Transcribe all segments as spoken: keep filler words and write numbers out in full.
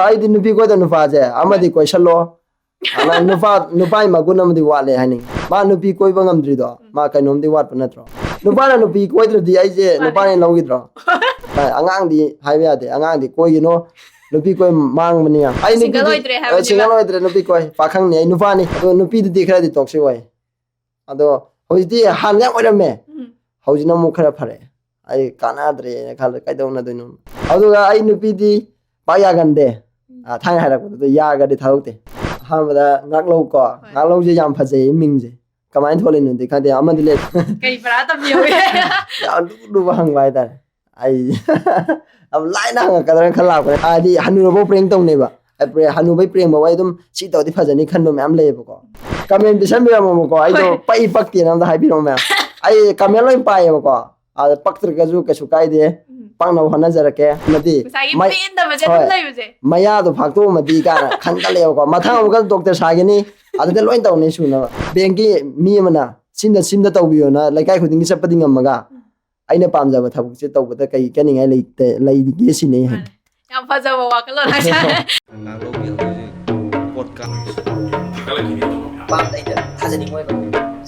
ꯑꯩꯗꯤ ꯅꯨꯄꯤ ꯀꯣꯏꯗꯕ ꯅꯨꯄꯥꯁꯦ ꯑꯃꯗꯤ ꯀꯣꯏꯁꯜꯂꯣ꯫ ꯑꯗ ꯅꯨꯄꯥ, ꯅꯨꯄꯥꯒꯤ ꯃꯒꯨꯟ ꯑꯃꯗꯤ ꯋꯥꯠꯂꯦ ꯍꯥꯏꯅꯤꯡꯉꯤ꯫ ꯃꯥ ꯅꯨꯄꯤ ꯀꯣꯏꯕ ꯉꯝꯗ꯭ꯔꯤꯗꯣ ꯃꯥ ꯀꯩꯅꯣꯝꯗꯤ ꯋꯥꯠꯄ ꯅꯠꯇ꯭ꯔꯣ? ꯅꯨꯄꯥꯅ ꯅꯨꯄꯤ ꯀꯣꯏꯗ꯭ꯔꯗꯤ ꯑꯩꯁꯦ ꯃꯥꯅꯦ꯫ ꯅꯨꯄꯥꯅ ꯂꯧꯈꯤꯗ꯭ꯔꯣ? ꯑꯉꯥꯡꯗꯤ ꯍꯥꯏꯕ ꯌꯥꯗꯦ, ꯑꯉꯥꯡꯗꯤ ꯀꯣꯏꯒꯤꯅꯣ꯫ ꯅꯨꯄꯤ ꯀꯣꯏ ꯃꯥꯡꯕꯅꯤ ꯌꯥꯝ꯫ ꯑꯩ single ꯅꯨꯄꯤꯗꯤ ꯑꯣꯏꯗ꯭ꯔꯦ ꯍꯥꯏꯕꯅꯦꯕ꯫ Single ꯑꯣꯏꯗ꯭ꯔꯦ, ꯅꯨꯄꯤ ꯀꯣꯏ꯫ ꯄꯥꯈꯪꯅꯤ ꯑꯩ, ꯅꯨꯄꯥꯅꯤ꯫ ꯑꯗꯣ ꯅꯨꯄꯤꯗꯨꯗꯤ ꯈꯔꯗꯤ toxic ꯑꯣꯏ꯫ ꯑꯗꯣ ꯍꯧꯖꯤꯛꯇꯤ, ꯍꯥꯟꯅ ꯌꯥꯝ ꯑꯣꯏꯔꯝꯃꯦ꯫ ꯎꯝ꯫ ꯍꯧꯖꯤꯛꯅ ꯑꯃꯨꯛ ꯈꯔ ꯐꯔꯦ꯫ ꯑꯩ ꯀꯥꯟꯅꯗ꯭ꯔꯦꯅ ꯈꯜꯂꯦ, ꯀꯩꯗꯧꯅꯗꯣꯏꯅꯣ? ꯑꯗꯨꯒ ꯑꯩ ꯅꯨꯄꯤꯗꯤ ꯄꯥꯛ ꯌꯥꯒꯟꯗꯦ꯫ ꯎꯝ꯫ ꯑ, ꯊꯥꯏꯅ ꯍꯥꯏꯔꯛꯄꯗꯨꯗ ꯌꯥꯒꯗꯤ ꯊꯥꯗꯣꯛꯇꯦ꯫ ꯑꯍꯥꯟꯕꯗ ꯉꯥꯛꯂꯧ ꯀꯣ꯫ ꯍꯣꯏ꯫ ꯉꯥꯛꯂꯧꯁꯦ ꯌꯥꯝ ꯐꯖꯩꯌꯦ ꯃꯤꯡꯁꯦ꯫ ꯀꯃꯥꯏꯅ ꯊꯣꯛꯂꯤꯅꯣꯗꯤ ꯈꯪꯗꯦ, ꯑꯃꯗꯤ ꯂꯩ꯫ ꯀꯩ ꯄꯔꯥ ꯇꯝꯕꯤꯍꯧꯋꯤ? ꯌꯥꯝ ꯂꯨ ꯂꯨꯕ ꯍꯪꯕ ꯍꯥꯏꯇꯥꯔꯦ꯫ ꯑꯩ ꯌꯥꯝ ꯂꯥꯏꯅ ꯍꯪꯉꯛꯀꯗ꯭ꯔꯥꯅ ꯈꯜ ꯂꯥꯛꯄꯅꯦ꯫ ꯍꯥꯏꯗꯤ ꯍꯅꯨꯔꯕꯧ prank ꯇꯧꯅꯩꯕ꯫ ꯑꯩ prank, ꯍꯅꯨꯕꯩ prank ꯐꯥꯎ ꯑꯩ ꯑꯗꯨꯝ ꯁꯤ ꯇꯧꯔꯗꯤ ꯐꯖꯅꯤ ꯈꯟꯕ ꯃꯌꯥꯝ ꯂꯩꯌꯦꯕꯀꯣ꯫ Comment ꯄꯤꯁꯟꯕꯤꯔꯝꯃꯣꯕꯀꯣ, ꯑꯩꯗꯣ ꯍꯣꯏ꯫ ꯄꯛꯏ ꯄꯛꯇꯦꯅ ꯑꯝꯇ ꯍꯥꯏꯕꯤꯔꯛꯑꯣ ꯃꯌꯥꯝ꯫ ꯑꯩ comment ꯂꯣꯏ ꯄꯥꯏꯌꯦꯕꯀꯣ꯫ ꯑꯗ ꯄꯛꯇ꯭ꯔꯒꯁꯨ ꯀꯩꯁꯨ ꯀꯥꯏꯗꯦ꯫ ꯎꯝ꯫ ꯄꯛꯅꯕ ꯍꯣꯠꯅꯖꯔꯛꯀꯦ꯫ ꯑꯃꯗꯤ ꯉꯁꯥꯏꯒꯤ ꯃꯩ-, ꯄꯦꯟꯗꯕꯁꯦ ꯑꯗꯨꯝ ꯍꯣꯏ꯫ ꯂꯩꯕꯁꯦ꯫ ꯃꯌꯥꯗꯣ ꯐꯥꯛꯇꯣꯛꯑꯝꯃꯗꯤ ꯀꯥꯏꯅ ꯈꯟꯒꯠꯂꯦꯕꯀꯣ꯫ ꯃꯊꯪ ꯑꯃꯨꯛꯀ doctor ꯁꯥꯒꯅꯤ, ꯑꯗꯨꯗ ꯂꯣꯏ ꯇꯧꯅꯤ ꯁꯨꯅꯕ꯫ Bankꯀꯤ ꯃꯤ ꯑꯃꯅ ꯁꯤꯝꯗ, ꯁꯤꯝꯗ ꯇꯧꯕꯤꯌꯣꯅ ꯂꯩꯀꯥꯏ ꯈꯨꯗꯤꯡꯒꯤ ꯆꯠꯄꯗꯤ ꯉꯝꯃꯒ, ꯎꯝ꯫ ꯑꯩꯅ ꯄꯥꯝꯖꯕ ꯊꯕꯛꯁꯦ ꯇꯧꯕꯗ ꯀꯩ ꯀꯥꯏꯅꯤꯡꯉꯥꯏ ꯂꯩꯇꯦ, ꯂꯩꯒꯦ ꯁꯤꯅꯤ ꯑꯩ ꯍꯥꯏ꯫ ꯃꯥꯅꯦ꯫ ꯌꯥꯝ ꯐꯖꯕ ꯋꯥꯈꯜꯂꯣꯟ ꯍꯥꯏꯇꯥꯔꯦ꯫ ꯉꯥꯡꯂꯧꯒꯤ ꯍꯧꯖꯤꯛ ꯄꯣꯠꯀ ꯄꯥꯝꯗ ꯑꯩꯅ ꯊꯥꯖꯅꯤꯡꯉꯣꯏꯕ꯫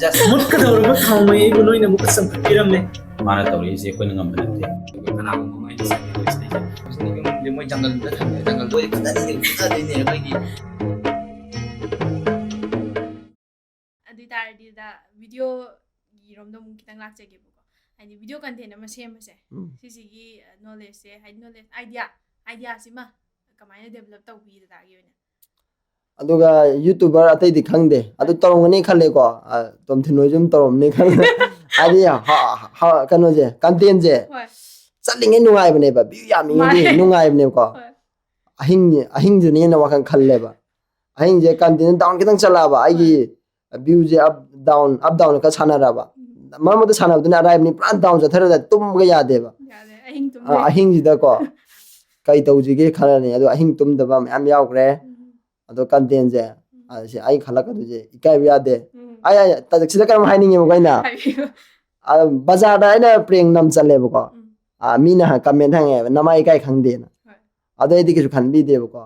Just ꯃꯨꯠꯀꯗꯧꯔꯕ ꯊꯥꯎꯃꯩ ꯑꯩꯕꯨ ꯅꯣꯏꯅ ꯑꯃꯨꯛꯀ ꯆꯝꯈꯠꯄꯤꯔꯝꯃꯦ꯫ ꯃꯥꯅ ꯇꯧꯔꯤꯁꯦ ꯑꯩꯈꯣꯏꯅ ꯉꯝꯕ ꯅꯠꯇꯦ꯫ ꯀꯅꯥꯒꯨꯝꯕ ꯑꯃ ꯑꯩꯅ ꯆꯪꯒꯦ ꯇꯧꯔꯤꯁꯦ ꯑꯩꯁꯦ꯫ ꯃꯣꯏ ꯖꯪꯒꯜꯗ ꯊꯝꯃꯦ, ꯖꯪꯒꯜꯗ ꯑꯣꯏꯅ ꯐꯨꯗꯗꯣꯏꯅꯦ, ꯐꯨꯗꯗꯣꯏꯅꯦ ꯑꯩꯈꯣꯏꯒꯤ꯫ ꯑꯗꯨ ꯑꯣꯏꯇꯥꯔꯗꯤ ꯗ videoꯒꯤ ꯔꯣꯝꯗ ꯑꯃꯨꯛ ꯈꯤꯇꯪ ꯂꯥꯛꯆꯒꯦꯕꯀꯣ꯫ ꯍꯥꯏꯗꯤ video content ꯑꯃ ꯁꯦꯝꯕꯁꯦ, ꯎꯝ꯫ ꯁꯤꯁꯤꯒꯤ, ꯑ, knowledgeꯁꯦ, ꯍꯥꯏꯗꯤ knowledge, idea, ideaꯁꯤꯃ ꯀꯃꯥꯏꯅ develop ꯇꯧꯕꯤ ꯗꯗꯥꯒꯤ ꯑꯣꯏꯅ? ꯑꯗꯨꯒ YouTuber ꯑꯇꯩꯗꯤ ꯈꯪꯗꯦ, ꯑꯗꯨ ꯇꯧꯔꯝꯒꯅꯤ ꯈꯜꯂꯦꯀꯣ꯫ ꯑ, ꯇꯣꯝꯊꯤꯟ ꯍꯣꯏꯁꯨ ꯑꯗꯨꯝ ꯇꯧꯔꯝꯅꯤ ꯈꯜꯂꯦ꯫ ꯍꯥꯏꯗꯤ ꯍ-, ꯍ-, ꯀꯩꯅꯣꯁꯦ, contentꯁꯦ ꯍꯣꯏ꯫ ꯆꯠꯂꯤꯉꯩ ꯅꯨꯡꯉꯥꯏꯕꯅꯦꯕ, view ꯌꯥꯝꯃꯤꯉꯩꯗꯤ ꯃꯥꯅꯦ꯫ ꯅꯨꯡꯉꯥꯏꯕꯅꯦꯕꯀꯣ꯫ ꯍꯣꯏ꯫ ꯑꯍꯤꯡ, ꯑꯍꯤꯡꯁꯤꯅ ꯍꯦꯟꯅ ꯋꯥꯈꯜ ꯈꯜꯂꯦꯕ꯫ ꯑꯍꯤꯡꯁꯦ continue down ꯈꯤꯇꯪ ꯆꯠꯂꯛꯑꯕ, ꯑꯩꯒꯤ ꯍꯣꯏ꯫ Viewꯁꯦ up down, up down ꯈꯔ ꯁꯥꯟꯅꯔꯛꯑꯕ꯫ ꯎꯝ꯫ ꯃꯔꯛ ꯃꯔꯛꯇ ꯁꯥꯟꯅꯕꯗꯨꯅ ꯑꯔꯥꯏꯕꯅꯤ, ꯄꯨꯔꯥ down ꯆꯠꯊꯔꯗꯤ ꯇꯨꯝꯕꯒ ꯌꯥꯗꯦꯕ꯫ ꯌꯥꯗꯦ, ꯑꯍꯤꯡ ꯇꯨꯝꯕ ꯑ, ꯌꯥꯗꯦ꯫ ꯑꯍꯤꯡꯁꯤꯗꯀꯣ ꯀꯩ ꯇꯧꯁꯤꯒꯦ ꯈꯜꯂꯅꯤ, ꯑꯗꯣ ꯑꯍꯤꯡ ꯇꯨꯝꯗꯕ ꯃꯌꯥꯝ ꯌꯥꯎꯈ꯭ꯔꯦ꯫ ꯎꯝ꯫ ꯑꯗꯣ contentꯁꯦ, ꯎꯝ꯫ ꯑ, ꯁꯤ ꯑꯩ ꯈꯜꯂꯛꯀꯗꯣꯏꯁꯦ ꯏꯀꯥꯏꯕ ꯌꯥꯗꯦ꯫ ꯎꯝ꯫ ꯑꯩ, ꯑꯩ, ꯇ-, ꯁꯤꯗ ꯀꯩꯅꯣꯝ ꯍꯥꯏꯅꯤꯡꯉꯦꯕꯀꯣ ꯑꯩꯅ꯫ ꯍꯥꯏꯕꯤꯌꯨ꯫ ꯑ, ꯕꯖꯥꯔꯗ ꯑꯩꯅ prank ꯅꯝ ꯆꯠꯂꯦꯕꯀꯣ꯫ ꯎꯝ꯫ ꯑ, ꯃꯤꯅ ꯍ-, comment ꯍꯪꯉꯦꯕ, "ꯅꯃꯥꯏ ꯏꯀꯥꯏ ꯈꯪꯗꯦꯅ"꯫ ꯍꯣꯏ꯫ ꯑꯗꯨ ꯑꯩꯗꯤ ꯀꯩꯁꯨ ꯈꯟꯕꯤꯗꯦꯕꯀꯣ꯫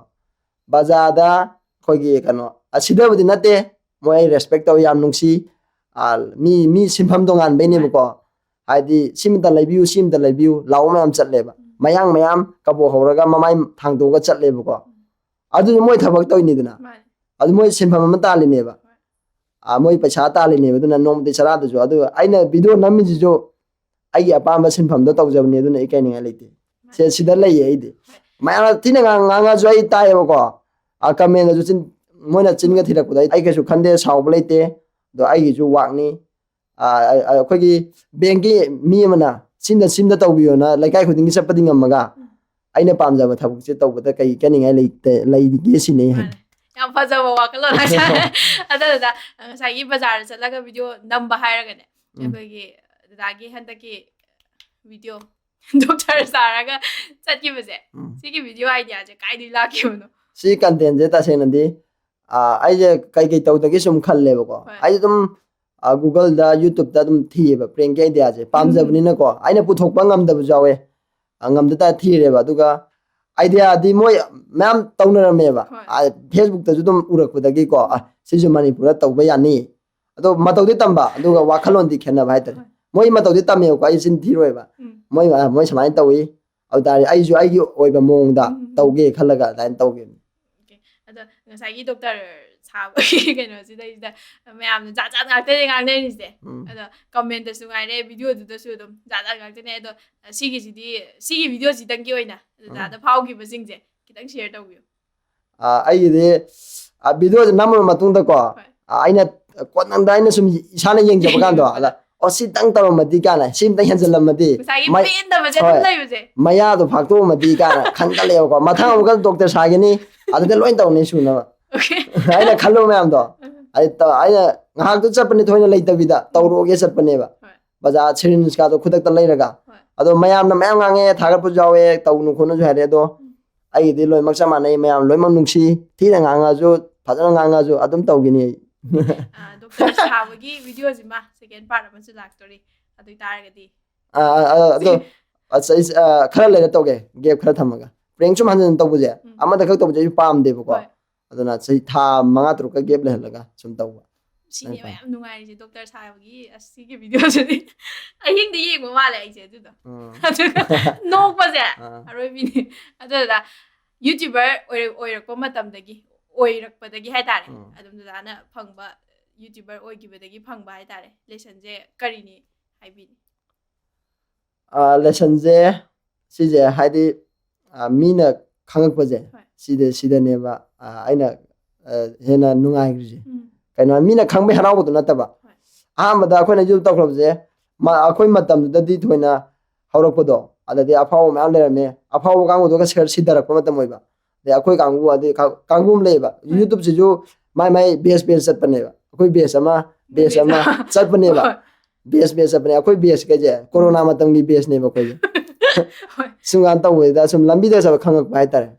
ꯕꯖꯥꯔꯗ ꯑꯩꯈꯣꯏꯒꯤ ꯀꯩꯅꯣ, ꯑꯁꯤꯗꯕꯨꯗꯤ ꯅꯠꯇꯦ, ꯃꯣꯏ ꯑꯩ ꯔꯦꯁꯄꯦꯛ ꯇꯧꯋꯤ, ꯌꯥꯝ ꯅꯨꯡꯁꯤ꯫ ꯑꯥ, ꯃꯤ ꯃꯤ ꯁꯤꯟꯐꯝ ꯇꯣꯉꯥꯟꯕꯩꯅꯦꯕꯀꯣ꯫ ꯍꯥꯏꯗꯤ ꯁꯤꯃꯇ ꯂꯩꯕꯤꯌꯨ, ꯁꯤꯃꯇ ꯂꯩꯕꯤꯌꯨ ꯂꯥꯎꯕ ꯃꯌꯥꯝ ꯆꯠꯂꯦꯕ꯫ ꯃꯌꯥꯡ ꯃꯌꯥꯝ ꯀꯕꯣꯛ ꯍꯧꯔꯒ ꯃꯃꯥꯏ ꯊꯥꯡꯗꯣꯛꯑꯒ ꯆꯠꯂꯦꯕꯀꯣ꯫ ꯑꯗꯨꯗꯤ ꯃꯣꯏ ꯊꯕꯛ ꯇꯧꯔꯤꯅꯤꯗꯅ꯫ ꯃꯥꯅꯦ꯫ ꯑꯗꯨ ꯃꯣꯏ ꯁꯤꯟꯐꯝ ꯑꯃ ꯇꯥꯜꯂꯤꯅꯦꯕ꯫ ꯑꯥ, ꯃꯣꯏ ꯄꯩꯁꯥ ꯇꯥꯜꯂꯤꯅꯦꯕ꯫ ꯑꯗꯨꯅ ꯅꯣꯡꯃꯇꯤ ꯆꯔꯥꯗꯨꯁꯨ, ꯑꯗꯨ ꯑꯩꯅ ꯚꯤꯗꯤꯑꯣ ꯅꯝꯃꯤꯁꯤꯁꯨ ꯑꯩꯒꯤ ꯑꯄꯥꯝꯕ ꯁꯤꯟꯐꯝꯗꯣ ꯇꯧꯖꯕꯅꯤ꯫ ꯑꯗꯨꯅ ꯑꯩ ꯀꯥꯏꯅꯤꯡꯉꯥꯏ ꯂꯩꯇꯦ꯫ ꯁꯦ, ꯁꯤꯗ ꯂꯩꯌꯦ ꯑꯩꯗꯤ꯫ ꯃꯌꯥꯝꯅ ꯊꯤꯅ ꯉꯥꯡ-, ꯉꯥꯡꯉꯁꯨ ꯑꯩ ꯇꯥꯏꯌꯦꯕꯀꯣ꯫ ꯑꯥ, ꯀꯃꯦꯟꯗꯁꯨ ꯆꯤꯟ-, ꯃꯣꯏꯅ ꯆꯤꯟꯒ ꯊꯤꯔꯛꯄꯗꯣ ꯑꯩ, ꯑꯩ ꯀꯩꯁꯨ ꯈꯟꯗꯦ, ꯁꯥꯎꯕ ꯂꯩꯇꯦ꯫ ꯑꯗꯣ ꯑꯩꯒꯤꯁꯨ ꯋꯥꯛꯅꯤ꯫ ꯑꯥ, ꯑ-, ꯑ-, ꯑꯩꯈꯣꯏꯒꯤ ꯕꯦꯡꯀꯤ ꯃꯤ ꯑꯃꯅ ꯁꯤꯝꯗ, ꯁꯤꯝꯗ ꯇꯧꯕꯤꯌꯣꯅ ꯂꯩꯀꯥꯏ ꯈꯨꯗꯤꯡꯒꯤ ꯆꯠꯄꯗꯤ ꯉꯝꯃꯒ, ꯑꯩꯅ ꯄꯥꯝꯖꯕ ꯊꯕꯛꯁꯦ ꯇꯧꯕꯗ ꯀꯩ ꯀꯥꯏꯅꯤꯡꯉꯥꯏ ꯂꯩꯇꯦ, ꯂꯩꯒꯦ ꯁꯤꯅꯤ ꯑꯩ ꯍꯥꯏꯅꯤꯡ-꯫ ꯃꯥꯅꯦ꯫ ꯌꯥꯝ ꯐꯖꯕ ꯋꯥꯈꯜꯂꯣꯟ ꯍꯥꯏꯇꯥꯔꯦ꯫ ꯑꯗꯨꯗꯨꯅ ꯉꯁꯥꯏꯒꯤ ꯕꯖꯥꯔꯗ ꯆꯠꯂꯒ ꯚꯤꯗꯤꯑꯣ ꯅꯝꯕ ꯍꯥꯏꯔꯒꯅꯦ, ꯎꯝ꯫ ꯑꯩꯈꯣꯏꯒꯤ ꯗꯗꯥꯒꯤ ꯍꯟꯗꯛꯀꯤ ꯚꯤꯗꯤꯑꯣ ꯗꯣꯛꯇꯔ ꯁꯥꯔꯒ ꯆꯠꯈꯤꯕꯁꯦ, ꯎꯝ꯫ ꯁꯤꯒꯤ ꯚꯤꯗꯤꯑꯣ ꯑꯥꯏꯗꯤꯌꯥꯁꯦ ꯀꯥꯏꯗꯒꯤ ꯂꯥꯛꯈꯤꯕꯅꯣ? ꯁꯤ ꯀꯟꯇꯦꯟꯁꯦ ꯇꯁꯦꯡꯅꯗꯤ, ꯑꯥ, ꯑꯩꯁꯦ ꯀꯩꯀꯩ ꯇꯧꯗꯒꯦ ꯁꯨꯝ ꯈꯜꯂꯦꯕꯀꯣ꯫ ꯍꯣꯏ꯫ ꯑꯩ ꯑꯗꯨꯝ, ꯑꯥ, Google-ꯗ, YouTube-ꯇ ꯑꯗꯨꯝ ꯊꯤꯌꯦꯕ ꯄ꯭ꯔꯦꯡꯀꯤ ꯑꯥꯏꯗꯤꯌꯥꯁꯦ꯫ ꯄꯥꯝꯖꯕꯅꯤꯅꯀꯣ, ꯑꯩꯅ ꯄꯨꯊꯣꯛꯄ ꯉꯝꯗꯕꯁꯨ ꯌꯥꯎꯋꯦ꯫ ꯑ, ꯉꯝꯗ ꯇꯥꯔꯗꯤ ꯊꯤꯔꯦꯕ꯫ ꯑꯗꯨꯒ ꯑꯥꯏꯗꯤꯌꯥꯗꯤ ꯃꯣꯏ ꯃꯌꯥꯝ ꯇꯧꯅꯔꯝꯃꯦꯕ꯫ ꯍꯣꯏ꯫ ꯑ, Facebook-ꯇꯁꯨ ꯑꯗꯨꯝ ꯎꯔꯛꯄꯗꯒꯤꯀꯣ, ꯑ, ꯁꯤꯁꯨ ꯃꯅꯤꯄꯨꯔꯗ ꯇꯧꯕ ꯌꯥꯅꯤ꯫ ꯑꯗꯣ ꯃꯇꯧꯗꯤ ꯇꯝꯕ, ꯑꯗꯨꯒ ꯋꯥꯈꯜꯂꯣꯟꯗꯤ ꯈꯦꯠꯅꯕ ꯍꯥꯏꯇꯥꯔꯦ꯫ ꯍꯣꯏ꯫ ꯃꯣꯏ ꯃꯇꯧꯗꯤ ꯇꯝꯃꯦꯕꯀꯣ, ꯑꯩ ꯆꯤꯟ ꯊꯤꯔꯣꯏꯕ꯫ ꯎꯝ꯫ ꯃꯣꯏ, ꯑ, ꯃꯣꯏ ꯁꯨꯃꯥꯏꯅ ꯇꯧꯏ, ꯑꯗꯨ ꯇꯥꯔꯗꯤ ꯑꯩꯁꯨ ꯑꯩꯒꯤ ꯑꯣꯏꯕ ꯃꯑꯣꯡꯗ ꯎꯝ꯫ ꯇꯧꯒꯦ ꯈꯜꯂꯒ ꯑꯗꯨꯃꯥꯏꯅ ꯇꯧꯈꯤꯕꯅꯤ꯫ ꯑꯣꯀꯦ꯫ ꯑꯗꯣ ꯉꯁꯥꯏꯒꯤ ꯗꯣꯛꯇꯔ ꯁꯥꯕꯒꯤ ꯀꯩꯅꯣꯁꯤꯗꯩꯁꯤꯗ ꯃꯌꯥꯝꯅ ꯖꯥꯠ ꯖꯥꯠ ꯉꯥꯛꯇꯅꯦ ꯉꯥꯡꯅꯔꯤꯁꯦ꯫ ꯎꯝ꯫ ꯑꯗꯣ ꯀꯃꯦꯟꯇꯁꯨ ꯉꯥꯏꯔꯦ, ꯚꯤꯗꯤꯑꯣꯗꯨꯗꯁꯨ ꯑꯗꯨꯝ ꯖꯥꯠ ꯖꯥꯠ ꯉꯥꯛꯇꯅꯦ꯫ ꯑꯗꯣ ꯁꯤꯒꯤꯁꯤꯗꯤ, ꯁꯤꯒꯤ ꯚꯤꯗꯤꯑꯣꯁꯤꯗꯪꯒꯤ ꯑꯣꯏꯅ ꯗꯗꯥꯗ ꯐꯥꯎꯈꯤꯕꯁꯤꯡꯁꯦ ꯈꯤꯇꯪ ꯁꯤꯌꯔ ꯇꯧꯕꯤꯌꯨ꯫ ꯑꯥ, ꯑꯩꯒꯤꯗꯤ, ꯑꯥ, ꯚꯤꯗꯤꯑꯣꯁꯦ ꯅꯝꯃꯕ ꯃꯇꯨꯡꯗꯀꯣ, ꯍꯣꯏ꯫ ꯑꯥ, ꯑꯩꯅ ꯀꯣꯟꯅꯪꯗ ꯑꯩꯅ ꯁꯨꯝ ꯏꯁꯥꯅ ꯌꯦꯡꯖꯕ ꯀꯥꯟꯗꯣ, ꯑꯗ, "ꯑꯣ, ꯁꯤꯇꯪ ꯇꯧꯔꯝꯃꯗꯤ" ꯀꯥꯏꯅ, "ꯁꯤꯝꯇꯪ ꯍꯦꯟꯖꯜꯂꯝꯃꯗꯤ", ꯉꯁꯥꯏꯒꯤ ꯃꯩ-, ꯄꯦꯟꯗꯕꯁꯦ ꯍꯣꯏ꯫ ꯑꯗꯨꯝ ꯂꯩꯕꯁꯦ꯫ "ꯃꯌꯥꯗꯣ ꯐꯥꯛꯇꯣꯛꯑꯝꯃꯗꯤ" ꯀꯥꯏꯅ ꯈꯟꯒꯠꯂꯦꯕꯀꯣ꯫ ꯃꯊꯪ ꯑꯃꯨꯛꯀ ꯗꯣꯛꯇꯔ ꯁꯥꯒꯅꯤ, ꯑꯗꯨꯗ ꯂꯣꯏ ꯇꯧꯅꯤ ꯁꯨꯅꯕ꯫ ꯑꯣꯀꯦ꯫ ꯑꯩꯅ ꯈꯜꯂꯨ ꯃꯌꯥꯝꯗꯣ, ꯑꯩ ꯇ-, ꯑꯩꯅ ꯉꯥꯏꯍꯥꯛꯇ ꯆꯠꯄꯅꯤ, ꯊꯣꯏꯅ ꯂꯩꯇꯕꯤꯗ ꯇꯧꯔꯨꯒꯦ ꯆꯠꯄꯅꯦꯕ꯫ ꯍꯣꯏ꯫ ꯕꯖꯥꯔ ꯁꯤꯔꯤꯟꯁꯀꯥꯗꯣ ꯈꯨꯗꯛꯇ ꯂꯩꯔꯒ꯫ ꯍꯣꯏ꯫ ꯑꯗꯣ ꯃꯌꯥꯝꯅ ꯃꯌꯥꯝ ꯉꯥꯡꯉꯦ, ꯊꯥꯒꯠꯄꯁꯨ ꯌꯥꯎꯋꯦ, ꯇꯧꯅꯨ ꯈꯣꯠꯅꯨꯁꯨ ꯍꯥꯏꯔꯦ꯫ ꯑꯗꯣ ꯑꯩꯒꯤꯗꯤ ꯂꯣꯏꯅꯃꯛ ꯆꯞ ꯃꯥꯟꯅꯩ, ꯃꯌꯥꯝ ꯂꯣꯏꯅꯃꯛ ꯅꯨꯡꯁꯤ, ꯊꯤꯅ ꯉꯥꯡꯉꯁꯨ, ꯐꯖꯅ ꯉꯥꯡꯉꯁꯨ ꯑꯗꯨꯝ ꯇꯧꯈꯤꯅꯤ ꯑꯩ꯫ ꯑꯥ, ꯗꯣꯛꯇꯔ ꯁꯥꯕꯒꯤ ꯚꯤꯗꯤꯑꯣꯁꯤꯃ ꯁꯦꯀꯦꯟ ꯄꯥꯔꯠ ꯑꯃꯁꯨ ꯂꯥꯛꯇꯣꯔꯤ꯫ ꯑꯗꯨ ꯑꯣꯏꯇꯥꯔꯒꯗꯤ ꯑꯥ, ꯑꯥ, ꯑꯥ, ꯑꯗꯣ, ꯑꯁ, ꯑꯩ, ꯑꯥ, ꯈꯔ ꯂꯩꯔ ꯇꯧꯒꯦ, ꯒꯦꯞ ꯈꯔ ꯊꯝꯃꯒ꯫ ꯄ꯭ꯔꯦꯡ ꯁꯨꯝ ꯍꯟꯖꯤꯟ ꯇꯧꯕꯁꯦ, ꯎꯝ. ꯑꯃꯗ ꯈꯛ ꯇꯧꯕꯁꯦ ꯑꯩꯁꯨ ꯄꯥꯝꯗꯦꯕꯀꯣ꯫ ꯍꯣꯏ. ꯑꯗꯨꯅ ꯆꯍꯤ ꯊꯥ ꯃꯉꯥ ꯇꯔꯨꯛꯀ ꯒꯦꯞ ꯂꯩꯍꯜꯂꯒ ꯁꯨꯝ ꯇꯧꯕ꯫ ꯁꯤꯅꯦꯕ ꯐꯩ. ꯌꯥꯝ ꯅꯨꯡꯉꯥꯏꯔꯤꯁꯦ ꯗꯣꯛꯇꯔ ꯁꯥꯕꯒꯤ ꯑꯁꯤꯒꯤ ꯚꯤꯗꯤꯑꯣꯁꯤꯗꯤ꯫ ꯑꯍꯤꯡꯗ ꯌꯦꯡꯕ ꯃꯥꯜꯂꯦ ꯑꯩꯁꯦ ꯑꯗꯨꯗꯣ꯫ ꯎꯝ. ꯑꯗꯨꯒ ꯅꯣꯛꯄꯁꯦ ꯑꯥ. ꯑꯔꯣꯏꯕꯤꯅꯤ. ꯑꯗꯨꯗ ꯌꯨꯇ꯭ꯌꯨꯕꯔ ꯑꯣꯏꯔ- ꯑꯣꯏꯔꯛꯄ ꯃꯇꯝꯗꯒꯤ, ꯑꯣꯏꯔꯛꯄꯗꯒꯤ ꯍꯥꯏꯇꯥꯔꯦ, ꯎꯝ. ꯑꯗꯨꯝ ꯗꯗꯥꯅ ꯐꯪꯕ, ꯌꯨꯇ꯭ꯌꯨꯕꯔ ꯑꯣꯏꯈꯤꯕꯗꯒꯤ ꯐꯪꯕ ꯍꯥꯏꯇꯥꯔꯦ, ꯂꯦꯁꯟꯁꯦ ꯀꯔꯤꯅꯤ ꯍꯥꯏꯕꯤꯅꯤ? ꯂꯦꯁꯟꯁꯦ ꯁꯤꯁꯦ ꯍꯥꯏꯗꯤ, ꯑ, ꯃꯤꯅ ꯈꯪꯉꯛꯄꯁꯦ, ꯍꯣꯏ. ꯁꯤꯗ ꯁꯤꯗꯅꯦꯕ, ꯑ, ꯑꯩꯅ, ꯑ, ꯍꯦꯟꯅ ꯅꯨꯡꯉꯥꯏꯈ꯭ꯔꯤꯁꯦ. ꯎꯝ. ꯀꯩꯅꯣ, ꯃꯤꯅ ꯈꯪꯕꯩ ꯍꯔꯥꯎꯕꯗꯨ ꯅꯠꯇꯕ. ꯍꯣꯏ. ꯑꯍꯥꯟꯕꯗ ꯑꯩꯈꯣꯏꯅ ꯌꯨꯇ꯭ꯌꯨꯕ ꯇꯧꯈ꯭ꯔꯕꯁꯦ, ꯃ- ꯑꯩꯈꯣꯏ ꯃꯇꯝꯗꯨꯗꯗꯤ ꯊꯣꯏꯅ ꯍꯧꯔꯛꯄꯗꯣ, ꯑꯗꯗꯤ ꯑꯐꯥꯎꯕ ꯃꯌꯥꯝ ꯂꯩꯔꯝꯃꯦ, ꯑꯐꯥꯎꯕ ꯀꯥꯡꯕꯨꯗꯨꯒ ꯁꯤꯗꯔꯛꯄ ꯃꯇꯝ ꯑꯣꯏꯕ. ꯑꯗꯩ ꯑꯩꯈꯣꯏ ꯀꯥꯡꯕꯨ, ꯑꯗꯩ ꯀꯥ- ꯀꯥꯡꯕꯨ ꯑꯃ ꯂꯩꯌꯦꯕ. ꯍꯣꯏ. ꯌꯨꯇ꯭ꯌꯨꯕꯁꯤꯁꯨ ꯃꯥꯏ ꯃꯥꯏ ꯕꯦꯁ ꯕꯦꯁ ꯆꯠꯄꯅꯦꯕ. ꯑꯩꯈꯣꯏ ꯕꯦꯁ ꯑꯃ, ꯕꯦꯁ ꯑꯃ ꯆꯠꯄꯅꯦꯕ. ꯍꯣꯏ. ꯕꯦꯁ ꯕꯦꯁ ꯆꯠꯄꯅꯦ. ꯑꯩꯈꯣꯏ ꯕꯦꯁ ꯀꯩꯁꯦ ꯀꯣꯔꯣꯅꯥ ꯃꯇꯝꯒꯤ ꯕꯦꯁꯅꯦꯕ ꯑꯩꯈꯣꯏꯁꯦ. ꯍꯣꯏ. ꯁꯨꯝ ꯀꯥꯟ ꯇꯧꯕꯁꯤꯗ ꯁꯨꯝ ꯂꯝꯕꯤꯗ ꯆꯠꯄ ꯈꯪꯉꯛꯄ ꯍꯥꯏꯇꯥꯔꯦ.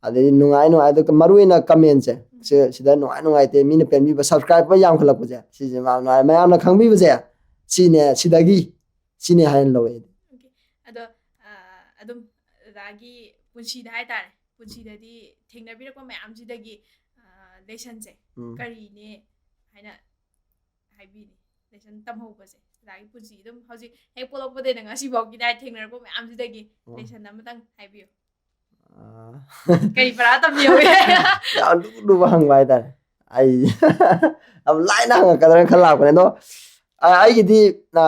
ꯑꯗꯩꯗꯤ ꯅꯨꯡꯉꯥꯏ ꯅꯨꯡꯉꯥꯏ, ꯑꯗꯨꯒ ꯃꯔꯨ ꯑꯣꯏꯅ ꯀꯃꯦꯟꯁꯦ, ꯁꯤ- ꯁꯤꯗ ꯅꯨꯡꯉꯥꯏ ꯅꯨꯡꯉꯥꯏꯇꯦ, ꯃꯤꯅ ꯄꯦꯟꯕꯤꯕ, ꯁꯕꯁꯀ꯭ꯔꯥꯏꯕꯔ ꯌꯥꯝꯈꯠꯂꯛꯄꯁꯦ, ꯁꯤꯁꯦ ꯃꯌꯥꯝ ꯅꯨꯡꯉꯥꯏ, ꯃꯌꯥꯝꯅ ꯈꯪꯕꯤꯕꯁꯦ, ꯁꯤꯅꯦ, ꯁꯤꯗꯒꯤ ꯁꯤꯅꯦ ꯍꯥꯏꯅ ꯂꯧꯋꯦ ꯑꯩꯗꯤ. Okay. ꯑꯗꯣ ꯑ, ꯑꯗꯨꯝ ꯗꯗꯥꯒꯤ ꯄꯨꯟꯁꯤꯗ ꯍꯥꯏꯇꯥꯔꯦ, ꯄꯨꯟꯁꯤꯗꯗꯤ ꯊꯦꯡꯅꯕꯤꯔꯛꯄ ꯃꯌꯥꯝꯁꯤꯗꯒꯤ ꯂꯦꯁꯟꯁꯦ ꯎꯝ. ꯀꯔꯤꯅꯦ ꯍꯥꯏꯅ ꯍꯥꯏꯕꯤꯅꯤ? ꯂꯦꯁꯟ ꯇꯝꯍꯧꯕꯁꯦ ꯗꯗꯥꯒꯤ ꯄꯨꯟꯁꯤ ꯑꯗꯨꯝ ꯍꯧꯖꯤꯛ ꯍꯦꯛ ꯄꯣꯛꯂꯛꯄꯗꯩꯅ ꯉꯁꯤꯐꯥꯎꯒꯤꯗ ꯊꯦꯡꯅꯔꯛꯄ ꯃꯌꯥꯝꯁꯤꯗꯒꯤ ꯎꯝ. ꯂꯦꯁꯟ ꯑꯃꯇꯪ ꯍꯥꯏꯕꯤꯌꯨ꯫ ꯑꯥ. ꯀꯔꯤ ꯄꯔꯥ ꯇꯝꯕꯤꯍꯧꯋꯦ? ꯌꯥꯝ ꯂꯨ ꯂꯨꯕ ꯍꯪꯕ ꯍꯥꯏꯇꯥꯔꯦ. ꯑꯩ ꯌꯥꯝ ꯂꯥꯏꯅ ꯍꯪꯉꯛꯀꯗ꯭ꯔꯥꯅ ꯈꯜ ꯂꯥꯛꯄꯅꯦ. ꯑꯗꯣ, ꯑ, ꯑꯩꯒꯤꯗꯤ, ꯑ,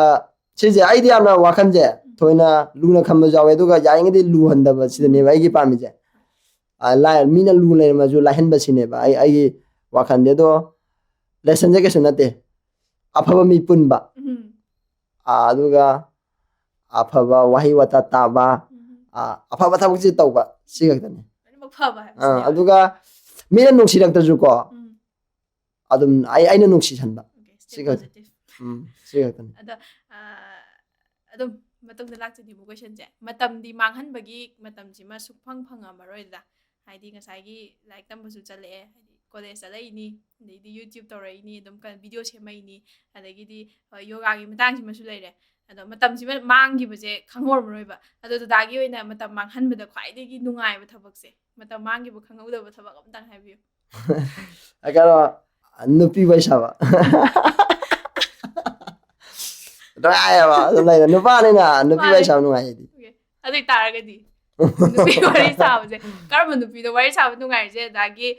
ꯁꯤꯁꯦ ꯑꯩꯗꯤ ꯌꯥꯝꯅ ꯋꯥꯈꯜꯁꯦ ꯊꯣꯏꯅ ꯂꯨꯅ ꯈꯟꯕꯁꯨ ꯌꯥꯎꯋꯦ, ꯑꯗꯨꯒ ꯌꯥꯔꯤꯉꯩꯗꯤ ꯂꯨꯍꯟꯗꯕ ꯁꯤꯗꯅꯦꯕ ꯑꯩꯒꯤ ꯄꯥꯝꯃꯤꯁꯦ. ꯑ, ꯂꯥꯏ- ꯃꯤꯅ ꯂꯨ ꯂꯩꯔꯝꯃꯁꯨ ꯂꯥꯏꯍꯟꯕ ꯁꯤꯅꯦꯕ ꯑꯩ ꯑꯩꯒꯤ ꯋꯥꯈꯜꯗꯤ. ꯑꯗꯣ ꯂꯦꯁꯟꯁꯦ ꯀꯩꯁꯨ ꯅꯠꯇꯦ, ꯑꯐꯕ ꯃꯤ ꯄꯨꯟꯕ, ꯎꯝ. ꯑ, ꯑꯗꯨꯒ ꯑꯐꯕ ꯋꯥꯍꯩ ꯋꯥꯇꯥ ꯇꯥꯕ, ꯎꯝ. ꯑ, ꯑꯐꯕ ꯊꯕꯛꯁꯦ ꯇꯧꯕ, ꯁꯤ ꯈꯛꯇꯅꯤ. ꯂꯣꯏꯅꯃꯛ ꯐꯕ ꯑ, ꯍꯥꯏꯕꯁꯤꯅꯦꯕ. ꯑꯗꯨꯒ ꯃꯤꯅ ꯅꯨꯡꯁꯤꯔꯛꯇ꯭ꯔꯁꯨꯀꯣ, ꯎꯝ. ꯑꯗꯨꯝ ꯑꯩ ꯑꯩꯅ ꯅꯨꯡꯁꯤꯁꯟꯕ. Okay, stay ꯁꯤ ꯈꯛꯇ. positive. ꯎꯝ, ꯁꯤ ꯈꯛꯇꯅꯤ. ꯑꯗꯣ ꯑ, ꯑꯗꯨꯝ ꯃꯇꯨꯡꯗ ꯂꯥꯛꯆꯅꯤꯡꯕ ꯀꯣꯏꯁꯟꯁꯦ, ꯃꯇꯝꯗꯤ ꯃꯥꯡꯍꯟꯕꯒꯤ ꯃꯇꯝꯁꯤꯃ ꯁꯨꯛꯐꯪ ꯐꯪꯉꯝꯃꯔꯣꯏꯗ, ꯍꯥꯏꯗꯤ ꯉꯁꯥꯏꯒꯤ ꯂꯥꯏꯔꯤꯛ ꯇꯝꯕꯁꯨ ꯆꯠꯂꯛꯑꯦ, ꯍꯥꯏꯗꯤ ꯀꯣꯂꯦꯖ ꯆꯠꯂꯛꯏꯅꯤ, ꯑꯗꯩꯗꯤ ꯌꯨꯇ꯭ꯌꯨꯕ ꯇꯧꯔꯛꯏꯅꯤ, ꯑꯗꯨꯝ ꯚꯤꯗꯤꯑꯣ ꯁꯦꯝꯃꯛꯏꯅꯤ, ꯑꯗꯒꯤꯗꯤ ꯌꯣꯒꯥꯒꯤ ꯃꯇꯥꯡꯁꯤꯃꯁꯨ ꯂꯩꯔꯦ꯫ ꯑꯗꯣ ꯃꯇꯝꯁꯤꯃ ꯃꯥꯡꯈꯤꯕꯁꯦ ꯈꯪꯍꯧꯔꯝꯃꯔꯣꯏꯕ꯫ ꯑꯗꯣ ꯗꯗꯥꯒꯤ ꯑꯣꯏꯅ ꯃꯇꯝ ꯃꯥꯡꯍꯟꯕꯗ ꯈ꯭ꯋꯥꯏꯗꯒꯤ ꯅꯨꯡꯉꯥꯏꯕ ꯊꯕꯛꯁꯦ, ꯃꯇꯝ ꯃꯥꯡꯈꯤꯕ ꯈꯪꯍꯧꯗꯕ ꯊꯕꯛ ꯑꯝꯇꯪ ꯍꯥꯏꯕꯤꯌꯨ꯫ ꯀꯩꯅꯣ, ꯅꯨꯄꯤ ꯋꯥꯔꯤ ꯁꯥꯕ꯫ ꯅꯨꯡꯉꯥꯏꯌꯦꯕ ꯑꯗꯨꯝ ꯂꯩꯔꯦ, ꯅꯨꯄꯥꯅꯤꯅ ꯅꯨꯄꯤ ꯋꯥꯔꯤ ꯁꯥꯕ ꯅꯨꯡꯉꯥꯏ ꯑꯩꯗꯤ꯫ ꯑꯗꯨ ꯑꯣꯏꯇꯥꯔꯒꯗꯤ ꯅꯨꯄꯤ ꯋꯥꯔꯤ ꯁꯥꯕꯁꯦ, ꯀꯔꯝꯕ ꯅꯨꯄꯤꯗꯣ ꯋꯥꯔꯤ ꯁꯥꯕ ꯅꯨꯡꯉꯥꯏꯔꯤꯁꯦ? ꯑꯗꯒꯤ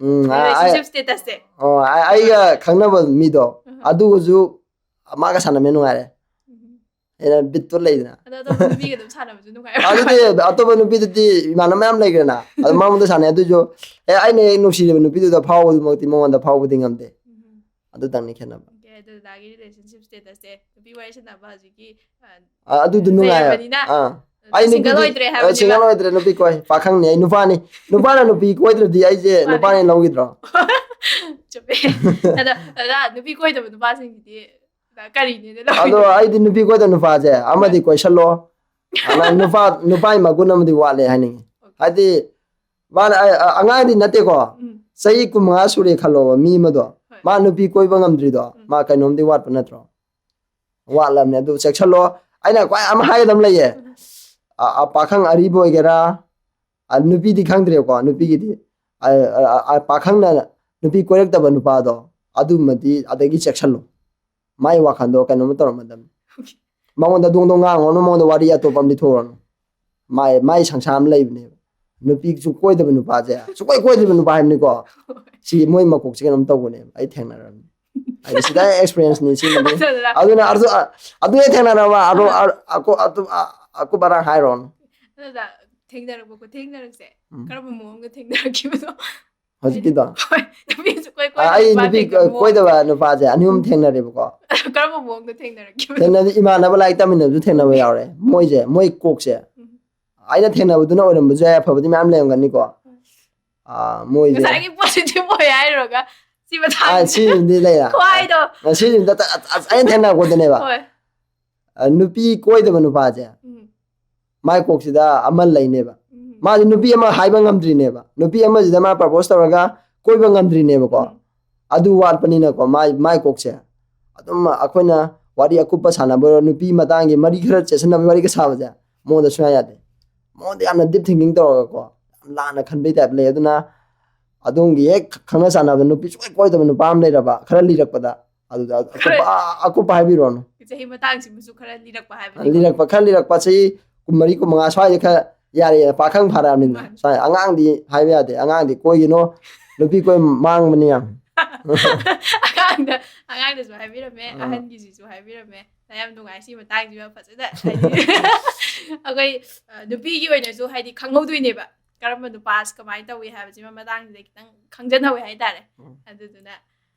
ꯎꯝ, ꯔꯤꯂꯦꯁꯟꯁꯤꯞ ꯁ꯭ꯇꯦꯇꯁꯁꯦ꯫ ꯑꯣ, ꯑꯩꯒ ꯈꯪꯅꯕ ꯃꯤꯗꯣ ꯑꯗꯨꯒꯁꯨ ꯃꯥꯒ ꯁꯥꯟꯅꯕ ꯅꯨꯡꯉꯥꯏꯔꯦ꯫ ꯑꯩꯅ ꯕꯤꯠꯇꯣ ꯂꯩꯗꯅ꯫ ꯑꯗꯣ ꯑꯇꯣꯞꯄ ꯅꯨꯄꯤꯒ ꯑꯗꯨꯝ ꯁꯥꯟꯅꯕꯁꯨ ꯅꯨꯡꯉꯥꯏꯔꯦ꯫ ꯑꯗꯨꯗꯤ ꯑꯇꯣꯞꯄ ꯅꯨꯄꯤꯗꯨꯗꯤ ꯏꯃꯥꯟꯅꯕ ꯃꯌꯥꯝ ꯂꯩꯈ꯭ꯔꯦꯅ, ꯑꯗꯨ ꯃꯉꯣꯟꯗ ꯁꯥꯟꯅꯩ꯫ ꯑꯗꯨꯁꯨ ꯑꯦ, ꯑꯩꯅ ꯍꯦꯛ ꯅꯨꯡꯁꯤꯔꯤꯕ ꯅꯨꯄꯤꯗꯨꯗ ꯐꯥꯎꯕꯗꯨꯃꯛꯇꯤ ꯃꯉꯣꯟꯗ ꯐꯥꯎꯕꯗꯤ ꯉꯝꯗꯦ꯫ ꯑꯗꯨꯇꯪꯅꯤ ꯈꯦꯠꯅꯕ꯫ ꯑꯣꯀꯦ, ꯑꯗꯨ ꯗꯗꯥꯒꯤ ꯔꯤꯂꯦꯁꯟꯁꯤꯞ ꯁ꯭ꯇꯦꯇꯁꯁꯦ, ꯅꯨꯄꯤ ꯋꯥꯔꯤ ꯁꯥꯟꯅꯕ ꯍꯧꯖꯤꯛꯀꯤ, ꯑ, ꯑ, ꯑꯗꯨꯗꯤ ꯅꯨꯡꯉꯥꯏ꯫ ꯂꯩꯔꯕꯅꯤꯅ ꯑꯥ, ꯑꯩ ꯁꯤꯡꯒꯜ ꯅꯨꯄꯤꯗꯤ ꯑꯣꯏꯗ꯭ꯔꯦ ꯍꯥꯏꯕꯅꯦꯕ꯫ ꯁꯤꯡꯒꯜ ꯑꯣꯏꯗ꯭ꯔꯦ, ꯅꯨꯄꯤ ꯀꯣꯏ, ꯄꯥꯈꯪꯅꯤ ꯑꯩ, ꯅꯨꯄꯥꯅꯤ꯫ ꯅꯨꯄꯥꯅ ꯅꯨꯄꯤ ꯀꯣꯏꯗ꯭ꯔꯗꯤ ꯑꯩꯁꯦ ꯃꯥꯅꯦ꯫ ꯅꯨꯄꯥꯅ ꯂꯧꯈꯤꯗ꯭ꯔꯣ? ꯆꯨꯝꯃꯦ꯫ ꯑꯗ ꯑꯗ ꯅꯨꯄꯤ ꯀꯣꯏꯗꯕ ꯅꯨꯄꯥꯁꯤꯡꯁꯤꯗꯤ ꯀꯔꯤꯅꯦꯅ ꯑꯗꯣ ꯂꯧꯔꯤꯅꯣ? ꯑꯩꯗꯤ ꯅꯨꯄꯤ ꯀꯣꯏꯗꯕ ꯅꯨꯄꯥꯁꯦ ꯑꯃꯗꯤ ꯀꯣꯏꯁꯜꯂꯣ꯫ ꯑꯗ ꯅꯨꯄꯥ, ꯅꯨꯄꯥꯒꯤ ꯃꯒꯨꯟ ꯑꯃꯗꯤ ꯋꯥꯠꯂꯦ ꯍꯥꯏꯅꯤꯡꯉꯤ꯫ ꯍꯥꯏꯗꯤ ꯃꯥꯅ ꯑ-, ꯑ-, ꯑꯉꯥꯡꯗꯤ ꯅꯠꯇꯦꯀꯣ, ꯎꯝ꯫ ꯆꯍꯤ ꯀꯨꯟꯃꯉꯥ ꯁꯨꯔꯦ ꯈꯜꯂꯣꯕ, ꯃꯤ ꯑꯃꯗꯣ, ꯍꯣꯏ꯫ ꯃꯥ ꯅꯨꯄꯤ ꯀꯣꯏꯕ ꯉꯝꯗ꯭ꯔꯤꯗꯣ, ꯎꯝ꯫ ꯃꯥ ꯀꯩꯅꯣꯝꯗꯤ ꯋꯥꯠꯄ ꯅꯠꯇ꯭ꯔꯣ? ꯋꯥꯠꯂꯕꯅꯦ꯫ ꯑꯗꯨ ꯆꯦꯛꯁꯜꯂꯣ꯫ ꯑꯩꯅ ꯈ꯭ꯋꯥꯏ ꯑꯃ ꯍꯥꯏꯒꯗꯕ ꯂꯩꯌꯦ꯫ ꯎꯝ꯫ ꯑ, ꯑ, ꯄꯥꯈꯪ ꯑꯔꯤꯕ ꯑꯣꯏꯒꯦꯔꯥ, ꯑ, ꯅꯨꯄꯤꯗꯤ ꯈꯪꯗ꯭ꯔꯦꯀꯣ, ꯅꯨꯄꯤꯒꯤꯗꯤ꯫ ꯑ, ꯑ, ꯑ, ꯄꯥꯈꯪꯅ ꯅꯨꯄꯤ ꯀꯣꯏꯔꯛꯇꯕ ꯅꯨꯄꯥꯗꯣ, ꯑꯗꯨꯃꯗꯤ ꯑꯗꯒꯤ ꯆꯦꯛꯁꯜꯂꯣ꯫ ꯃꯥꯏ ꯋꯥꯈꯜꯗꯣ ꯀꯩꯅꯣꯝꯃ ꯇꯧꯔꯝꯃꯗꯕꯅꯤ꯫ ꯃꯉꯣꯟꯗ ꯗꯣꯡ ꯗꯣꯡ ꯉꯥꯡꯉꯨꯔꯅꯨ, ꯃꯉꯣꯟꯗ ꯋꯥꯔꯤ ꯑꯇꯣꯞꯄ ꯑꯃ ꯂꯤꯊꯣꯛꯎꯔꯅꯨ꯫ ꯃꯥꯏ, ꯃꯥꯏ ꯁꯪꯁꯥꯔ ꯑꯃ ꯂꯩꯕꯅꯦꯕ꯫ ꯅꯨꯄꯤꯁꯨ ꯀꯣꯏꯗꯕ ꯅꯨꯄꯥꯁꯦ, ꯁꯨꯡꯀꯣꯏ ꯀꯣꯏꯗ꯭ꯔꯤꯕ ꯅꯨꯄꯥ ꯍꯥꯏꯕꯅꯤꯀꯣ꯫ ꯁꯤ ꯃꯣꯏ ꯃꯀꯣꯛꯁꯦ ꯀꯩꯅꯣꯝ ꯇꯧꯕꯅꯦꯕ꯫ ꯑꯩ ꯊꯦꯡꯅꯔꯕꯅꯤ꯫ ꯍꯥꯏꯗꯤ ꯁꯤꯗ ꯑꯦꯛꯁꯄꯤꯔꯤꯌꯦꯟꯁꯅꯤ ꯁꯤꯃꯗꯤ꯫ ꯑꯗꯨꯅ ꯑꯗꯨ, ꯑꯗꯨ ꯍꯦꯛ ꯊꯦꯡꯅꯔꯕ, ꯑꯗꯨ, ꯑ-, ꯑꯀꯨ-, ꯑꯗꯨ, ꯑ-, ꯑꯀꯨꯞ ꯑꯔꯥꯡ ꯍꯥꯏꯔꯣꯅꯨ꯫ ꯑꯗꯨꯗ ꯊꯦꯡꯅꯔꯛꯄ ꯈꯨꯊꯦꯡꯅꯔꯛꯁꯦ, ꯎꯝ꯫ ꯀꯔꯝꯕ ꯃꯑꯣꯡꯗ ꯊꯦꯡꯅꯔꯛꯈꯤꯕꯅꯣ? ꯍꯧꯖꯤꯛꯀꯤꯗꯣ? ꯍꯣꯏ, ꯅꯨꯄꯤ ꯁꯨꯡꯀꯣꯏ ꯑ, ꯀꯣꯏꯗꯕ ꯑꯩ ꯅꯨꯄꯤ ꯊꯦꯡꯅꯕ ꯀꯣꯏꯗꯕ ꯃꯑꯣꯡꯁꯦ꯫ ꯅꯨꯄꯥꯁꯦ ꯑꯅꯤ ꯑꯍꯨꯝ ꯊꯦꯡꯅꯔꯦꯕꯀꯣ꯫ ꯀꯔꯝꯕ ꯃꯑꯣꯡꯗ ꯊꯦꯡꯅꯔꯛꯈꯤꯕꯅꯣ? ꯊꯦꯡꯅꯕꯗꯤ ꯏꯃꯥꯟꯅꯕ ꯂꯥꯏꯔꯤꯛ ꯇꯝꯃꯤꯟꯅꯕꯁꯨ ꯊꯦꯡꯅꯕ ꯌꯥꯎꯔꯦ꯫ ꯃꯣꯏꯁꯦ, ꯃꯣꯏ ꯀꯣꯛꯁꯦ꯫ ꯎꯝ꯫ ꯑꯩꯅ ꯊꯦꯡꯅꯕꯗꯨꯅ ꯑꯣꯏꯔꯝꯕꯁꯨ ꯌꯥꯏ, ꯑꯐꯕꯗꯤ ꯃꯌꯥꯝ ꯂꯩꯔꯝꯒꯅꯤꯀꯣ꯫ ꯑꯥ, ꯃꯣꯏꯁꯦ꯫ ꯉꯁꯥꯏꯒꯤ ꯄꯣꯖꯤꯇꯤꯚ ꯑꯣꯏ ꯍꯥꯏꯔꯨꯔꯒ ꯁꯤ ꯃꯇꯥꯡꯁꯤꯗꯤ ꯑꯥ, ꯁꯤꯁꯤꯃꯗꯤ ꯂꯩꯔꯦ꯫ ꯈ꯭ꯋꯥꯏꯗꯣ꯫ ꯑꯥ, ꯁꯤꯁꯤꯃꯗꯤ ꯑ-, ꯑ-, ꯑ-, ꯑꯩꯅ ꯊꯦꯡꯅꯔꯛꯄꯗꯅꯦꯕ꯫ ꯍꯣꯏ꯫ ꯑ, ꯅꯨꯄꯤ ꯀꯣꯏꯗꯕ ꯅꯨꯄꯥꯁꯦ, ꯎꯝ꯫ ꯃꯥꯏ ꯀꯣꯛꯁꯤꯗ ꯑꯃ ꯂꯩꯅꯦꯕ꯫ ꯎꯝ꯫ ꯃꯥꯁꯦ ꯅꯨꯄꯤ ꯑꯃ ꯍꯥꯏꯕ ꯉꯝꯗ꯭ꯔꯤꯅꯦꯕ꯫ ꯅꯨꯄꯤ ꯑꯃꯁꯤꯗ ꯃꯥ ꯄ꯭ꯔꯄꯣꯁ ꯇꯧꯔꯒ ꯀꯣꯏꯕ ꯉꯝꯗ꯭ꯔꯤꯅꯦꯕꯀꯣ꯫ ꯎꯝ. ꯑꯗꯨ ꯋꯥꯠꯄꯅꯤꯅꯀꯣ, ꯃꯥꯏ ꯃꯥꯏ ꯀꯣꯛꯁꯦ ꯑꯗꯨꯝ ꯑꯩꯈꯣꯏꯅ ꯋꯥꯔꯤ ꯑꯀꯨꯞꯄ ꯁꯥꯟꯅꯕ ꯑꯣꯏꯔꯣ, ꯅꯨꯄꯤ ꯃꯇꯥꯡꯒꯤ ꯃꯔꯤ ꯈꯔ ꯆꯦꯠꯁꯟꯅꯕꯒꯤ ꯋꯥꯔꯤꯒ ꯁꯥꯕꯁꯦ ꯃꯉꯣꯟꯗ ꯁꯨꯡꯌꯥ ꯌꯥꯗꯦ꯫ ꯃꯉꯣꯟꯗ ꯌꯥꯝꯅ ꯗꯤꯞ ꯊꯤꯡꯀꯤꯡ ꯇꯧꯔꯒꯀꯣ, ꯌꯥꯝ ꯂꯥꯟꯅ ꯈꯟꯕꯩ ꯇꯥꯏꯞ ꯂꯩ꯫ ꯑꯗꯨꯅ ꯑꯗꯣꯝꯒꯤ ꯍꯦꯛ ꯈꯪꯅ ꯆꯥꯟꯅꯕꯗ ꯅꯨꯄꯤ ꯁꯨꯡꯀꯣꯏ ꯀꯣꯏꯗꯕ ꯅꯨꯄꯥ ꯑꯃ ꯂꯩꯔꯕ, ꯈꯔ ꯂꯤꯔꯛꯄꯗ, ꯑꯗꯨꯗ ꯑꯀꯨꯞꯄ ꯑꯀꯨꯞꯄ ꯍꯥꯏꯕꯤꯔꯣꯅꯨ꯫ ꯆꯍꯤ ꯃꯇꯥꯡꯁꯤꯃꯁꯨ ꯈꯔ ꯂꯤꯔꯛꯄ ꯍꯥꯏꯕꯅꯤ. ꯂꯤꯔꯛꯄ, ꯈꯔ ꯂꯤꯔꯛꯄ, ꯆꯍꯤ ꯀꯨꯟꯃꯔꯤ ꯀꯨꯟꯃꯉꯥ ꯁ꯭ꯋꯥꯏꯗ ꯈꯔ ꯌꯥꯔꯦ, ꯄꯥꯈꯪ ꯐꯥꯔꯛꯑꯕꯅꯤꯅ꯫ ꯃꯥꯅꯤ. ꯁ꯭ꯋꯥꯏ ꯑꯉꯥꯡꯗꯤ ꯍꯥꯏꯕ ꯌꯥꯗꯦ, ꯑꯉꯥꯡꯗꯤ ꯀꯣꯏꯒꯤꯅꯣ, ꯅꯨꯄꯤ ꯀꯣꯏ ꯃꯥꯡꯕꯅꯤ ꯌꯥꯝ꯫ ꯑꯉꯥꯡꯗ ꯑꯉꯥꯡꯗꯁꯨ ꯍꯥꯏꯕꯤꯔꯝꯃꯦ, ꯑꯥ. ꯑꯍꯟꯒꯤꯁꯤꯁꯨ ꯍꯥꯏꯕꯤꯔꯝꯃꯦ꯫ ꯌꯥꯝ ꯅꯨꯡꯉꯥꯏ ꯁꯤ ꯃꯇꯥꯡꯁꯤꯃ ꯐꯖꯅ ꯍꯥꯏꯗꯤ ꯑꯩꯈꯣꯏ, ꯑ, ꯅꯨꯄꯤꯒꯤ ꯑꯣꯏꯅꯁꯨ ꯍꯥꯏꯗꯤ ꯈꯪꯍꯧꯗꯣꯏꯅꯦꯕ, ꯀꯔꯝꯕ ꯅꯨꯄꯥ ꯀꯃꯥꯏꯅ ꯇꯧꯏ ꯍꯥꯏꯕꯁꯤꯃ ꯃꯇꯥꯡꯁꯤꯗ ꯈꯤꯇꯪ ꯈꯪꯖꯟꯍꯧꯋꯦ ꯍꯥꯏꯇꯥꯔꯦ. ꯎꯝ. ꯑꯗꯨꯗꯨꯅ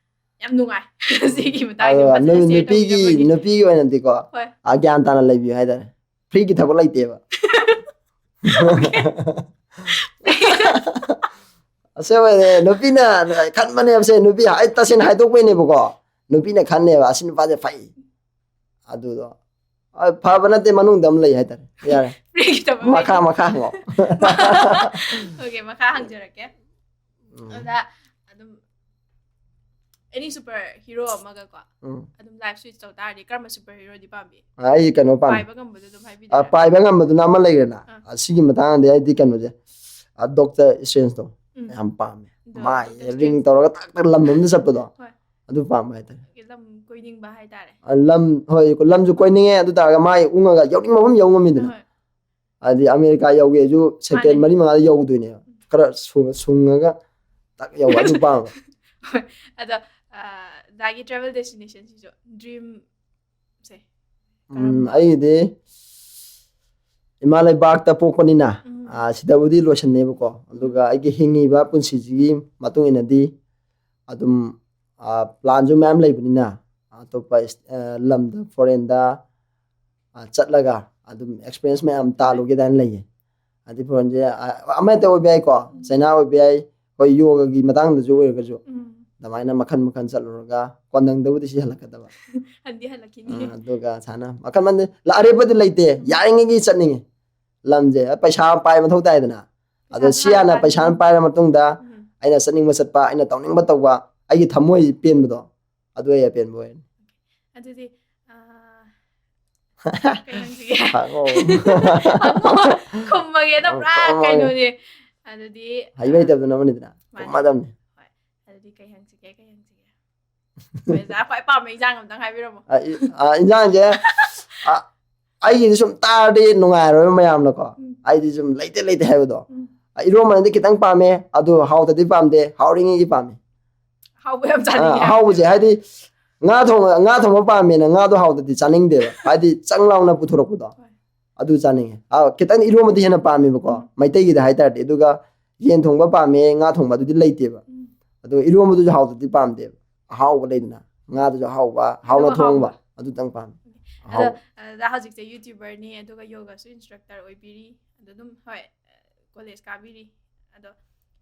ꯌꯥꯝ ꯅꯨꯡꯉꯥꯏ ꯁꯤꯒꯤ ꯃꯇꯥꯡꯁꯤꯃ ꯑꯗꯨꯒ ꯐꯖꯅ ꯅꯨ- share ꯅꯨꯄꯤꯒꯤ ꯇꯧꯕꯤꯔꯝꯕꯒꯤ. ꯅꯨꯄꯤꯒꯤ ꯑꯣꯏꯅꯗꯤꯀꯣ, ꯍꯣꯏ. ꯑ, ꯒ꯭ꯌꯥꯟ ꯇꯥꯅ ꯂꯩꯕꯤꯌꯨ ꯍꯥꯏꯇꯥꯔꯦ. ꯐ꯭ꯔꯤꯒꯤ ꯊꯕꯛ ꯂꯩꯇꯦꯕ꯫ ꯑꯁꯦꯡꯕꯅꯦ, ꯅꯨꯄꯤꯅ ꯈꯟꯕꯅꯦꯕꯁꯦ, ꯅꯨꯄꯤ ꯍꯥꯏ ꯇꯁꯦꯡꯅ ꯍꯥꯏꯗꯣꯛꯄꯩꯅꯦꯕꯀꯣ, ꯅꯨꯄꯤꯅ ꯈꯟꯅꯦꯕ ꯑꯁꯤ ꯅꯨꯄꯥꯁꯦ ꯐꯩ, ꯑꯗꯨꯗꯣ, ꯑ, ꯐꯕ ꯅꯠꯇꯦ, ꯃꯅꯨꯡꯗ ꯑꯃ ꯂꯩ ꯍꯥꯏꯇꯥꯔꯦ. ꯌꯥꯔꯦ. ꯐ꯭ꯔꯤꯒꯤ ꯊꯕꯛ ꯃꯈꯥ ꯂꯩꯇꯦ. ꯃꯈꯥ ꯍꯪꯉꯣ. Okay, ꯃꯈꯥ ꯍꯪꯖꯔꯛꯀꯦ. ꯎꯝ. ꯑꯗ ꯑꯗꯨꯝ any super hero ꯑꯃꯒꯀꯣ ꯎꯝ. ꯑꯗꯨꯝ life switch ꯇꯧ ꯇꯥꯔꯗꯤ ꯀꯔꯝꯕ super heroꯗꯤ ꯄꯥꯝꯕꯤ? ꯑꯩ ꯀꯩꯅꯣ ꯄꯥꯝꯃꯦ. ꯄꯥꯏꯕ ꯉꯝꯕꯗꯣ ꯑꯗꯨꯝ ꯑ, ꯍꯥꯏꯕꯤꯗꯣꯏꯔꯥ? ꯄꯥꯏꯕ ꯉꯝꯕꯗꯨꯅ ꯑꯃ ꯂꯩꯔꯦꯅ. ꯑꯥ. ꯑꯁꯤꯒꯤ ꯃꯇꯥꯡꯗꯤ ꯑꯩꯗꯤ ꯀꯩꯅꯣꯁꯦ, ꯑ, ꯗꯣꯛꯇꯔ ꯏꯁꯇ꯭ꯔꯦꯟꯖꯇꯣ ꯎꯝ. ꯌꯥꯝ ꯄꯥꯝꯃꯦ. ꯑꯗꯣ ꯃꯥꯏ ꯗꯣꯛꯇꯔ ꯔꯤꯡ ꯏꯁꯇ꯭ꯔꯦꯟꯖ. ꯇꯧꯔꯒ ꯇꯥꯛ ꯇꯥꯛ ꯂꯝ ꯑꯃꯗ ꯆꯠꯄꯗꯣ, ꯍꯣꯏ. ꯑꯗꯨ ꯄꯥꯝꯕ ꯍꯥꯏꯇꯥꯔꯦ. ꯂꯝ ꯀꯣꯏꯅꯤꯡꯕ ꯍꯥꯏꯇꯥꯔꯦ. ꯑ, ꯂꯝ, ꯍꯣꯏ, ꯂꯝꯁꯨ ꯀꯣꯏꯅꯤꯡꯉꯦ, ꯑꯗꯨ ꯇꯥꯔꯒ ꯃꯥꯏ ꯎꯪꯉꯒ ꯌꯧꯅꯤꯡꯕ ꯃꯐꯝ ꯌꯧ ꯉꯝꯃꯤꯗꯅ. ꯍꯣꯏ. ꯍꯥꯏꯗꯤ ꯑꯃꯦꯔꯤꯀꯥ ꯌꯧꯒꯦꯁꯨ ꯁꯦꯀꯦꯟ ꯃꯥꯅꯦ. ꯃꯔꯤ ꯃꯉꯥꯗ ꯌꯧꯗꯣꯏꯅꯦꯕ. ꯈꯔ ꯁꯨ- ꯁꯨꯡꯉꯒ ꯇꯛ ꯌꯧꯕ ꯑꯗꯨ ꯄꯥꯝꯕ. ꯍꯣꯏ. ꯑꯗꯣ, ꯑ, ꯗꯥꯒꯤ travel destinationꯁꯤꯁꯨ dreamꯁꯦ ꯎꯝ, ꯑꯩꯒꯤꯗꯤ ꯏꯃꯥ ꯂꯩꯕꯥꯛꯇ ꯄꯣꯛꯄꯅꯤꯅ, ꯎꯝ. ꯑ, ꯁꯤꯗꯕꯨꯗꯤ ꯂꯣꯏꯁꯟꯅꯦꯕꯀꯣ, ꯑꯗꯨꯒ ꯑꯩꯒꯤ ꯍꯤꯡꯉꯤꯕ ꯄꯨꯟꯁꯤꯁꯤꯒꯤ ꯃꯇꯨꯡ ꯏꯟꯅꯗꯤ ꯑꯗꯨꯝ, ꯑ, ꯄ꯭ꯂꯥꯟꯁꯨ ꯃꯌꯥꯝ ꯂꯩꯕꯅꯤꯅ, ꯑꯇꯣꯞꯄ ꯏꯁ-, ꯑ, ꯂꯝꯗ, ꯐꯣꯔꯦꯟꯗ, ꯑ, ꯆꯠꯂꯒ ꯑꯗꯨꯝ ꯑꯦꯛꯁꯄꯤꯔꯤꯌꯦꯟꯁ ꯃꯌꯥꯝ ꯇꯥꯜꯂꯨꯒꯦ ꯍꯥꯏꯅ ꯂꯩꯌꯦ꯫ ꯍꯥꯏꯗꯤ ꯐꯣꯔꯦꯟꯁꯦ, ꯑ, ꯑꯃꯍꯦꯛꯇ ꯑꯣꯏꯕ ꯌꯥꯏꯀꯣ, ꯆꯩꯅꯥ ꯑꯣꯏꯕ ꯌꯥꯏ, ꯍꯣꯏ, ꯌꯣꯒꯒꯤ ꯃꯇꯥꯡꯗꯁꯨ ꯑꯣꯏꯔꯒꯁꯨ, ꯎꯝ. ꯑꯗꯨꯃꯥꯏꯅ ꯃꯈꯜ ꯃꯈꯜ ꯆꯠꯂꯨꯔꯒ ꯀꯣꯟꯅꯪꯗꯕꯨꯗꯤ ꯁꯤ ꯍꯜꯂꯛꯀꯗꯕ. ꯍꯟꯗꯤ ꯍꯜꯂꯛꯈꯤꯅꯤ. ꯑ, ꯑꯗꯨꯒ ꯁꯨꯃꯥꯏꯅ ꯃꯈꯜ ꯃꯈꯜ, ꯂ-, ꯑꯔꯦꯞꯄꯗꯤ ꯂꯩꯇꯦ, ꯌꯥꯔꯤꯉꯩꯗꯤ ꯆꯠꯅꯤꯡꯉꯦ. ꯂꯝꯁꯦ, ꯑ, ꯄꯩꯁꯥ ꯑꯃ ꯄꯥꯏꯕ ꯃꯊꯧ ꯇꯥꯏꯗꯅ. ꯑꯗꯣ ꯄꯩꯁꯥ ꯁꯤ ꯍꯥꯟꯅ ꯇꯥꯟꯕ ꯄꯩꯁꯥ ꯑꯃ ꯇꯥꯟꯕ. ꯄꯥꯏꯔ ꯃꯇꯨꯡꯗ, ꯎꯝ. ꯑꯩꯅ ꯆꯠꯅꯤꯡꯕ ꯆꯠꯄ, ꯑꯩꯅ ꯇꯧꯅꯤꯡꯕ ꯇꯧꯕ, ꯑꯩꯒꯤ ꯊꯃꯣꯏ ꯄꯦꯟꯕꯗꯣ, ꯑꯗꯨ ꯑꯩ ꯑꯄꯦꯟꯕ ꯑꯣꯏꯔꯅꯤ꯫ ꯑꯗꯨꯗꯤ ꯑꯥ, ꯀꯩ ꯍꯪꯁꯤꯒꯦ? ꯍꯪꯉꯣ꯫ ꯍꯪꯉꯣ, ꯈꯨꯝꯃꯒꯦꯗ ꯄꯨꯔꯥ ꯈꯨꯝꯃꯒꯦ꯫ ꯀꯩꯅꯣꯅꯦ꯫ ꯑꯗꯨꯗꯤ ꯍꯩꯕ ꯍꯩꯇꯕꯗꯨꯅ ꯑꯃꯅꯤꯗꯅ, ꯃꯥꯅꯦ꯫ ꯈꯨꯝꯃꯗꯕꯅꯤ꯫ ꯑꯗꯨꯗꯤ ꯀꯩ ꯍꯪꯁꯤꯒꯦ, ꯀꯩ ꯍꯪꯁꯤꯒꯦ? ꯃꯣꯏꯁꯦ ꯈ꯭ꯋꯥꯏ ꯄꯥꯝꯕ ꯏꯟꯖꯥꯡ ꯑꯝꯇꯪ ꯍꯥꯏꯕꯤꯔꯝꯃꯣ꯫ ꯑ, ꯏ- ꯑ, ꯏꯟꯖꯥꯡꯁꯦ, ꯑ, ꯑꯩꯒꯤꯗꯤ ꯁꯨꯝ ꯇꯥꯔꯗꯤ ꯅꯨꯡꯉꯥꯏꯔꯣꯏꯕ ꯃꯌꯥꯝꯅꯀꯣ꯫ ꯎꯝ. ꯑꯩꯗꯤ ꯁꯨꯝ ꯂꯩꯇꯦ ꯂꯩꯇꯦ ꯍꯥꯏꯕꯗꯣ꯫ ꯎꯝ. ꯑ, ꯏꯔꯣꯝꯕꯅꯗꯤ ꯈꯤꯇꯪ ꯄꯥꯝꯃꯦ, ꯑꯗꯨ ꯍꯥꯎꯇꯗꯤ ꯄꯥꯝꯗꯦ, ꯍꯥꯎꯔꯤꯉꯩꯒꯤ ꯄꯥꯝꯃꯦ꯫ ꯍꯥꯎꯕ ꯌꯥꯝ ꯑ, ꯆꯥꯅꯤꯡꯉꯦ ꯑꯍꯥꯎꯕꯁꯦ ꯍꯥꯏꯕꯅꯦꯕ꯫ ꯍꯥꯏꯗꯤ ꯉꯥ ꯊꯣꯡꯕ, ꯉꯥ ꯊꯣꯡꯕ ꯄꯥꯝꯃꯦꯅ ꯉꯥꯗꯣ ꯍꯥꯎꯇꯗꯤ ꯆꯥꯅꯤꯡꯗꯦꯕ, ꯍꯥꯏꯗꯤ ꯆꯪ ꯂꯥꯎꯅ ꯄꯨꯊꯣꯔꯛꯄꯗꯣ꯫ ꯍꯣꯏ. ꯑꯗꯨ ꯆꯥꯅꯤꯡꯉꯦ꯫ ꯑ, ꯈꯤꯇꯪ ꯏꯔꯣꯝꯕꯗꯤ ꯍꯦꯟꯅ ꯄꯥꯝꯃꯦꯕꯀꯣ, ꯎꯝ. ꯃꯩꯇꯩꯒꯤꯗ ꯍꯥꯏꯇꯥꯔꯗꯤ꯫ ꯑꯗꯨꯒ ꯌꯦꯟ ꯊꯣꯡꯕ ꯄꯥꯝꯃꯦ, ꯉꯥ ꯊꯣꯡꯕ ꯑꯗꯨꯗꯤ ꯂꯩꯇꯦꯕ꯫ ꯎꯝ. ꯑꯗꯣ ꯏꯔꯣꯝꯕꯗꯨꯁꯨ ꯍꯥꯎꯇꯗꯤ ꯄꯥꯝꯗꯦꯕ꯫ ꯑꯍꯥꯎꯕ ꯂꯩꯗꯅ, ꯉꯥꯗꯨꯁꯨ ꯑꯍꯥꯎꯕ, ꯍꯥꯎꯅ ꯑꯗꯨꯒ ꯊꯣꯡꯕ, ꯍꯥꯎꯕ. ꯑꯗꯨꯇꯪ ꯄꯥꯝꯃꯦ꯫ ꯑꯗꯣ ꯑꯍꯥꯎꯕ. ꯑꯗ ꯍꯧꯖꯤꯛꯁꯦ YouTuberꯅꯤ, ꯑꯗꯨꯒ ꯌꯣꯒꯥꯁꯨ instructor ꯑꯣꯏꯕꯤꯔꯤ, ꯑꯗꯣ ꯑꯗꯨꯝ ꯍꯣꯏ, ꯀꯣꯂꯦꯖ ꯀꯥꯕꯤꯔꯤ꯫ ꯑꯗꯣ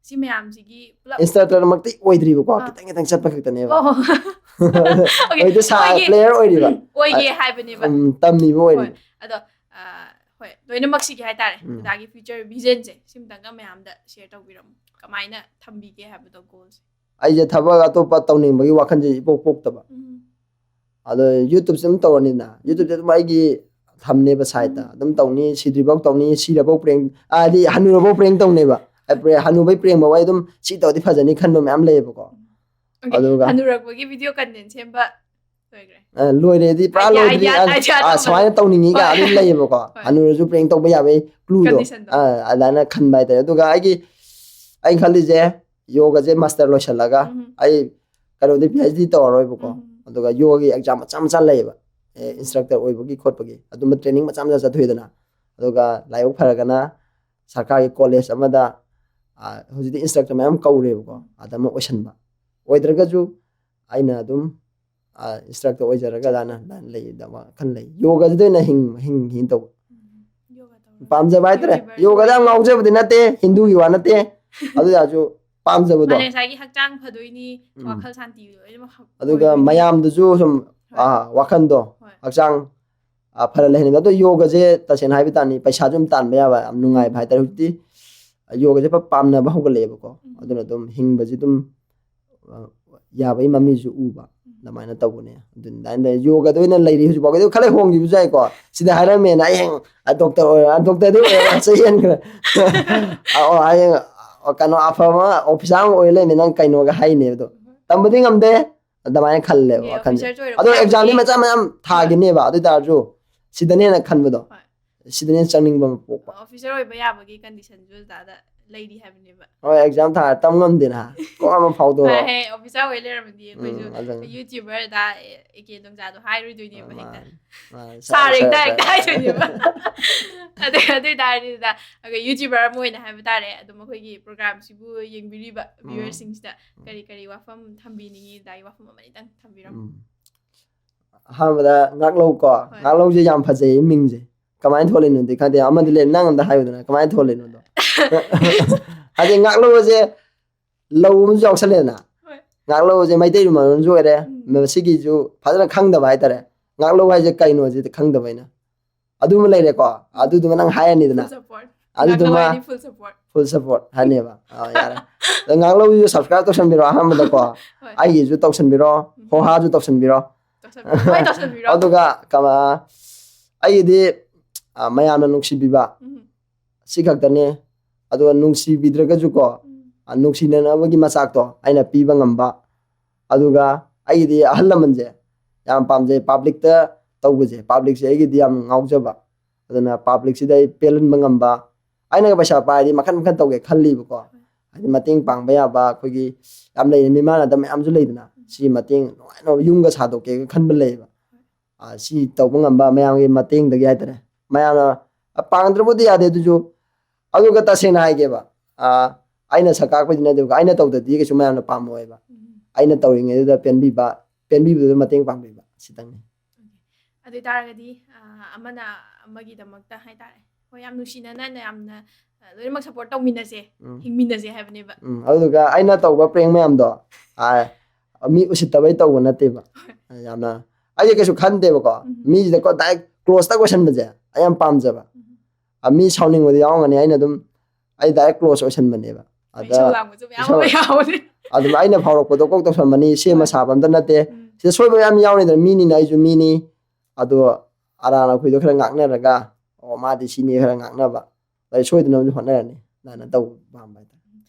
ꯁꯤ ꯃꯌꯥꯝꯁꯤꯒꯤ ꯄꯨꯂꯞ Instructorꯃꯛꯇꯤ ꯑꯣꯏꯗ꯭ꯔꯤꯕꯀꯣ, ꯑꯥ. ꯈꯤꯇꯪ ꯈꯤꯇꯪ ꯆꯠꯄ ꯈꯛꯇꯅꯦꯕ꯫ ꯑꯣ. Okay, ꯍꯧꯖꯤꯛꯇꯤ ꯁꯥ ꯑꯣꯏꯒꯦ. Player ꯑꯣꯏꯔꯤꯕ꯫ ꯑꯣꯏꯒꯦ ꯍꯥꯏꯕꯅꯦꯕ꯫ ꯎꯝ, ꯇꯝꯃꯤꯕ ꯍꯣꯏ. ꯑꯣꯏꯔꯤꯕ꯫ ꯑꯗꯣ ꯑꯥ, ꯍꯣꯏ, ꯂꯣꯏꯅꯃꯛꯁꯤꯒꯤ ꯍꯥꯏꯇꯥꯔꯦ, ꯎꯝ. ꯗꯗꯥꯒꯤ future visionꯁꯦ ꯁꯤꯝꯇꯪꯒ ꯃꯌꯥꯝꯗ share ꯇꯧꯕꯤꯔꯝꯃꯣ, ꯀꯃꯥꯏꯅ ꯊꯝꯕꯤꯒꯦ ꯍꯥꯏꯕꯗꯣ goalꯁꯦ꯫ ꯑꯩꯁꯦ ꯊꯕꯛ ꯑꯇꯣꯞꯄ ꯇꯧꯅꯤꯡꯕꯒꯤ ꯋꯥꯈꯜꯁꯦ ꯏꯄꯣꯛ ꯄꯣꯛꯇꯕ꯫ ꯎꯝ. ꯑꯗꯣ YouTubeꯁꯦ ꯑꯗꯨꯝ ꯇꯧꯔꯅꯤꯅ, YouTubeꯁꯦ ꯑꯗꯨꯝ ꯑꯩꯒꯤ ꯊꯝꯅꯦꯕ sideꯇ꯫ ꯎꯝ. ꯑꯗꯨꯝ ꯇꯧꯅꯤ, ꯁꯤꯗ꯭ꯔꯤꯐꯥꯎ ꯇꯧꯅꯤ, ꯁꯤꯔꯐꯥꯎ prank, ꯍꯥꯏꯗꯤ ꯍꯅꯨꯔꯐꯥꯎ prank ꯇꯧꯅꯦꯕ꯫ ꯑꯩ prank, ꯍꯅꯨꯕꯩ prankꯐꯥꯎ ꯑꯩ ꯑꯗꯨꯝ ꯁꯤ ꯇꯧꯔꯗꯤ ꯐꯖꯅꯤ ꯈꯟꯕ ꯃꯌꯥꯝ ꯂꯩꯌꯦꯕꯀꯣ꯫ Okay, ꯑꯗꯨꯒ ꯍꯅꯨꯔꯛꯄꯒꯤ video content ꯁꯦꯝꯕ ꯂꯣꯏꯈ꯭ꯔꯦ꯫ ꯑ, ꯂꯣꯏꯔꯦꯗꯤ ꯄꯨꯔꯥ Idea, ꯂꯣꯏꯗ꯭ꯔꯤ꯫ idea, ꯑ, idea ꯑ, ꯇꯧꯕꯗꯣ. ꯁꯨꯃꯥꯏꯅ ꯇꯧꯅꯤꯡꯉꯤꯒ ꯍꯣꯏ. ꯑꯗꯨꯝ ꯂꯩꯌꯦꯕꯀꯣ꯫ ꯍꯣꯏ. ꯍꯅꯨꯔꯁꯨ prank ꯇꯧꯕ ꯌꯥꯕꯒꯤ clueꯗꯣ꯫ Conditionꯗꯣ. ꯑ, ꯑꯗꯨꯃꯥꯏꯅ ꯈꯟꯕ ꯍꯥꯏꯇꯥꯔꯦ꯫ ꯑꯗꯨꯒ ꯑꯩꯒꯤ, ꯑꯩꯅ ꯈꯜꯂꯤꯁꯦ ꯌꯣꯒꯁꯦ master ꯂꯣꯏꯁꯤꯜꯂꯒ ꯎꯝ. ꯑꯩ ꯀꯩꯅꯣꯗꯤ PhD ꯇꯧꯔꯔꯣꯏꯕꯀꯣ꯫ ꯎꯝ. ꯑꯗꯨꯒ ꯌꯣꯒꯒꯤ exam ꯃꯆꯥ ꯃꯆꯥ ꯂꯩꯌꯦꯕ꯫ ꯑꯦ, instructor ꯑꯣꯏꯕꯒꯤ ꯈꯣꯠꯄꯒꯤ ꯑꯗꯨꯝꯕ training ꯃꯆꯥ ꯃꯆꯥ ꯆꯠꯊꯣꯛꯏꯗꯅ꯫ ꯑꯗꯨꯒ ꯂꯥꯏꯕꯛ ꯐꯔꯒꯅ ꯁꯔꯀꯥꯔꯒꯤ college ꯑꯃꯗ, ꯑ, ꯍꯧꯖꯤꯛꯇꯤ instructor ꯃꯌꯥꯝ ꯀꯧꯔꯦꯕꯀꯣ꯫ ꯑꯗ ꯑꯃ ꯑꯣꯏꯁꯟꯕ꯫ ꯑꯣꯏꯗ꯭ꯔꯒꯁꯨ ꯑꯩꯅ ꯑꯗꯨꯝ, ꯑ, instructor ꯑꯣꯏꯖꯔꯒ ꯑꯗꯨꯃꯥꯏꯅ ꯂꯩ, ꯋꯥꯈꯜ ꯂꯩ꯫ ꯌꯣꯒꯁꯤꯗ ꯑꯣꯏꯅ ꯍꯤꯡ-, ꯍꯤꯡ-, ꯍꯤꯡ ꯇꯧꯕ꯫ ꯎꯝ. ꯌꯣꯒꯥ ꯇꯧꯔꯒ ꯄꯥꯝꯖꯕ ꯍꯥꯏꯇꯥꯔꯦ꯫ YouTuber ꯌꯣꯒꯗ ꯌꯥꯝ ꯑꯣꯏꯅꯤ. ꯉꯥꯎꯖꯕꯗꯤ ꯅꯠꯇꯦ, ꯍꯤꯟꯗꯨꯒꯤ ꯋꯥ ꯅꯠꯇꯦ꯫ ꯑꯗꯨ ꯑꯣꯏꯔꯁꯨ ꯄꯥꯝꯖꯕꯗꯣ꯫ ꯃꯥꯅꯦ, ꯉꯁꯥꯏꯒꯤ ꯍꯛꯆꯥꯡ ꯐꯗꯣꯏꯅꯤ, ꯎꯝ. ꯋꯥꯈꯜ ꯁꯥꯟꯇꯤ ꯂꯣꯏꯅꯃꯛ ꯍ-, ꯑꯗꯨꯒ ꯑꯣꯏꯗꯣꯏꯅꯤ. ꯃꯌꯥꯝꯗꯨꯁꯨ ꯁꯨꯝ, ꯍꯣꯏ. ꯑ, ꯋꯥꯈꯜꯗꯣ, ꯍꯣꯏ. ꯍꯛꯆꯥꯡ, ꯑ, ꯐꯅ ꯂꯩꯍꯟꯅꯤꯡꯕ꯫ ꯑꯗꯣ ꯌꯣꯒꯁꯦ ꯇꯁꯦꯡꯅ ꯍꯥꯏꯕ ꯇꯥꯔꯗꯤ ꯄꯩꯁꯥꯁꯨ ꯑꯗꯨꯝ ꯇꯥꯟꯕ ꯌꯥꯕ ꯌꯥꯝ ꯅꯨꯡꯉꯥꯏꯕ ꯍꯥꯏꯇꯥꯔꯦ꯫ ꯍꯧꯖꯤꯛꯇꯤ ꯌꯣꯒꯁꯦ ꯄꯥꯝꯅꯕ ꯍꯧꯒꯠꯂꯛꯑꯦꯕꯀꯣ꯫ ꯑꯗꯨꯅ ꯑꯗꯨꯝ ꯍꯤꯡꯕꯁꯦ ꯑꯗꯨꯝ ꯌꯥꯕꯒꯤ ꯃꯃꯤꯁꯨ ꯎꯕ꯫ ꯑꯗꯨꯃꯥꯏꯅ ꯇꯧꯕꯅꯦ꯫ ꯑꯗꯨꯅ ꯌꯣꯒꯗ ꯑꯣꯏꯅ ꯂꯩꯔꯤ ꯍꯧꯖꯤꯛꯐꯥꯎꯒꯤꯗꯤ꯫ ꯈꯔ ꯍꯣꯡꯈꯤꯕꯁꯨ ꯌꯥꯏꯀꯣ꯫ ꯁꯤꯗ ꯍꯥꯏꯔꯝꯃꯦꯅ ꯍꯌꯦꯡ ꯗꯣꯛꯇꯔ ꯑꯣꯏꯔ ꯗꯣꯛꯇꯔꯗꯤ ꯑꯣꯏꯔ ꯆꯍꯤ ꯍꯦꯟꯈ꯭ꯔꯦ꯫ ꯑꯣ, ꯍꯌꯦꯡ ꯀꯩꯅꯣ ꯑꯐꯕ ꯑꯣꯐꯤꯁꯥꯔ ꯑꯃ ꯑꯣꯏꯔ ꯂꯩꯔꯝꯃꯦ ꯅꯪ ꯀꯩꯅꯣꯒ ꯍꯥꯏꯅꯦ꯫ ꯑꯗꯣ ꯇꯝꯕꯗꯤ ꯉꯝꯗꯦ꯫ ꯑꯗꯨꯃꯥꯏꯅ ꯈꯜꯂꯦꯕ ꯋꯥꯈꯜꯁꯦ꯫ ꯑꯗꯣ ꯑꯦꯛꯖꯥꯝꯗꯤ ꯃꯆꯥ ꯃꯌꯥꯝ ꯊꯥꯒꯤꯅꯦꯕ꯫ ꯑꯗꯨ ꯑꯣꯏꯇꯥꯔꯁꯨ ꯁꯤꯗꯅ ꯍꯦꯟꯅ ꯈꯟꯕꯗꯣ, ꯁꯤꯗꯅ ꯍꯦꯟꯅ ꯆꯪꯅꯤꯡꯕ ꯑꯃ ꯄꯣꯛꯄ꯫ ꯑꯣꯐꯤꯁꯥꯔ ꯑꯣꯏꯕ ꯌꯥꯕꯒꯤ ꯀꯟꯗꯤꯁꯟꯁꯨ ꯑꯗꯨꯗ ꯂꯩꯔꯤ ꯍꯥꯏꯕꯅꯦꯕ꯫ ꯍꯣꯏ, ꯑꯦꯛꯖꯥꯝ ꯊꯥꯔ ꯇꯝ ꯉꯝꯗꯦꯅ ꯀꯣꯛ ꯑꯃ ꯐꯥꯎꯗꯣꯔꯛꯑꯣ꯫ ꯑꯣꯐꯤꯁꯥꯔ ꯑꯣꯏ ꯂꯩꯔꯝꯃꯗꯤ ꯑꯩꯈꯣꯏꯁꯨ ꯌꯨꯇ꯭ꯌꯨꯕꯔꯗ ꯑꯦ ꯀꯦ ꯅꯣꯡꯖꯥꯗꯣ ꯍꯥꯏꯔꯣꯏꯗꯣꯏꯅꯦꯕ ꯍꯦꯛꯇ꯫ ꯁꯥꯔ ꯍꯦꯛꯇ ꯍꯥꯏꯗꯣꯏꯅꯦꯕ꯫ ꯑꯗꯨ ꯑꯗꯨ ꯑꯣꯏꯇꯥꯔꯗꯤ ꯑꯗꯨꯗ ꯑꯩꯈꯣꯏ ꯌꯨꯇ꯭ꯌꯨꯕꯔ ꯑꯃ ꯑꯣꯏꯅ ꯍꯥꯏꯕ ꯇꯥꯔꯦ꯫ ꯑꯗꯨꯝ ꯑꯩꯈꯣꯏꯒꯤ ꯄ꯭ꯔꯣꯒ꯭ꯔꯥꯝꯁꯤꯕꯨ ꯌꯦꯡꯕꯤꯔꯤꯕ ꯚ꯭ꯌꯨꯋꯔꯁꯤꯡꯁꯤꯗ ꯀꯔꯤ ꯀꯔꯤ ꯋꯥꯐꯝ ꯊꯝꯕꯤꯅꯤꯡꯉꯤ? ꯗꯥꯒꯤ ꯋꯥꯐꯝ ꯑꯃꯅꯤꯇꯪ ꯊꯝꯕꯤꯔꯝꯃꯨ꯫ ꯑꯍꯥꯟꯕꯗ ꯉꯥꯛꯂꯧ ꯀꯣ꯫ ꯉꯥꯛꯂꯧꯁꯦ ꯌꯥꯝ ꯐꯖꯩꯌꯦ ꯃꯤꯡꯁꯦ꯫ ꯀꯃꯥꯏꯅ ꯊꯣꯜꯂꯤꯅꯣꯗꯤ ꯈꯪꯗꯦ꯫ ꯑꯃꯗꯤ ꯂꯩ, ꯅꯪ ꯑꯝꯇ ꯍꯥꯏꯌꯨꯗꯅ ꯀꯃꯥꯏꯅ ꯊꯣꯜꯂꯤꯅꯣꯗꯣ꯫ ꯍꯥꯏꯗꯤ ꯉꯥꯛꯂꯧ ꯑꯁꯦ ꯂꯧ ꯑꯃꯁꯨ ꯌꯥꯎꯁꯜꯂꯦꯗꯅ꯫ ꯉꯥꯛꯂꯧ ꯑꯁꯦ ꯃꯩꯇꯩ ꯃꯔꯣꯟꯁꯨ ꯑꯣꯏꯔꯦ꯫ ꯃꯁꯤꯒꯤꯁꯨ ꯐꯖꯅ ꯈꯪꯗꯕ ꯍꯥꯏꯇꯥꯔꯦ꯫ ꯉꯥꯛꯂꯧ ꯍꯥꯏꯁꯦ ꯀꯩꯅꯣ ꯁꯤꯗꯤ ꯈꯪꯗꯕ ꯑꯩꯅ꯫ ꯑꯗꯨꯃ ꯂꯩꯔꯦꯀꯣ꯫ ꯑꯗꯨꯗꯨꯃ ꯅꯪ ꯍꯥꯏꯔꯅꯤꯗꯅ꯫ ꯑꯗꯨꯗꯨꯃ full support ꯍꯥꯏꯅꯦꯕ꯫ ꯑꯥ, ꯌꯥꯔꯦ꯫ ꯑꯗꯣ ꯉꯥꯛꯂꯧꯁꯤꯁꯨ subscribe ꯇꯧꯁꯟꯕꯤꯔꯣ ꯑꯍꯥꯟꯕꯗꯀꯣ꯫ ꯑꯩꯒꯤꯁꯨ ꯇꯧꯁꯟꯕꯤꯔꯣ, ꯍꯣꯍꯥꯁꯨ ꯇꯧꯁꯟꯕꯤꯔꯣ꯫ ꯑꯗꯨꯒ ꯀꯃ-, ꯑꯩꯒꯤꯗꯤ, ꯑ, ꯃꯌꯥꯝꯅ ꯅꯨꯡꯁꯤꯕꯤꯕ ꯁꯤ ꯈꯛꯇꯅꯦ꯫ ꯑꯗꯨꯒ ꯅꯨꯡꯁꯤꯕꯤꯗ꯭ꯔꯒꯁꯨꯀꯣ, ꯑ, ꯅꯨꯡꯁꯤꯅꯅꯕꯒꯤ ꯃꯆꯥꯛꯇꯣ ꯑꯩꯅ ꯄꯤꯕ ꯉꯝꯕ꯫ ꯑꯗꯨꯒ ꯑꯩꯒꯤꯗꯤ ꯑꯍꯜ ꯂꯃꯟꯁꯦ ꯌꯥꯝ ꯄꯥꯝꯖꯩ꯫ Publicꯇ ꯇꯧꯕꯁꯦ, publicꯁꯦ ꯑꯩꯒꯤꯗꯤ ꯌꯥꯝ ꯉꯥꯎꯖꯕ꯫ ꯑꯗꯨꯅ publicꯁꯤꯗ ꯑꯩ ꯄꯦꯜꯍꯟꯕ ꯉꯝꯕ꯫ ꯑꯩꯅꯒ ꯄꯩꯁꯥ ꯄꯥꯏꯔꯗꯤ ꯃꯈꯟ ꯃꯈꯟ ꯇꯧꯒꯦ ꯈꯜꯂꯤꯕꯀꯣ꯫ ꯍꯥꯏꯗꯤ ꯃꯇꯦꯡ ꯄꯥꯡꯕ ꯌꯥꯕ ꯑꯩꯈꯣꯏꯒꯤ ꯌꯥꯝ ꯂꯩꯔꯦ, ꯃꯤꯃꯥꯟꯅꯗꯕ ꯃꯌꯥꯝꯁꯨ ꯂꯩꯗꯅ꯫ ꯁꯤ ꯃꯇꯦꯡ ꯅꯨꯡꯉꯥꯏꯅ ꯌꯨꯝꯒ ꯁꯥꯗꯣꯛꯀꯦꯒ ꯈꯟꯕ ꯂꯩꯌꯦꯕ꯫ ꯑ, ꯁꯤ ꯇꯧꯕ ꯉꯝꯕ ꯃꯌꯥꯝꯒꯤ ꯃꯇꯦꯡꯗꯒꯤ ꯍꯥꯏꯇꯥꯔꯦ꯫ ꯃꯌꯥꯝꯅ, ꯑ, ꯄꯥꯡꯗ꯭ꯔꯕꯨꯗꯤ ꯌꯥꯗꯦ, ꯑꯗꯨꯁꯨ꯫ ꯑꯗꯨꯒ ꯇꯁꯦꯡꯅ ꯍꯥꯏꯒꯦꯕ, ꯑ, ꯑꯩꯅ ꯁꯛ ꯀꯥꯛꯄꯗꯤ ꯅꯠꯇꯦꯕꯀꯣ, ꯑꯩꯅ ꯇꯧꯗꯗꯤ ꯀꯩꯁꯨ ꯃꯌꯥꯝꯅ ꯄꯥꯝꯃꯣꯏꯕ꯫ ꯑꯩꯅ ꯇꯧꯔꯤꯉꯩꯗꯨꯗ ꯄꯦꯟꯕꯤꯕ, ꯄꯦꯟꯕꯤꯕꯗꯨꯗ ꯃꯇꯦꯡ ꯄꯥꯡꯕꯤꯕ, ꯁꯤꯇꯪꯅꯤ꯫ ꯑꯗꯨ ꯑꯣꯏꯇꯥꯔꯒꯗꯤ, ꯑ, ꯑꯃꯅ ꯑꯃꯒꯤꯗꯃꯛꯇ ꯍꯥꯏꯇꯥꯔꯦ, ꯍꯣꯏ, ꯌꯥꯝ ꯅꯨꯡꯁꯤꯅꯅ ꯌꯥꯝꯅ, ꯑ, ꯂꯣꯏꯅꯃꯛ support ꯇꯧꯃꯤꯟꯅꯁꯦ, ꯍꯤꯡꯃꯤꯟꯅꯁꯦ ꯍꯥꯏꯕꯅꯦꯕ꯫ ꯎꯝ, ꯑꯗꯨꯗꯨꯒ ꯑꯩꯅ ꯇꯧꯕ prank ꯃꯌꯥꯝꯗꯣ, ꯑ, ꯃꯤ ꯎꯁꯤꯠꯇꯕꯩ ꯇꯧꯕ ꯅꯠꯇꯦꯕ꯫ ꯌꯥꯝꯅ, ꯑꯩꯁꯦ ꯀꯩꯁꯨ ꯈꯟꯗꯦꯕꯀꯣ꯫ ꯃꯤꯁꯤꯗꯀꯣ direct closeꯇ ꯀꯣꯏꯁꯟꯕꯁꯦ ꯑꯩ ꯌꯥꯝ ꯄꯥꯝꯖꯕ꯫ ꯑ, ꯃꯤ ꯁꯥꯎꯅꯤꯡꯕꯗꯤ ꯌꯥꯎꯔꯝꯒꯅꯤ, ꯑꯩꯅ ꯑꯗꯨꯝ ꯑꯩ ꯗꯥꯏꯔꯦꯛ ꯀ꯭ꯂꯣꯁ ꯑꯣꯏꯁꯟꯕꯅꯦ꯫ ꯑꯗ ꯏꯁꯧ ꯂꯥꯡꯕꯁꯨ ꯃꯌꯥꯝ ꯑꯃ ꯌꯥꯎꯔꯦ꯫ ꯑꯗꯨꯝ ꯑꯩꯅ ꯐꯥꯎꯔꯛꯄꯗꯣ ꯀꯣꯛ ꯇꯧꯁꯟꯕꯅꯤ, ꯁꯦꯝꯕ ꯍꯣꯏ. ꯁꯥꯕ ꯑꯝꯇ ꯅꯠꯇꯦ꯫ ꯎꯝ. ꯁꯤꯗ ꯁꯣꯏꯕ ꯌꯥꯝ ꯌꯥꯎꯔꯤꯗꯅ, ꯃꯤꯅꯤꯅ ꯑꯩꯁꯨ ꯃꯤꯅꯤ꯫ ꯑꯗꯣ ꯑꯔꯥꯟ ꯑꯩꯈꯣꯏꯗꯣ ꯈꯔ ꯉꯥꯛꯅꯔꯒ, ꯑꯣ ꯃꯥꯗꯤ ꯁꯤꯅꯤ ꯈꯔ ꯉꯥꯛꯅꯕ, ꯑꯗꯩ ꯁꯣꯏꯗꯅꯕꯁꯨ ꯍꯣꯠꯅꯔꯅꯤ꯫ ꯑꯗꯨꯃꯥꯏꯅ ꯇꯧꯕ ꯄꯥꯝꯕ ꯍꯥꯏꯇꯥꯔꯦ꯫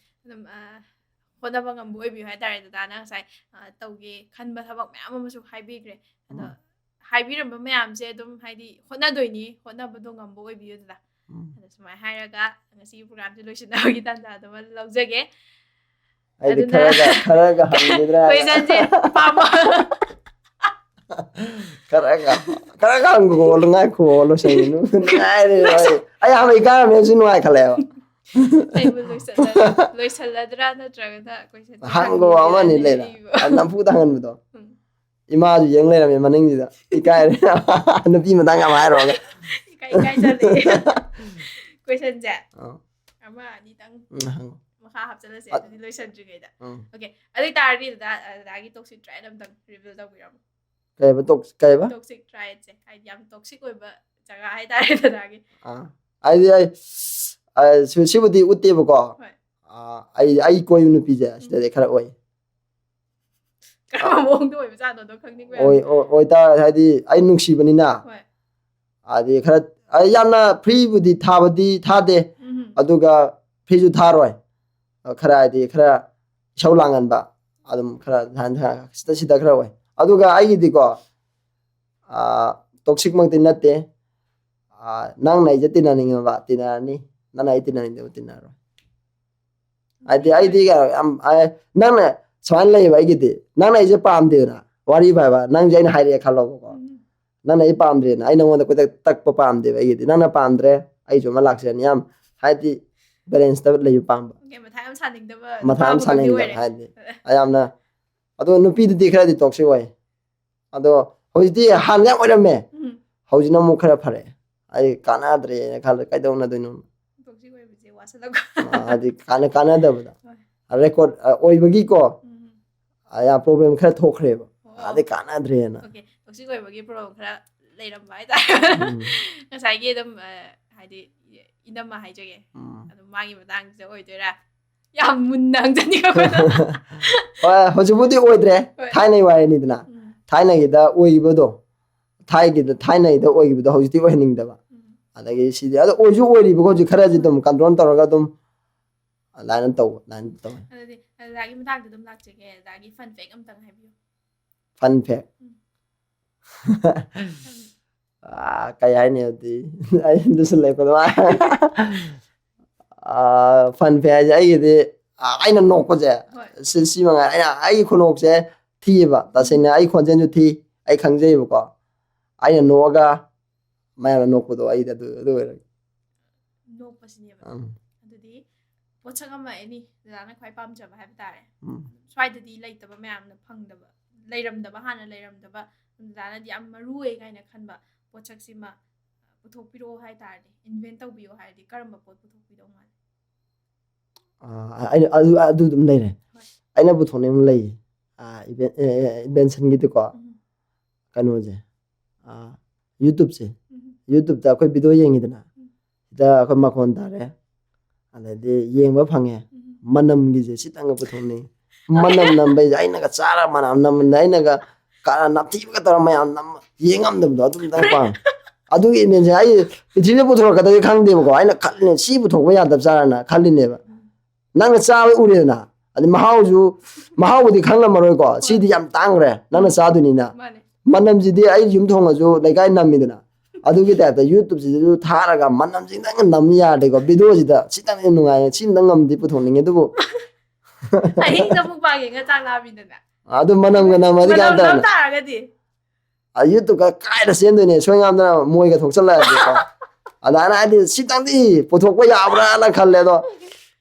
ꯑꯗꯨꯝ ꯑ, ꯍꯣꯠꯅꯕ ꯉꯝꯕ ꯑꯣꯏꯕꯤꯌꯨ ꯍꯥꯏꯇꯥꯔꯦ꯫ ꯗꯗꯥꯅ ꯉꯁꯥꯏ ꯑ, ꯇꯧꯒꯦ ꯈꯟꯕ ꯊꯕꯛ ꯃꯌꯥꯝ ꯑꯃꯁꯨ ꯍꯥꯏꯕꯤꯈ꯭ꯔꯦ꯫ ꯑꯗꯣ ꯎꯝ. ꯍꯥꯏꯕꯤꯔꯝꯕ ꯃꯌꯥꯝꯁꯦ ꯑꯗꯨꯝ ꯍꯥꯏꯗꯤ ꯍꯣꯠꯅꯗꯣꯏꯅꯤ, ꯍꯣꯠꯅꯕꯗꯣ ꯉꯝꯕ ꯑꯣꯏꯕꯤꯌꯨ ꯗꯗꯥ꯫ ꯎꯝ. ꯑꯗꯣ ꯁꯨꯃꯥꯏꯅ ꯍꯥꯏꯔꯒ ꯉꯁꯤꯒꯤ ꯄ꯭ꯔꯣꯒ꯭ꯔꯥꯝꯁꯦ ꯂꯣꯏꯁꯤꯟꯅꯕꯒꯤ ꯇꯥꯟꯖꯥꯗꯨꯃ ꯂꯧꯖꯒꯦ꯫ ꯑꯩꯗꯤ ꯑꯗꯨꯅ ꯈꯔꯒ ꯈꯔꯒ ꯍꯪꯈꯤꯗ꯭ꯔꯥ? ꯀꯣꯏꯁꯟꯁꯦ ꯄꯥꯝꯕ ꯈꯔꯒ ꯈꯔꯒ ꯍꯪꯈꯣ, ꯉꯥꯏꯈꯣ, ꯂꯣꯏꯁꯟꯒꯅꯨ꯫ ꯅꯨꯡꯉꯥꯏꯔꯦ ꯑꯩ꯫ ꯑꯩ ꯌꯥꯝ ꯏꯀꯥꯏꯔꯝꯃꯦ, ꯑꯩꯁꯨ ꯅꯨꯡꯉꯥꯏꯈꯠꯂꯛꯑꯦꯕ꯫ ꯑꯩꯕꯨ ꯂꯣꯏꯁꯜꯂ- ꯂꯣꯏꯁꯜꯂꯗ꯭ꯔꯥ ꯅꯠꯇ꯭ꯔꯒꯅ ꯀꯣꯏꯁꯟꯁꯦ ꯍꯪꯈꯣ, ꯍꯪꯈꯤꯗ꯭ꯔꯥ ꯑꯃꯅꯤ ꯍꯥꯏꯅ ꯂꯩꯔ꯫ ꯏꯕ꯫ ꯅꯝꯐꯨꯗ ꯍꯪꯍꯟꯕꯗꯣ꯫ ꯎꯝ. ꯏꯃꯥꯁꯨ ꯌꯦꯡ ꯂꯩꯔꯝꯃꯦ ꯃꯅꯤꯡꯁꯤꯗ꯫ ꯏꯀꯥꯏꯔꯦ꯫ ꯅꯨꯄꯤ ꯃꯇꯥꯡ ꯌꯥꯝ ꯍꯥꯏꯔꯨꯔꯒ꯫ ꯏꯀꯥꯏ ꯏꯀꯥꯏꯖꯔꯦ꯫ ꯀꯣꯏꯁꯟꯁꯦ ꯑꯥ. ꯑꯃ ꯑꯅꯤꯇꯪ ꯎꯝ, ꯍꯪꯉꯣ꯫ ꯃꯈꯥ ꯍꯥꯞꯆꯜꯂꯁꯦ, ꯑ- ꯑꯗꯨꯗꯤ ꯂꯣꯏꯁꯟꯗ꯭ꯔꯤꯉꯩꯗ꯫ ꯎꯝ. ꯑꯣꯀꯦ, ꯑꯗꯨ ꯑꯣꯏꯇꯥꯔꯗꯤ ꯗꯗꯥ, ꯗꯗꯥꯒꯤ ꯇꯣꯛꯁꯤꯛ ꯇ꯭ꯔꯥꯏꯠ ꯑꯝꯇꯪ ꯔꯤꯚꯤꯜ ꯇꯧꯕꯤꯔꯝꯃꯣ꯫ ꯀꯩꯕ? ꯇꯣꯛ- ꯀꯩꯕ? ꯇꯣꯛꯁꯤꯛ ꯇ꯭ꯔꯥꯏꯠꯁꯦ ꯍꯥꯏꯗꯤ ꯌꯥꯝ ꯇꯣꯛꯁꯤꯛ ꯑꯣꯏꯕ ꯖꯒꯥ ꯍꯥꯏꯇꯥꯔꯦ ꯗꯗꯥꯒꯤ꯫ ꯑꯥ. ꯑꯩꯗꯤ ꯑꯩ, ꯑ, ꯁꯤ- ꯁꯤꯕꯨꯗꯤ ꯎꯠꯇꯦꯕꯀꯣ꯫ ꯍꯣꯏ. ꯑꯥ, ꯑꯩ ꯑꯩ ꯀꯣꯏꯕ ꯅꯨꯄꯤꯁꯦ ꯁꯤꯗꯗꯤ ꯈꯔ ꯑꯣꯏ꯫ ꯀꯔꯝꯕ ꯃꯑꯣꯡꯗ ꯑꯣꯏꯕꯖꯥꯠꯅꯣꯗꯣ ꯈꯪꯅꯤꯡꯕ ꯌꯥꯝ ꯑꯣꯏ ꯑꯣꯏ- ꯑꯣꯏꯇꯥꯔ ꯍꯥꯏꯗꯤ ꯑꯩ ꯅꯨꯡꯁꯤꯕꯅꯤꯅ꯫ ꯍꯣꯏ. ꯍꯥꯏꯗꯤ ꯈꯔ ꯑꯩ ꯌꯥꯝꯅ ꯐ꯭ꯔꯤꯕꯨꯗꯤ ꯊꯥꯕꯗꯤ ꯊꯥꯗꯦ, ꯎꯝ. ꯑꯗꯨꯒ ꯐ꯭ꯔꯤꯁꯨ ꯊꯥꯔꯣꯏ꯫ ꯈꯔ ꯍꯥꯏꯗꯤ ꯈꯔ ꯏꯁꯧ ꯂꯥꯡꯒꯟꯕ, ꯑꯗꯨꯝ ꯈꯔ ꯁꯤꯗ ꯁꯤꯗ ꯈꯔ ꯑꯣꯏ꯫ ꯑꯗꯨꯒ ꯑꯩꯒꯤꯗꯤꯀꯣ, ꯑꯥ, ꯇꯣꯛꯁꯤꯛꯃꯛꯇꯤ ꯅꯠꯇꯦ꯫ ꯑꯥ, ꯅꯪꯅ ꯑꯩꯁꯦ ꯇꯤꯟꯅꯅꯤꯡꯉꯕ ꯇꯤꯟꯅꯔꯅꯤ, ꯅꯪꯅ ꯑꯩ ꯇꯤꯟꯅꯅꯤꯡꯗꯕ ꯇꯤꯟꯅꯔꯣꯏ꯫ ꯍꯥꯏꯗꯤ ꯑꯩꯗꯤ ꯌꯥꯝ, ꯑꯩ- ꯅꯪꯅ ꯁꯨꯃꯥꯏꯅ ꯂꯩꯌꯦꯕ ꯑꯩꯒꯤꯗꯤ, ꯅꯪꯅ ꯑꯩꯁꯦ ꯄꯥꯝꯗꯦꯗꯅ, ꯋꯥꯔꯤ ꯐꯕ ꯅꯪꯁꯦ ꯑꯩꯅ ꯍꯥꯏꯔꯛꯑꯦ ꯈꯜꯂꯣꯕꯀꯣ꯫ ꯎꯝ. ꯅꯪꯅ ꯑꯩ ꯄꯥꯝꯗ꯭ꯔꯦꯅ, ꯑꯩ ꯅꯪꯉꯣꯟꯗ ꯀꯣꯏꯇꯛ ꯇꯛꯄ ꯄꯥꯝꯗꯦꯕ ꯑꯩꯒꯤꯗꯤ꯫ ꯅꯪꯅ ꯄꯥꯝꯗ꯭ꯔꯦ, ꯑꯩꯁꯨ ꯑꯃ ꯂꯥꯛꯆꯔꯅꯤ꯫ ꯌꯥꯝ ꯍꯥꯏꯗꯤ ꯕꯦꯂꯦꯟꯁꯇ ꯂꯩꯕ ꯄꯥꯝꯕ꯫ ꯑꯣꯀꯦ, ꯃꯊꯥ ꯌꯥꯝ ꯁꯥꯅꯤꯡꯗꯕ ꯃꯊꯥ ꯅꯨꯄꯥ ꯌꯥꯝ ꯑꯃꯈꯛꯇꯤ ꯁꯥꯅꯤꯡꯗꯕ ꯑꯣꯏꯔꯦ꯫ ꯍꯥꯏꯗꯤ ꯌꯥꯝꯅ, ꯑꯗꯣ ꯅꯨꯄꯤꯗꯗꯤ ꯈꯔꯗꯤ ꯇꯣꯛꯁꯤꯛ ꯑꯣꯏ꯫ ꯑꯗꯣ ꯍꯧꯖꯤꯛꯇꯤ ꯍꯥꯟꯅ ꯌꯥꯝ ꯑꯣꯏꯔꯝꯃꯦ, ꯎꯝ. ꯍꯧꯖꯤꯛꯅ ꯑꯃꯨꯛ ꯈꯔ ꯐꯔꯦ꯫ ꯑꯩ ꯀꯥꯟꯅꯗ꯭ꯔꯦꯅ ꯈꯜꯂꯦ, ꯀꯩꯗꯧꯅꯗꯣꯏꯅꯣ? ꯇꯣꯛꯁꯤꯛ ꯑꯣꯏꯕꯁꯦ ꯋꯥꯁꯜꯂꯛꯄ꯫ ꯑ, ꯍꯥꯏꯗꯤ ꯀꯥꯟꯅ ꯀꯥꯟꯅꯗꯕꯗ ꯍꯣꯏ. ꯔꯦꯀꯣꯔꯠ ꯑꯣꯏꯕꯒꯤꯀꯣ, ꯎꯝ. ꯑ, ꯌꯥꯝ ꯄ꯭ꯔꯣꯕ꯭ꯂꯦꯝ ꯈꯔ ꯊꯣꯛꯈ꯭ꯔꯦꯕ꯫ ꯑꯣ. ꯑꯗꯩ ꯀꯥꯟꯅꯗ꯭ꯔꯦꯅ꯫ ꯑꯣꯀꯦ, ꯇꯣꯛꯁꯤꯛ ꯑꯣꯏꯕꯒꯤ ꯄ꯭ꯔꯣꯕ꯭ꯂꯦꯝ ꯈꯔ ꯂꯩꯔꯝꯕ ꯍꯥꯏꯇꯥꯔꯦ꯫ ꯎꯝ. ꯉꯁꯥꯏꯒꯤ ꯑꯗꯨꯝ ꯑ, ꯍꯥꯏꯗꯤ ꯏꯅꯝꯃ ꯍꯥꯏꯖꯒꯦ꯫ ꯎꯝ꯫ ꯑꯗꯣ ꯃꯥꯒꯤ ꯃꯇꯥꯡꯁꯤꯗ ꯑꯣꯏꯗꯣꯏꯔꯥ? ꯌꯥꯝ ꯃꯨꯟꯅ ꯍꯪꯖꯅꯤꯡꯉꯛꯄꯗꯣ꯫ ꯍꯣꯏ, ꯍꯧꯖꯤꯛꯄꯨꯗꯤ ꯑꯣꯏꯗ꯭ꯔꯦ꯫ ꯍꯣꯏ꯫ ꯊꯥꯏꯅꯒꯤ ꯋꯥꯔꯤꯅꯤꯗꯅ꯫ ꯎꯝ꯫ ꯊꯥꯏꯅꯒꯤꯗ ꯑꯣꯏꯈꯤꯕꯗꯣ, ꯊꯥꯏꯒꯤꯗ ꯊꯥꯏꯅꯒꯤꯗ ꯑꯣꯏꯈꯤꯕꯗꯣ ꯍꯧꯖꯤꯛꯇꯤ ꯑꯣꯏꯍꯟꯅꯤꯡꯗꯕ꯫ ꯎꯝ꯫ ꯑꯗꯒꯤ ꯁꯤꯗꯤ ꯑꯗꯣ ꯑꯣꯏꯁꯨ ꯑꯣꯏꯔꯤꯕꯀꯣ, ꯍꯧꯖꯤꯛ ꯈꯔꯁꯤ ꯑꯗꯨꯝ ꯀꯟꯇ꯭ꯔꯣꯜ ꯇꯧꯔꯒ ꯑꯗꯨꯝ ꯑꯗꯨꯃꯥꯏꯅ ꯇꯧꯕ, ꯑꯗꯨꯃꯥꯏꯅ ꯇꯧꯋꯦ꯫ ꯑꯗꯨꯗꯤ ꯑꯗꯥꯒꯤ ꯃꯇꯥꯡꯗ ꯑꯗꯨꯝ ꯂꯥꯛꯆꯒꯦ꯫ ꯑꯗꯥꯒꯤ ꯐꯟ ꯐꯦꯛ ꯑꯝꯇꯪ ꯍꯥꯏꯕꯤꯌꯨ꯫ ꯐꯟ ꯐꯦꯛ꯫ ꯎꯝ꯫ ꯑꯥ, ꯀꯩ ꯍꯥꯏꯅꯤ ꯑꯗꯨꯗꯤ? ꯑꯩ ꯂꯨꯁꯤꯜꯂꯛꯄꯗꯣ꯫ ꯐꯟ ꯐꯦꯛ ꯍꯥꯏꯁꯦ ꯑꯩꯒꯤꯗꯤ, ꯑꯥ, ꯑꯩꯅ ꯅꯣꯛꯄꯁꯦ, ꯍꯣꯏ꯫ ꯁꯤ ꯁꯤ ꯃꯉꯥꯏ꯫ ꯑꯩꯅ ꯑꯩꯒꯤ ꯈꯨꯅꯣꯛꯁꯦ ꯊꯤꯌꯦꯕ, ꯇꯁꯦꯡꯅ ꯑꯩ ꯈꯣꯟꯖꯦꯜꯁꯨ ꯊꯤ, ꯑꯩ ꯈꯪꯖꯩꯕꯀꯣ꯫ ꯑꯩꯅ ꯅꯣꯛꯑꯒ ꯃꯌꯥꯝꯅ ꯅꯣꯛꯄꯗꯣ ꯑꯩꯗꯤ ꯑꯗꯨ ꯑꯗꯨ ꯑꯣꯏꯔꯒꯦ꯫ ꯅꯣꯛꯄꯁꯤꯅꯦꯕ꯫ ꯎꯝ꯫ ꯑꯗꯨꯗꯤ ꯄꯣꯠꯁꯛ ꯑꯃ ꯑꯦꯅꯤ ꯗꯗꯥꯅ ꯈ꯭ꯋꯥꯏ ꯄꯥꯝꯖꯕ ꯍꯥꯏꯕ ꯇꯥꯔꯦ꯫ ꯎꯝ꯫ ꯁ꯭ꯋꯥꯏꯗꯗꯤ ꯂꯩꯇꯕ, ꯃꯌꯥꯝꯅ ꯐꯪꯗꯕ, ꯂꯩꯔꯝꯗꯕ, ꯍꯥꯟꯅ ꯂꯩꯔꯝꯗꯕ, ꯗꯗꯥꯅꯗꯤ ꯌꯥꯝ ꯃꯔꯨ ꯑꯣꯏ ꯀꯥꯏꯅ ꯈꯟꯕ ꯄꯣꯠꯁꯛꯁꯤꯃ ꯄꯨꯊꯣꯛꯄꯤꯔꯛꯑꯣ ꯍꯥꯏ ꯇꯥꯔꯗꯤ, ꯏꯟꯚꯦꯟ ꯇꯧꯕꯤꯌꯣ ꯍꯥꯏꯔꯗꯤ ꯀꯔꯝꯕ ꯄꯣꯠ ꯄꯨꯊꯣꯛꯄꯤꯗꯧ ꯃꯥꯜꯂꯤ? ꯑꯥ, ꯑꯩ ꯑꯗꯨ ꯑꯗꯨ ꯑꯗꯨꯝ ꯂꯩꯔꯦ꯫ ꯍꯣꯏ꯫ ꯑꯩꯅ ꯄꯨꯊꯣꯛꯅꯤꯡꯕ ꯂꯩꯌꯦ꯫ ꯑꯥ, ꯏꯟꯚꯦꯟ-, ꯑꯦ, ꯑꯦ, ꯏꯟꯚꯦꯟꯁꯟꯒꯤꯗꯤꯀꯣ, ꯎꯝ꯫ ꯀꯩꯅꯣꯁꯦ, ꯑꯥ, ꯌꯨꯇ꯭ꯌꯨꯕꯁꯦ꯫ ꯎꯝ꯫ ꯌꯨꯇ꯭ꯌꯨꯕꯇ ꯑꯩꯈꯣꯏ ꯚꯤꯗꯤꯑꯣ ꯌꯦꯡꯉꯤꯗꯅ, ꯎꯝ꯫ ꯁꯤꯗ ꯑꯩꯈꯣꯏ ꯃꯈꯣꯟ ꯇꯥꯔꯦ, ꯑꯗꯩꯗꯤ ꯌꯦꯡꯕ ꯐꯪꯉꯦ꯫ ꯎꯝ꯫ ꯃꯅꯝꯒꯤꯁꯦ ꯁꯤꯇꯪꯒ ꯄꯨꯊꯣꯛꯅꯤꯡꯉꯤ꯫ ꯃꯅꯝ ꯅꯝꯕꯩꯁꯦ ꯑꯩꯅꯒ ꯆꯥꯔ ꯃꯅꯝ ꯅꯝꯕꯗ ꯑꯩꯅꯒ ꯀ-, ꯅꯝꯊꯤꯕꯒ ꯇꯧꯔ ꯃꯌꯥꯝ ꯅꯝ ꯌꯦꯡ ꯉꯝꯗꯕꯗꯣ ꯑꯗꯨꯝꯇꯪ ꯄꯥꯝꯃꯦ꯫ ꯑꯗꯨꯒꯤ ꯏꯟꯚꯦꯟꯁꯟ ꯑꯩ ꯄ꯭ꯔꯤꯊꯤꯕꯤꯗ ꯄꯨꯊꯣꯔꯛꯀꯗꯕꯗꯤ ꯈꯪꯗꯦꯕꯀꯣ, ꯑꯩꯅ ꯈꯜꯂꯤꯅꯦ ꯁꯤ ꯄꯨꯊꯣꯛꯄ ꯌꯥꯗꯕ ꯆꯥꯔꯅ ꯈꯜꯂꯤꯅꯦꯕ꯫ ꯅꯪꯅ ꯆꯥꯕ ꯎꯔꯦꯗꯅ, ꯑꯗꯩ ꯃꯍꯥꯎꯁꯨ, ꯃꯍꯥꯎꯕꯨꯗꯤ ꯈꯪꯉꯝꯃꯔꯣꯏꯀꯣ, ꯁꯤꯗꯤ ꯌꯥꯝ ꯇꯥꯡꯈ꯭ꯔꯦ ꯅꯪꯅ ꯆꯥꯗꯣꯏꯅꯤꯅ꯫ ꯃꯥꯅꯦ꯫ ꯃꯅꯝꯁꯤꯗꯤ ꯑꯩ ꯌꯨꯝ ꯊꯣꯡꯉꯁꯨ ꯂꯩꯀꯥꯏ ꯅꯝꯃꯤꯗꯅ, ꯑꯗꯨꯒꯤ ꯇꯥꯏꯞꯇ ꯌꯨꯇ꯭ꯌꯨꯕꯁꯤꯗꯁꯨ ꯊꯥꯔꯒ ꯃꯅꯝꯁꯤꯗꯪ ꯅꯝ ꯌꯥꯔꯗꯤꯀꯣ, ꯚꯤꯗꯤꯑꯣꯁꯤꯗ ꯁꯤꯇꯪꯗꯤ ꯅꯨꯡꯉꯥꯏ, ꯁꯤꯇꯪ ꯉꯝꯗꯤ ꯄꯨꯊꯣꯛꯅꯤꯡꯉꯦ꯫ ꯑꯗꯨꯕꯨ ꯑꯍꯤꯡꯗ ꯃꯨꯛꯕꯥꯡ ꯌꯦꯡꯉ ꯆꯥꯛ ꯂꯥꯝꯃꯤꯗꯅ꯫ ꯑꯗꯨ ꯃꯅꯝꯒ ꯅꯝꯃꯗꯤ ꯀꯃꯥꯏꯅ ꯃꯅꯝ ꯅꯝ ꯇꯧꯔꯅꯤ? ꯇꯥꯔꯒꯗꯤ? ꯑ, ꯌꯨꯇ꯭ꯌꯨꯕꯀ ꯀꯥꯏꯗ ꯆꯦꯟꯗꯣꯏꯅꯦ? ꯁꯣꯏ ꯉꯥꯝꯗꯅ ꯃꯣꯏꯒ ꯊꯣꯛꯆꯜꯂꯛꯑꯗꯤꯀꯣ꯫ ꯑꯗꯨꯃꯥꯏꯅ ꯍꯥꯏꯗꯤ ꯁꯤꯇꯪꯗꯤ ꯄꯨꯊꯣꯛꯄ ꯌꯥꯕ꯭ꯔꯥꯅ ꯈꯜꯂꯦ꯫ ꯑꯗꯣ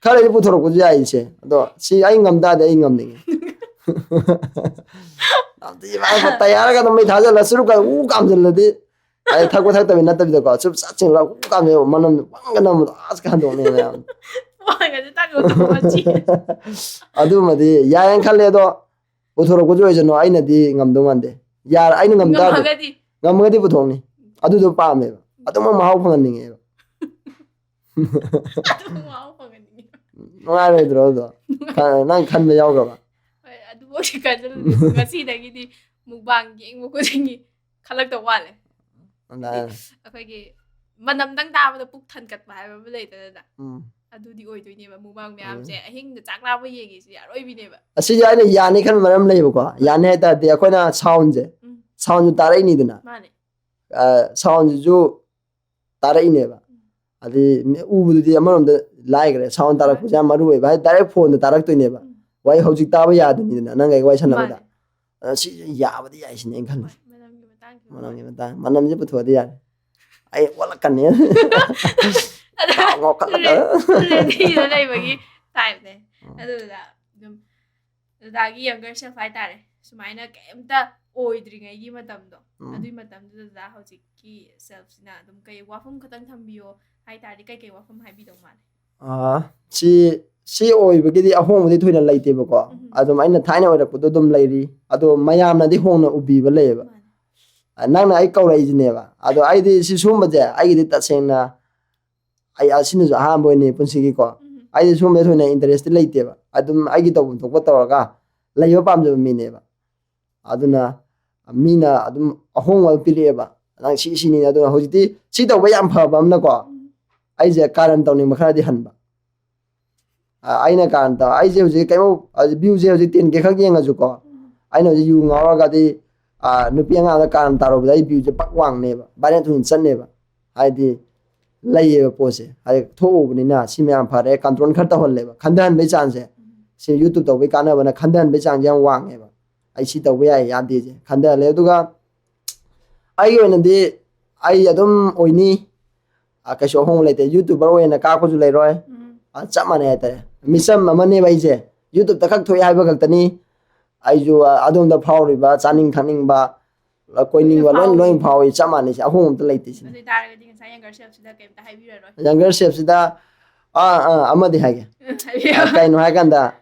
ꯈꯔꯗꯤ ꯄꯨꯊꯣꯔꯛꯄꯁꯨ ꯌꯥꯏ ꯏꯆꯦ꯫ ꯑꯗꯣ ꯁꯤ ꯑꯩ ꯉꯝ ꯇꯥꯔꯗꯤ ꯑꯩ ꯉꯝꯅꯤꯡꯉꯦ꯫ ꯅꯝꯊꯤ ꯚꯥꯏ, ꯇꯌꯥꯔꯒ ꯑꯗꯨꯝ ꯃꯩ ꯊꯥꯖꯜꯂ ꯆꯨꯔꯨꯞꯀ ꯎ ꯀꯥꯝꯖꯜꯂꯗꯤ, ꯑꯩ ꯊꯛꯄ ꯊꯛꯇꯕꯤ ꯅꯠꯇꯕꯤꯗꯀꯣ, ꯆꯨꯔꯨꯞ ꯆꯥ ꯆꯤꯡꯂ ꯎ ꯀꯥꯝꯖꯜꯂ ꯃꯅꯝꯗꯣ ꯄꯪꯒ ꯅꯝꯕꯗꯣ ꯑꯁ ꯀ ꯍꯟꯗꯣꯛꯅꯩ ꯃꯌꯥꯝ꯫ ꯃꯣꯏꯒꯁꯦ ꯇꯥꯛ ꯎꯊꯣꯛꯑ ꯆꯦꯟ꯫ ꯑꯗꯨꯃꯗꯤ ꯌꯥꯏꯌꯦꯅ ꯈꯜꯂꯦ꯫ ꯑꯗꯣ ꯄꯨꯊꯣꯔꯛꯄꯁꯨ ꯑꯣꯏꯁꯅꯨ, ꯑꯩꯅꯗꯤ ꯉꯝꯗꯧ ꯃꯥꯟꯗꯦ꯫ ꯌꯥꯔ-, ꯑꯩꯅ ꯉꯝ ꯇꯥꯔꯗꯤ, ꯉꯝꯃꯒꯗꯤ? ꯉꯝꯃꯒꯗꯤ ꯄꯨꯊꯣꯛꯅꯤ꯫ ꯑꯗꯨꯗꯣ ꯄꯥꯝꯃꯦꯕ, ꯑꯗꯨꯃꯛ ꯃꯍꯥꯎ ꯐꯪꯍꯟꯅꯤꯡꯉꯦꯕ꯫ ꯑꯗꯨ ꯋꯥꯕ ꯐꯪꯍꯟꯅꯤꯡꯉꯤ꯫ ꯅꯨꯡꯉꯥꯏꯔꯣꯏꯗ꯭ꯔꯣ ꯑꯗꯣ? ꯈ- ꯅꯪ ꯈꯟꯕ ꯌꯥꯎꯈ꯭ꯔꯕ? ꯍꯣꯏ, ꯑꯗꯨꯐꯥꯎꯗꯤ ꯈꯟꯖꯜꯂꯨꯗꯦ꯫ ꯉꯁꯤꯗꯒꯤꯗꯤ ꯃꯨꯛꯕꯥꯡ ꯌꯦꯡꯕ ꯈꯨꯗꯤꯡꯒꯤ ꯈꯜꯂꯛꯇꯧ ꯃꯥꯜꯂꯦ꯫ ꯑꯗ- ꯑꯩꯈꯣꯏꯒꯤ ꯃꯅꯝꯗꯪ ꯇꯥꯕꯗ ꯄꯨꯛ ꯊꯟꯒꯠꯄ ꯍꯥꯏꯕ ꯑꯃ ꯂꯩꯗꯅ꯫ ꯎꯝ. ꯑꯗꯨꯗꯤ ꯑꯣꯏꯗꯣꯏꯅꯦꯕ ꯃꯨꯛꯕꯥꯡ ꯃꯌꯥꯝꯁꯦ ꯑꯍꯤꯡꯗ ꯆꯥꯛ ꯂꯥꯝꯕ ꯌꯦꯡꯉꯤꯁꯤꯗꯤ ꯑꯔꯣꯏꯕꯤꯅꯦꯕ꯫ ꯑꯁꯤꯁꯦ ꯑꯩꯅ ꯌꯥꯅꯤ ꯈꯟꯕ ꯃꯔꯝ ꯂꯩꯕꯀꯣ꯫ ꯌꯥꯅꯤ ꯍꯥꯏ ꯇꯥꯔꯗꯤ ꯑꯩꯈꯣꯏꯅ ꯁꯥꯎꯟꯁꯦ ꯎꯝ. ꯁꯥꯎꯟꯁꯨ ꯇꯥꯔꯛꯏꯅꯤꯗꯅ꯫ ꯃꯥꯅꯦ. ꯁꯥꯎꯟꯁꯤꯁꯨ ꯇꯥꯔꯛꯏꯅꯦꯕ꯫ ꯑꯗꯩ ꯃꯤ ꯎꯕꯗꯨꯗꯤ ꯑꯃꯔꯣꯝꯗ ꯂꯥꯏꯈ꯭ꯔꯦ, ꯁꯥꯎꯟ ꯇꯥꯔꯛꯄꯁꯦ ꯌꯥꯝ ꯃꯔꯨ ꯑꯣꯏꯕ ꯍꯥꯏ, ꯗꯥꯏꯔꯦꯛ ꯐꯣꯟꯗ ꯇꯥꯔꯛꯇꯣꯏꯅꯦꯕ꯫ ꯎꯝ. ꯋꯥꯔꯤ ꯍꯧꯖꯤꯛ ꯇꯥꯕ ꯌꯥꯗꯣꯏꯅꯤꯗꯅ ꯅꯪꯒ ꯑꯩ ꯋꯥꯔꯤ ꯁꯥꯟꯅꯕꯗ꯫ ꯃꯥꯅꯦ. ꯑ, ꯁꯤ ꯌꯥꯕꯗꯤ ꯌꯥꯏ ꯁꯤꯅꯦ ꯑꯩꯅ ꯈꯜꯂꯤꯁꯦ꯫ ꯍꯣꯏ, ꯃꯅꯝꯒꯤ ꯃꯇꯥꯡꯁꯤ. ꯃꯅꯝꯒꯤ ꯃꯇꯥꯡ ꯃꯅꯝꯁꯦ ꯄꯨꯊꯣꯛꯑꯗꯤ ꯌꯥꯔꯦ꯫ ꯑꯩ ꯑꯣꯠꯂꯛꯀꯅꯤ꯫ ꯑꯗ ꯉꯥꯎꯈꯠꯂꯒ꯫ ꯔꯦ- ꯔꯦꯗꯤꯗ ꯂꯩꯕꯒꯤ ꯇꯥꯏꯞꯅꯦ꯫ ꯎꯝ. ꯑꯗꯨꯗ ꯑꯗꯨꯝ ꯗꯗꯥꯒꯤ ꯌꯪꯒꯔ ꯁꯦꯜꯐ ꯍꯥꯏꯇꯥꯔꯦ, ꯁꯨꯃꯥꯏꯅ ꯀꯩꯝꯇ ꯑꯣꯏꯗ꯭ꯔꯤꯉꯩꯒꯤ ꯃꯇꯝꯗꯣ, ꯎꯝ. ꯑꯗꯨꯒꯤ ꯃꯇꯝꯗꯨꯗ ꯗꯗꯥ ꯍꯧꯖꯤꯛꯀꯤ ꯁꯦꯜꯐꯁꯤꯅ ꯑꯗꯨꯝ ꯀꯩ ꯋꯥꯐꯝ ꯈꯛꯇꯪ ꯊꯝꯕꯤꯌꯣ ꯍꯥꯏ ꯇꯥꯔꯗꯤ ꯀꯩꯀꯩ ꯋꯥꯐꯝ ꯍꯥꯏꯕꯤꯗꯧ ꯃꯥꯜꯂꯦ? ꯑꯥ, ꯁꯤ ꯁꯤ ꯑꯣꯏꯕꯒꯤꯗꯤ ꯑꯍꯣꯡꯕꯗꯤ ꯊꯣꯏꯅ ꯂꯩꯇꯦꯕꯀꯣ꯫ ꯎꯝ. ꯑꯗꯨꯝ ꯑꯩꯅ ꯊꯥꯏꯅ ꯑꯣꯏꯔꯛꯄꯗꯣ ꯑꯗꯨꯝ ꯂꯩꯔꯤ꯫ ꯑꯗꯣ ꯃꯌꯥꯝꯅꯗꯤ ꯍꯣꯡꯅ ꯎꯕꯤꯕ ꯂꯩꯌꯦꯕ꯫ ꯃꯥꯅꯦ. ꯑ, ꯅꯪꯅ ꯑꯩ ꯀꯧꯔꯛꯏꯁꯤꯅꯦꯕ꯫ ꯑꯗꯣ ꯑꯩꯗꯤ ꯁꯤ ꯁꯨꯝꯕꯁꯦ ꯑꯩꯒꯤꯗꯤ ꯇꯁꯦꯡꯅ ꯑꯩ ꯑꯁꯤꯅꯁꯨ ꯑꯍꯥꯟꯕ ꯑꯣꯏꯅꯤ ꯄꯨꯟꯁꯤꯒꯤꯀꯣ꯫ ꯎꯝ. ꯑꯩꯗꯤ ꯁꯨꯝꯕ ꯊꯣꯏꯅ ꯏꯟꯇꯔꯦꯁꯇꯤ ꯂꯩꯇꯦꯕ꯫ ꯑꯗꯨꯝ ꯑꯩꯒꯤ ꯇꯧꯐꯝ ꯊꯣꯛꯄ ꯇꯧꯔꯒ ꯂꯩꯕ ꯄꯥꯝꯖꯕ ꯃꯤꯅꯦꯕ꯫ ꯑꯗꯨꯅ ꯃꯤꯅ ꯑꯗꯨꯝ ꯑꯍꯣꯡꯕ ꯑꯗꯨꯝ ꯄꯤꯔꯛꯑꯦꯕ, "ꯅꯪ ꯁꯤ ꯁꯤꯅꯤ"꯫ ꯑꯗꯨꯅ ꯍꯧꯖꯤꯛꯇꯤ ꯁꯤ ꯇꯧꯕ ꯌꯥꯝ ꯐꯕ ꯑꯃꯅꯀꯣ, ꯎꯝ. ꯑꯩꯁꯦ ꯀꯥꯔꯟ ꯇꯧꯅꯤꯡꯕ ꯈꯔꯗꯤ ꯍꯟꯕ꯫ ꯑ, ꯑꯩꯅ ꯀꯥꯔꯟ ꯇꯧ ꯑꯩꯁꯦ ꯍꯧꯖꯤꯛ ꯀꯩꯅꯣ, ꯚ꯭ꯌꯨꯁꯦ ꯍꯧꯖꯤꯛ ꯇꯦꯟ ꯀꯦ ꯈꯛ ꯌꯦꯡꯉꯁꯨꯀꯣ, ꯎꯝ. ꯑꯩꯅ ꯍꯧꯖꯤꯛ ꯌꯨ ꯉꯥꯎꯔꯒꯗꯤ, ꯑ, ꯅꯨꯄꯤ ꯑꯉꯥꯡꯗ ꯀꯥꯔꯟ ꯇꯥꯔꯨꯕꯗ ꯑꯩ ꯚ꯭ꯌꯨꯁꯦ ꯄꯛ ꯋꯥꯡꯅꯦꯕ, ꯚꯥꯏꯔꯦꯜ ꯊꯨꯅ ꯆꯠꯅꯦꯕ꯫ ꯍꯥꯏꯗꯤ ꯂꯩꯌꯦꯕ ꯄꯣꯠꯁꯦ, ꯍꯥꯏꯗꯤ ꯊꯣꯛꯎꯕꯅꯤꯅ ꯁꯤ ꯃꯌꯥꯝ ꯐꯔꯦ, ꯀꯟꯇ꯭ꯔꯣꯜ ꯈꯔ ꯇꯧꯍꯜꯂꯦꯕ, ꯈꯟꯊꯍꯟꯕꯩ ꯆꯥꯡꯁꯦ꯫ ꯎꯝ. ꯁꯤ ꯌꯨꯇꯨꯕ ꯇꯧꯕꯩ ꯀꯥꯟꯅꯕꯅ ꯈꯟꯊꯍꯟꯕꯩ ꯆꯥꯡꯁꯦ ꯌꯥꯝ ꯋꯥꯡꯉꯦꯕ꯫ ꯑꯩ ꯁꯤ ꯇꯧꯕ ꯌꯥꯏ ꯌꯥꯗꯦꯁꯦ ꯈꯟꯊꯍꯜꯂꯦ꯫ ꯑꯗꯨꯒ ꯑꯩꯒꯤ ꯑꯣꯏꯅꯗꯤ ꯑꯩ ꯑꯗꯨꯝ ꯑꯣꯏꯅꯤ, ꯑ, ꯀꯩꯁꯨ ꯑꯍꯣꯡꯕ ꯂꯩꯇꯦ꯫ ꯌꯨꯇꯨꯕꯔ ꯑꯣꯏꯅ ꯀꯥꯞꯄꯁꯨ ꯂꯩꯔꯣꯏ꯫ ꯎꯝ. ꯑ, ꯆꯞ ꯃꯥꯟꯅꯩ ꯍꯥꯏꯇꯥꯔꯦ꯫ ꯃꯤꯆꯝ ꯑꯃꯅꯦꯕ ꯑꯩꯁꯦ꯫ ꯌꯨꯇꯨꯕꯇ ꯈꯛ ꯊꯣꯛꯑꯦ ꯍꯥꯏꯕ ꯈꯛꯇꯅꯤ꯫ ꯑꯩꯁꯨ, ꯑ, ꯑꯗꯣꯝꯗ ꯐꯥꯎꯔꯤꯕ ꯆꯥꯅꯤꯡ ꯊꯛꯅꯤꯡꯕ, ꯑ, ꯀꯣꯏꯅꯤꯡꯕ ꯂꯣꯏ ꯂꯣꯏ ꯐꯥꯎꯏ, ꯆꯞ ꯃꯥꯟꯅꯩ꯫ ꯁꯤ ꯑꯍꯣꯡꯕ ꯑꯝꯇ ꯂꯩꯇꯦ ꯁꯤꯅꯤ꯫ ꯑꯗꯨ ꯑꯣꯏꯇꯥꯔꯒꯗꯤ ꯉꯁꯥꯏ ꯌꯪꯒꯔ ꯁꯦꯜꯐꯁꯤꯗ ꯀꯩꯝꯇ ꯍꯥꯏꯕꯤꯔꯔꯣꯏ꯫ ꯌꯪꯒꯔ ꯁꯦꯜꯐꯁꯤꯗ, ꯑꯥ, ꯑꯥ, ꯑꯃꯗꯤ ꯍꯥꯏꯒꯦ꯫ ꯍꯥꯏꯕꯤꯌꯣ. ꯑ, ꯀꯩꯅꯣ ꯍꯥꯏꯀꯥꯟꯗ,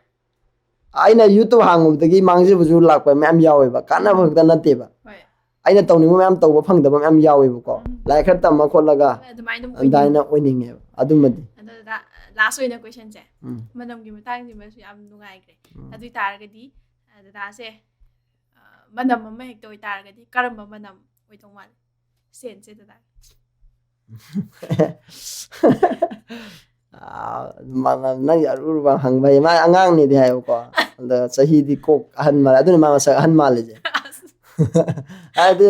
ꯑꯩꯅ ꯌꯨꯇꯨꯕ ꯍꯥꯡꯉꯨꯕꯗꯒꯤ ꯃꯥꯡꯖꯕꯁꯨ ꯂꯥꯛꯄ ꯃꯌꯥꯝ ꯌꯥꯎꯋꯦꯕ, ꯀꯥꯟꯅꯕ ꯈꯛꯇ ꯅꯠꯇꯦꯕ꯫ ꯍꯣꯏ. ꯑꯩꯅ ꯇꯧꯅꯤꯡꯕ ꯃꯌꯥꯝ ꯇꯧꯕ ꯐꯪꯗꯕ ꯃꯌꯥꯝ ꯌꯥꯎꯋꯦꯕꯀꯣ꯫ ꯎꯝ. ꯂꯥꯏꯔꯤꯛ ꯈꯔ ꯇꯝꯃ ꯈꯣꯠꯂꯒ ꯑꯗꯨꯃꯥꯏꯅ ꯑꯗꯨꯝ ꯑꯗꯨꯃꯥꯏꯅ ꯑꯣꯏꯅꯤꯡꯉꯤ. ꯑꯣꯏꯅꯤꯡꯉꯦꯕ꯫ ꯑꯗꯨꯃꯗꯤ ꯑꯗꯣ ꯗꯗꯥ, ꯂꯥꯁ ꯑꯣꯏꯅ ꯀꯣꯏꯁꯟꯁꯦ, ꯎꯝ ꯃꯅꯝꯒꯤ ꯃꯇꯥꯡꯁꯤꯃꯁꯨ ꯌꯥꯝ ꯅꯨꯡꯉꯥꯏꯈ꯭ꯔꯦ꯫ ꯎꯝ ꯑꯗꯨ ꯑꯣꯏ ꯇꯥꯔꯒꯗꯤ, ꯑ, ꯗꯗꯥꯁꯦ, ꯑ, ꯃꯅꯝ ꯑꯃ ꯍꯦꯛꯇ ꯑꯣꯏꯇꯥꯔꯒꯗꯤ ꯀꯔꯝꯕ ꯃꯅꯝ ꯑꯣꯏꯗꯧ ꯃꯥꯜꯂꯤ? ꯁꯦꯟꯁꯦ ꯗꯗꯥ. ꯃꯅꯝ ꯅꯪꯒꯤ ꯑꯔꯨ ꯑꯔꯨꯕ ꯍꯪꯕ ꯍꯩ꯫ ꯃꯥ ꯑꯉꯥꯡꯅꯤꯗꯤ ꯍꯥꯏꯌꯦꯕꯀꯣ, ꯑꯗ ꯆꯍꯤꯗꯤ ꯀꯣꯛ ꯑꯍꯟ ꯃꯥꯜꯂꯦ, ꯑꯗꯨꯅ ꯃꯥ ꯃꯁꯛ ꯑꯍꯟ ꯃꯥꯜꯂꯤꯁꯦ. ꯍꯥꯏꯗꯤ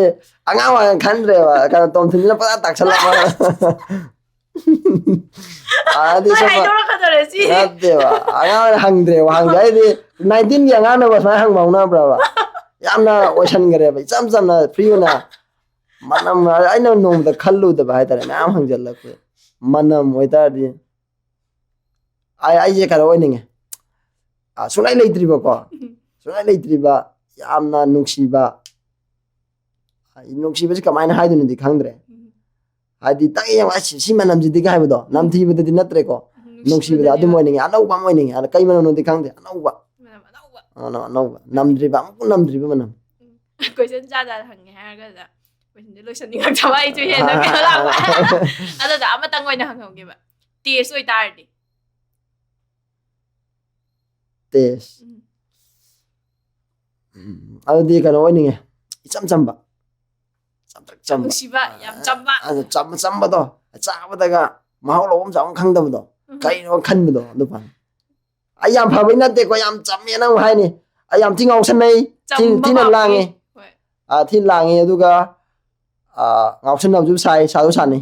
ꯑꯉꯥꯡ ꯑꯣꯏꯅ ꯈꯟꯗ꯭ꯔꯦꯕ, ꯀꯩꯅꯣ, ꯇꯣꯝꯊꯤꯟꯁꯤꯅ ꯄꯨꯔꯥ ꯇꯥꯛꯁꯜꯂꯛꯄ. ꯍꯥꯏꯗꯤ ꯅꯣꯏ ꯁꯨꯝ ꯍꯥꯏꯗꯣꯔꯛꯀꯗꯧꯔꯦ ꯁꯤ. ꯅꯠꯇꯦꯕ, ꯑꯉꯥꯡ ꯑꯣꯏꯅ ꯍꯪꯗ꯭ꯔꯦꯕ, ꯍꯪꯗꯦ ꯍꯥꯏꯗꯤ ꯅꯥꯏꯟꯇꯤꯟꯒꯤ ꯑꯉꯥꯡꯅꯕ ꯁꯨꯃꯥꯏꯅ ꯍꯪꯕ ꯍꯧꯅꯕ꯭ꯔꯕ? ꯌꯥꯝꯅ ꯑꯣꯏꯁꯟꯈ꯭ꯔꯦꯕ, ꯏꯆꯝ ꯆꯝꯅ ꯐ꯭ꯔꯤ ꯑꯣꯏꯅ. ꯃꯅꯝ ꯑꯩꯅ ꯅꯣꯡꯃꯗ ꯈꯜꯂꯨꯗꯕ ꯍꯥꯏꯇꯥꯔꯦ, ꯃꯌꯥꯝ ꯍꯪꯖꯜꯂꯛꯄ. ꯃꯅꯝ ꯑꯣꯏꯇꯥꯔꯗꯤ ꯑꯩ ꯑꯩꯁꯦ ꯀꯩꯅꯣ ꯑꯣꯏꯅꯤꯡꯉꯦ. ꯑ, ꯁꯨꯡꯂꯩ ꯂꯩꯇ꯭ꯔꯤꯕꯀꯣ, ꯁꯨꯡꯂꯩ ꯂꯩꯇ꯭ꯔꯤꯕ, ꯌꯥꯝꯅ ꯅꯨꯡꯁꯤꯕ. ꯑ, ꯅꯨꯡꯁꯤꯕꯁꯤ ꯀꯃꯥꯏꯅ ꯍꯥꯏꯗꯣꯏꯅꯣꯗꯤ ꯈꯪꯗ꯭ꯔꯦ. ꯍꯥꯏꯗꯤ ꯇꯛ ꯌꯦꯡꯉꯣ, "ꯑꯁ, ꯁꯤ ꯃꯅꯝꯁꯤꯗꯤꯒ" ꯍꯥꯏꯕꯗꯣ, ꯅꯝꯊꯤꯕꯗꯗꯤ ꯅꯠꯇ꯭ꯔꯦꯀꯣ, ꯅꯨꯡꯁꯤꯕꯗ ꯑꯗꯨꯝ ꯑꯣꯏꯅꯤꯡꯉꯦ. ꯑꯅꯧꯕ ꯑꯃ ꯑꯣꯏꯅꯤꯡꯉꯦ. ꯑꯗ ꯀꯩ ꯃꯅꯝꯅꯣꯗꯤ ꯈꯪꯗꯦ, ꯑꯅꯧꯕ. ꯃꯅꯝ ꯑꯅꯧꯕ. ꯑꯅꯧ- ꯑꯅꯧꯕ, ꯅꯝꯗ꯭ꯔꯤꯕ, ꯑꯃꯨꯛ ꯅꯝꯗ꯭ꯔꯤꯕ ꯃꯅꯝ. ꯀꯣꯏꯁꯟ ꯖꯥꯠ ꯖꯥꯠ ꯍꯪꯉꯦ ꯍꯥꯏꯔꯒ ꯀꯣꯏꯁꯟꯁꯦ ꯂꯣꯏꯁꯟꯅꯤꯡꯉꯛꯇꯕ ꯑꯩꯁꯨ ꯍꯦꯟꯅ ꯀꯩꯅꯣ ꯂꯥꯛꯄ. ꯑꯗꯨꯗ ꯑꯃꯇꯪ ꯑꯣꯏꯅ ꯍꯪꯍꯧꯒꯦꯕ, ꯇꯦꯁ ꯑꯣꯏꯇꯥꯔꯗꯤ. ꯇꯦꯁ. ꯎꯝ. ꯎꯝ, ꯑꯗꯨꯗꯤ ꯀꯩꯅꯣ ꯑꯣꯏꯅꯤꯡꯉꯦ, ꯏꯆꯝ ꯆꯝꯕ. ꯆꯝꯇ꯭ꯔꯤꯛ ꯆꯝꯕ. ꯅꯨꯡꯁꯤꯕ, ꯌꯥꯝ ꯆꯝꯕ. ꯑꯗꯨ ꯆꯝꯕ ꯆꯝꯕꯗꯣ, ꯆꯥꯕꯗꯒ ꯃꯍꯥꯎ ꯂꯧꯐꯝ ꯆꯥꯐꯝ ꯈꯪꯗꯕꯗꯣ, ꯎꯝ. ꯀꯩꯅꯣ ꯈꯟꯕꯗꯣ, ꯑꯗꯨ ꯄꯥꯝꯃꯤ. ꯑꯩ ꯌꯥꯝ ꯐꯕꯩ ꯅꯠꯇꯦꯀꯣ, ꯌꯥꯝ ꯆꯝꯃꯦꯅ ꯑꯃꯨꯛ ꯍꯥꯏꯅꯤ. ꯑꯩ ꯌꯥꯝ ꯊꯤ ꯉꯥꯎꯁꯟꯅꯩ, ꯊꯤ- ꯆꯝꯕ ꯊꯤꯅ ꯄꯥꯝꯕꯒꯤ. ꯂꯥꯡꯉꯦ. ꯍꯣꯏ. ꯑꯥ, ꯊꯤꯅ ꯂꯥꯡꯉꯦ, ꯑꯗꯨꯒ ꯑꯥ, ꯉꯥꯎꯁꯟꯅꯕꯁꯨ ꯁꯥꯏ, ꯁꯥꯁꯨ ꯁꯥꯅꯩ.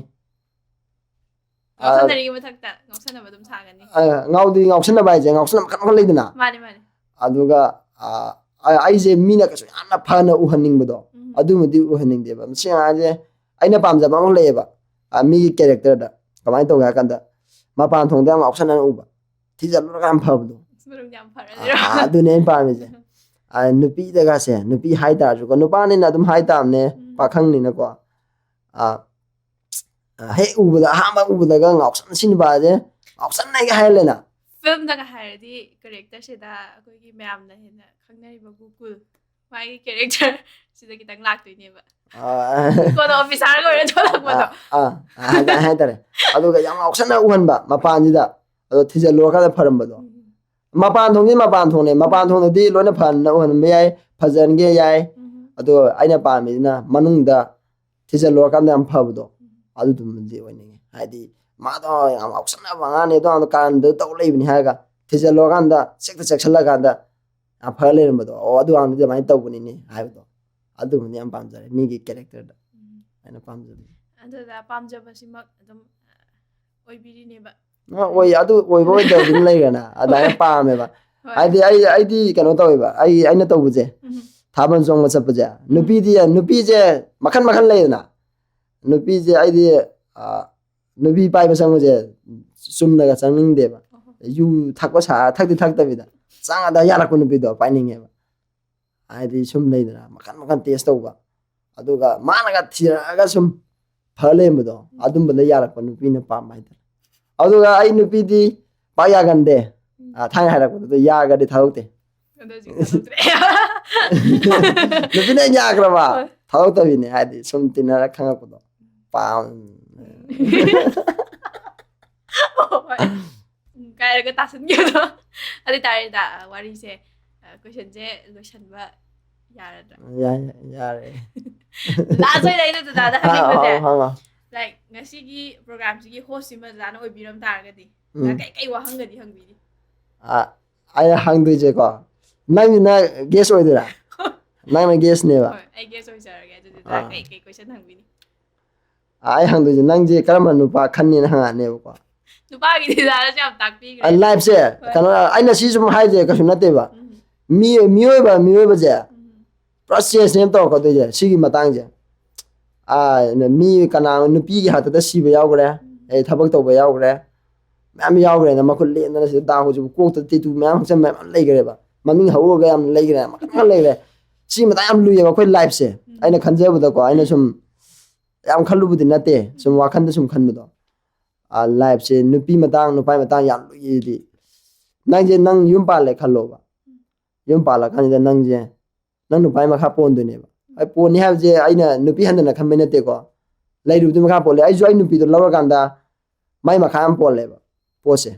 ꯑꯥ, ꯉꯥꯎꯁꯟꯅꯔꯤꯒꯤ ꯃꯊꯛꯇ ꯉꯥꯎꯁꯟꯅꯕ ꯑꯗꯨꯝ ꯁꯥꯒꯅꯤ. ꯑꯥ, ꯉꯥꯎꯗꯤ ꯉꯥꯎꯁꯟꯅꯕ ꯍꯥꯏꯁꯦ, ꯉꯥꯎꯁꯟꯅꯕ ꯃꯈꯜ ꯃꯈꯜ ꯂꯩꯗꯅ. ꯃꯥꯅꯦ, ꯃꯥꯅꯦ. ꯑꯗꯨꯒ ꯑꯥ, ꯑ- ꯑꯩꯁꯦ ꯃꯤꯅ ꯀꯩꯁꯨ ꯌꯥꯝꯅ ꯐꯅ ꯎꯍꯟꯅꯤꯡꯕꯗꯣ, ꯎꯝ. ꯑꯗꯨꯃꯗꯤ ꯎꯍꯟꯅꯤꯡꯗꯦꯕ. ꯃꯁꯤ ꯑꯉꯥꯡꯁꯦ ꯑꯩꯅ ꯄꯥꯝꯖꯕ ꯑꯃ ꯂꯩꯌꯦꯕ, ꯑꯥ, ꯃꯤꯒꯤ ꯀꯦꯔꯦꯛꯇꯔꯗ. ꯀꯃꯥꯏꯅ ꯇꯧꯒꯦ ꯍꯥꯏ ꯀꯥꯟꯗ, ꯃꯄꯥꯟ ꯊꯣꯡꯗ ꯌꯥꯝ ꯉꯥꯎꯁꯟꯅꯅ ꯎꯕ, ꯊꯤꯖꯤꯜꯂꯨꯔꯒ ꯌꯥꯝ ꯐꯕꯗꯣ. ꯑꯁ, ꯃꯔꯝꯗꯤ ꯌꯥꯝ ꯐꯔꯦ. ꯑꯥ, ꯑꯗꯨꯅꯦ ꯑꯩꯅ ꯄꯥꯝꯃꯤꯁꯦ. ꯑꯥ, ꯅꯨꯄꯤꯗꯒꯁꯦ, ꯅꯨꯄꯤ ꯍꯥꯏꯇꯥꯔꯁꯨꯀꯣ, ꯅꯨꯄꯥꯅꯤꯅ ꯑꯗꯨꯝ ꯍꯥꯏꯇꯥꯕꯅꯦ, ꯎꯝ. ꯄꯥꯈꯪꯅꯤꯅꯀꯣ. ꯑꯥ, ꯑꯥ, ꯍꯦꯛ ꯎꯕꯗ, ꯑꯍꯥꯟꯕ ꯎꯕꯗꯒ ꯉꯥꯎꯁꯟꯅ ꯁꯤ ꯅꯨꯄꯥꯁꯦ, ꯉꯥꯎꯁꯟꯅꯩꯒ ꯍꯥꯏꯔꯂꯦꯅ. ꯐꯤꯂꯝꯗꯒ ꯍꯥꯏꯔꯗꯤ ꯀꯦꯔꯦꯛꯇꯔꯁꯤꯗ ꯑꯩꯈꯣꯏꯒꯤ ꯃꯌꯥꯝꯅ ꯍꯦꯟꯅ ꯈꯪꯅꯔꯤꯕ ꯒꯣꯀꯨꯜ. ꯃꯥꯒꯤ ꯀꯦꯔꯦꯛꯇꯔ ꯁꯤꯗ ꯈꯤꯇꯪ ꯂꯥꯛꯇꯣꯏꯅꯦꯕ꯫ ꯑꯥ, ꯀꯣꯟꯅ ꯑꯣꯐꯤꯁꯔꯒ ꯑꯣꯏꯔ ꯊꯣꯛꯂꯛꯄꯗꯣ꯫ ꯑꯥ, ꯑꯥ, ꯍꯥꯏꯇꯥꯔꯦ, ꯍꯥꯏꯇꯥꯔꯦ꯫ ꯑꯗꯨꯒ ꯌꯥꯝ ꯉꯥꯎꯁꯟꯅ ꯎꯍꯟꯕ ꯃꯄꯥꯟꯁꯤꯗ, ꯑꯗꯣ ꯊꯤꯖꯤꯜꯂꯨꯔꯀꯥꯟꯗ ꯐꯔꯝꯕꯗꯣ꯫ ꯎꯝ. ꯃꯄꯥꯟ ꯊꯣꯡꯗꯤ, ꯃꯄꯥꯟ ꯊꯣꯡꯅꯦ, ꯃꯄꯥꯟ ꯊꯣꯡꯗꯗꯤ ꯂꯣꯏꯅ ꯐꯅ ꯎꯍꯟꯕ ꯌꯥꯏ, ꯐꯖꯍꯟꯒꯦ ꯌꯥꯏ꯫ ꯎꯝ. ꯑꯗꯣ ꯑꯩꯅ ꯄꯥꯝꯃꯤꯁꯤꯅ ꯃꯅꯨꯡꯗ ꯊꯤꯖꯤꯜꯂꯨꯔꯀꯥꯟꯗ ꯌꯥꯝ ꯐꯕꯗꯣ, ꯑꯗꯨꯗꯨꯃꯗꯤ ꯑꯣꯏꯅꯤꯡꯉꯤ꯫ ꯍꯥꯏꯗꯤ ꯃꯥꯗꯣ ꯌꯥꯝ ꯉꯥꯎꯁꯟꯅꯕ ꯑꯉꯥꯡꯅꯦ, ꯑꯗꯣ ꯀꯥꯟꯗ ꯇꯧ ꯂꯩꯕꯅꯤ ꯍꯥꯏꯔꯒ ꯊꯤꯖꯤꯜꯂꯨꯔꯀꯥꯟꯗ ꯆꯦꯛꯇ ꯆꯦꯛꯁꯤꯜꯂꯀꯥꯟꯗ ꯌꯥꯝ ꯐꯔ ꯂꯩꯔꯝꯕꯗꯣ꯫ ꯑꯣ, ꯑꯗꯨ ꯑꯉꯥꯡꯗꯨꯗꯤ ꯑꯗꯨꯃꯥꯏꯅ ꯇꯧꯕꯅꯤꯅꯦ ꯍꯥꯏꯕꯗꯣ, ꯑꯗꯨꯃꯗꯤ ꯌꯥꯝ ꯄꯥꯝꯖꯔꯦ ꯃꯤꯒꯤ ꯀꯦꯔꯦꯛꯇꯔꯗ꯫ ꯎꯝ. ꯑꯩꯅ ꯄꯥꯝꯖꯕ ꯑꯗꯨꯗ ꯄꯥꯝꯖꯕꯁꯤꯃꯛ ꯑꯗꯨꯝ ꯑꯣꯏꯕꯤꯔꯤꯅꯦꯕ꯫ ꯑꯣꯏ, ꯑꯗꯨ ꯑꯣꯏꯕ ꯑꯣꯏꯗꯕ ꯑꯗꯨꯝ ꯂꯩꯔꯦꯅ, ꯑꯗꯨꯃꯥꯏꯅ ꯄꯥꯝꯃꯦꯕ꯫ ꯍꯣꯏ. ꯍꯥꯏꯗꯤ ꯑꯩ ꯑꯩꯗꯤ ꯀꯩꯅꯣ ꯇꯧꯋꯦꯕ, ꯑꯩ ꯑꯩꯅ ꯇꯧꯕꯁꯦ, ꯎꯝ. ꯊꯥꯕꯜ ꯆꯣꯡꯕ ꯆꯠꯄꯁꯦ, ꯅꯨꯄꯤꯗꯤ, ꯅꯨꯄꯤꯁꯦ ꯃꯈꯟ ꯃꯈꯟ ꯂꯩꯗꯅ꯫ ꯅꯨꯄꯤꯁꯦ ꯑꯩꯗꯤ, ꯑ, ꯅꯨꯄꯤ ꯄꯥꯏꯕ ꯆꯪꯕꯁꯦ ꯆꯨꯝꯅꯒ ꯆꯪꯅꯤꯡꯗꯦꯕ꯫ ꯑꯣꯍꯣ. ꯌꯨ ꯊꯛꯄ ꯁꯥ ꯊꯛꯇꯤ ꯊꯛꯇꯕꯤꯗ ꯆꯪꯉꯗ ꯌꯥꯔꯛꯄ ꯅꯨꯄꯤꯗꯣ ꯄꯥꯏꯅꯤꯡꯉꯦꯕ꯫ ꯍꯥꯏꯗꯤ ꯁꯨꯝ ꯂꯩꯗꯅ, ꯃꯈꯟ ꯃꯈꯟ ꯇꯦꯁ ꯇꯧꯕ, ꯑꯗꯨꯒ ꯃꯥꯅꯒ ꯊꯤꯔꯛꯑꯒ ꯁꯨꯝ ꯐ ꯂꯩꯔꯝꯕꯗꯣ, ꯑꯗꯨꯝꯕꯗ ꯌꯥꯔꯛꯄ ꯅꯨꯄꯤꯅ ꯄꯥꯝꯕ ꯍꯥꯏꯇꯥꯔꯦ꯫ ꯑꯗꯨꯒ ꯑꯩ ꯅꯨꯄꯤꯗꯤ ꯄꯥꯛ ꯌꯥꯒꯟꯗꯦ꯫ ꯑ, ꯊꯥꯏꯅ ꯍꯥꯏꯔꯛꯄꯗꯨꯗ ꯌꯥꯒꯗꯤ ꯊꯥꯗꯣꯛꯇꯦ꯫ ꯑꯗꯣ ꯍꯧꯖꯤꯛ ꯊꯥꯗꯣꯛꯇ꯭ꯔꯦ꯫ ꯅꯨꯄꯤꯅ ꯌꯥꯈ꯭ꯔꯕ ꯍꯣꯏ. ꯊꯥꯗꯣꯛꯇꯕꯤꯅꯦ, ꯍꯥꯏꯗꯤ ꯁꯨꯝ ꯇꯤꯟꯅꯔ ꯈꯪꯉꯛꯄꯗꯣ꯫ ꯄꯥꯝ ꯍꯣꯏ. ꯎꯝ, ꯀꯥꯏꯔꯒ ꯇꯥꯁꯟꯈꯤꯕꯗꯣ꯫ ꯑꯗꯨ ꯑꯣꯏꯇꯥꯔꯗꯤ ꯋꯥꯔꯤꯁꯦ, ꯀꯣꯏꯁꯟꯁꯦ ꯂꯣꯏꯁꯟꯕ ꯌꯥꯔꯗ꯭ꯔꯥ? ꯌꯥ- ꯌꯥꯔꯦ꯫ ꯂꯥꯁ ꯑꯣꯏꯅ ꯑꯩꯅ ꯗꯗꯥꯗ ꯍꯪꯉꯣ, ꯍꯪꯅꯤꯡꯕꯁꯦ, ꯍꯪꯉꯣ, ꯍꯪꯉꯣ꯫ ꯂꯥꯏꯛ, ꯉꯁꯤꯒꯤ ꯄ꯭ꯔꯣꯒ꯭ꯔꯥꯝꯁꯤꯒꯤ ꯍꯣꯁꯁꯤꯃ ꯗꯗꯥꯅ ꯑꯣꯏꯕꯤꯔꯝ ꯇꯥꯔꯒꯗꯤ ꯎꯝ. ꯗꯗꯥ ꯀꯩ ꯀꯩ ꯋꯥꯍꯪꯒꯗꯤ ꯍꯪꯕꯤꯅꯤ? ꯑ, ꯑꯩꯅ ꯍꯪꯗꯣꯏꯁꯦꯀꯣ, ꯅꯪꯁꯤꯅ ꯒꯦꯁ ꯑꯣꯏꯗꯣꯏꯔꯥ? ꯅꯪꯅ ꯒꯦꯁꯅꯦꯕ꯫ ꯍꯣꯏ, ꯑꯩ ꯒꯦꯁ ꯑꯣꯏꯖꯔꯒꯦ꯫ ꯑꯗꯨꯗꯤ ꯗꯗꯥ ꯑꯥ. ꯀꯩ ꯀꯩ ꯀꯣꯏꯁꯟ ꯍꯪꯕꯤꯅꯤ? ꯑ, ꯑꯩ ꯍꯪꯗꯣꯏꯁꯦ, ꯅꯪꯁꯦ ꯀꯔꯝꯕ ꯅꯨꯄꯥ ꯈꯟꯅꯤꯅ ꯍꯪꯉꯛꯑꯅꯦꯕꯀꯣ꯫ ꯅꯨꯄꯥꯒꯤꯗꯤ ꯗꯗꯥꯅꯁꯨ ꯌꯥꯝ ꯇꯥꯛꯄꯤꯈ꯭ꯔꯦ꯫ ꯂꯥꯏꯐꯁꯦ, ꯍꯣꯏ. ꯀꯩꯅꯣ, ꯑꯩꯅ ꯁꯤ ꯁꯨꯝ ꯍꯥꯏꯁꯦ ꯀꯩꯁꯨ ꯅꯠꯇꯦꯕ꯫ ꯎꯝ. ꯃꯤ, ꯃꯤꯑꯣꯏꯕ, ꯃꯤꯑꯣꯏꯕꯁꯦ ꯎꯝ. ꯄꯨꯔꯥ ꯆꯦꯟꯖꯅꯦꯕ ꯇꯧꯔꯛꯀꯗꯣꯏꯁꯦ ꯁꯤꯒꯤ ꯃꯇꯥꯡꯁꯦ꯫ ꯑ, ꯃꯤ ꯀꯅꯥ, ꯅꯨꯄꯤꯒꯤ ꯍꯥꯛꯇꯛꯇ ꯁꯤꯕ ꯌꯥꯎꯈ꯭ꯔꯦ, ꯑꯩ ꯊꯕꯛ ꯇꯧꯕ ꯌꯥꯎꯈ꯭ꯔꯦ, ꯃꯌꯥꯝ ꯌꯥꯎꯈ꯭ꯔꯦꯅ, ꯃꯈꯨꯠ ꯂꯦꯟꯗꯅ ꯁꯤꯗ ꯗꯥ ꯍꯧꯖꯤꯛ ꯀꯣꯛꯇ ꯇꯦꯇꯨ ꯃꯌꯥꯝ ꯍꯛꯆꯟꯕ ꯃꯌꯥꯝ ꯂꯩꯈ꯭ꯔꯦꯕ, ꯃꯃꯤꯡ ꯍꯧꯔꯒ ꯌꯥꯝ ꯂꯩꯈ꯭ꯔꯦ, ꯃꯈꯜ ꯃꯈꯜ ꯂꯩꯈ꯭ꯔꯦ꯫ ꯁꯤ ꯃꯇꯥꯡ ꯌꯥꯝ ꯂꯨꯏꯌꯦꯕ ꯑꯩꯈꯣꯏ ꯂꯥꯏꯐꯁꯦ꯫ ꯑꯩꯅ ꯈꯟꯖꯕꯗꯀꯣ, ꯑꯩꯅ ꯁꯨꯝ ꯌꯥꯝ ꯈꯜꯂꯨꯕꯗꯤ ꯅꯠꯇꯦ, ꯁꯨꯝ ꯋꯥꯈꯟꯗ ꯁꯨꯝ ꯈꯟꯕꯗꯣ꯫ ꯑ, ꯂꯥꯏꯐꯁꯦ ꯅꯨꯄꯤ ꯃꯇꯥꯡ ꯅꯨꯄꯥ ꯃꯇꯥꯡ ꯌꯥꯝ ꯂꯨꯏꯌꯦꯗꯤ꯫ ꯅꯪꯁꯦ, ꯅꯪ ꯌꯨꯝ ꯄꯥꯜꯂꯦ ꯈꯜꯂꯣꯕ, ꯌꯨꯝ ꯄꯥꯜꯂꯀꯥꯟꯁꯤꯗ ꯅꯪꯁꯦ ꯅꯪ ꯅꯨꯄꯥꯒꯤ ꯃꯈꯥ ꯄꯣꯟꯗꯣꯏꯅꯦꯕ꯫ ꯑꯩ ꯄꯣꯟꯅꯤ ꯍꯥꯏꯕꯁꯦ ꯑꯩꯅ ꯅꯨꯄꯤ ꯍꯟꯊꯅ ꯈꯟꯕꯩ ꯅꯠꯇꯦꯀꯣ, ꯂꯩꯔꯨꯕꯗꯨꯒꯤ ꯃꯈꯥ ꯄꯣꯜꯂꯦ꯫ ꯑꯩꯁꯨ ꯑꯩ ꯅꯨꯄꯤꯗꯣ ꯂꯧꯔꯀꯥꯟꯗ ꯃꯥꯏ ꯃꯈꯥ ꯌꯥꯝ ꯄꯣꯜꯂꯦꯕ ꯄꯣꯠꯁꯦ꯫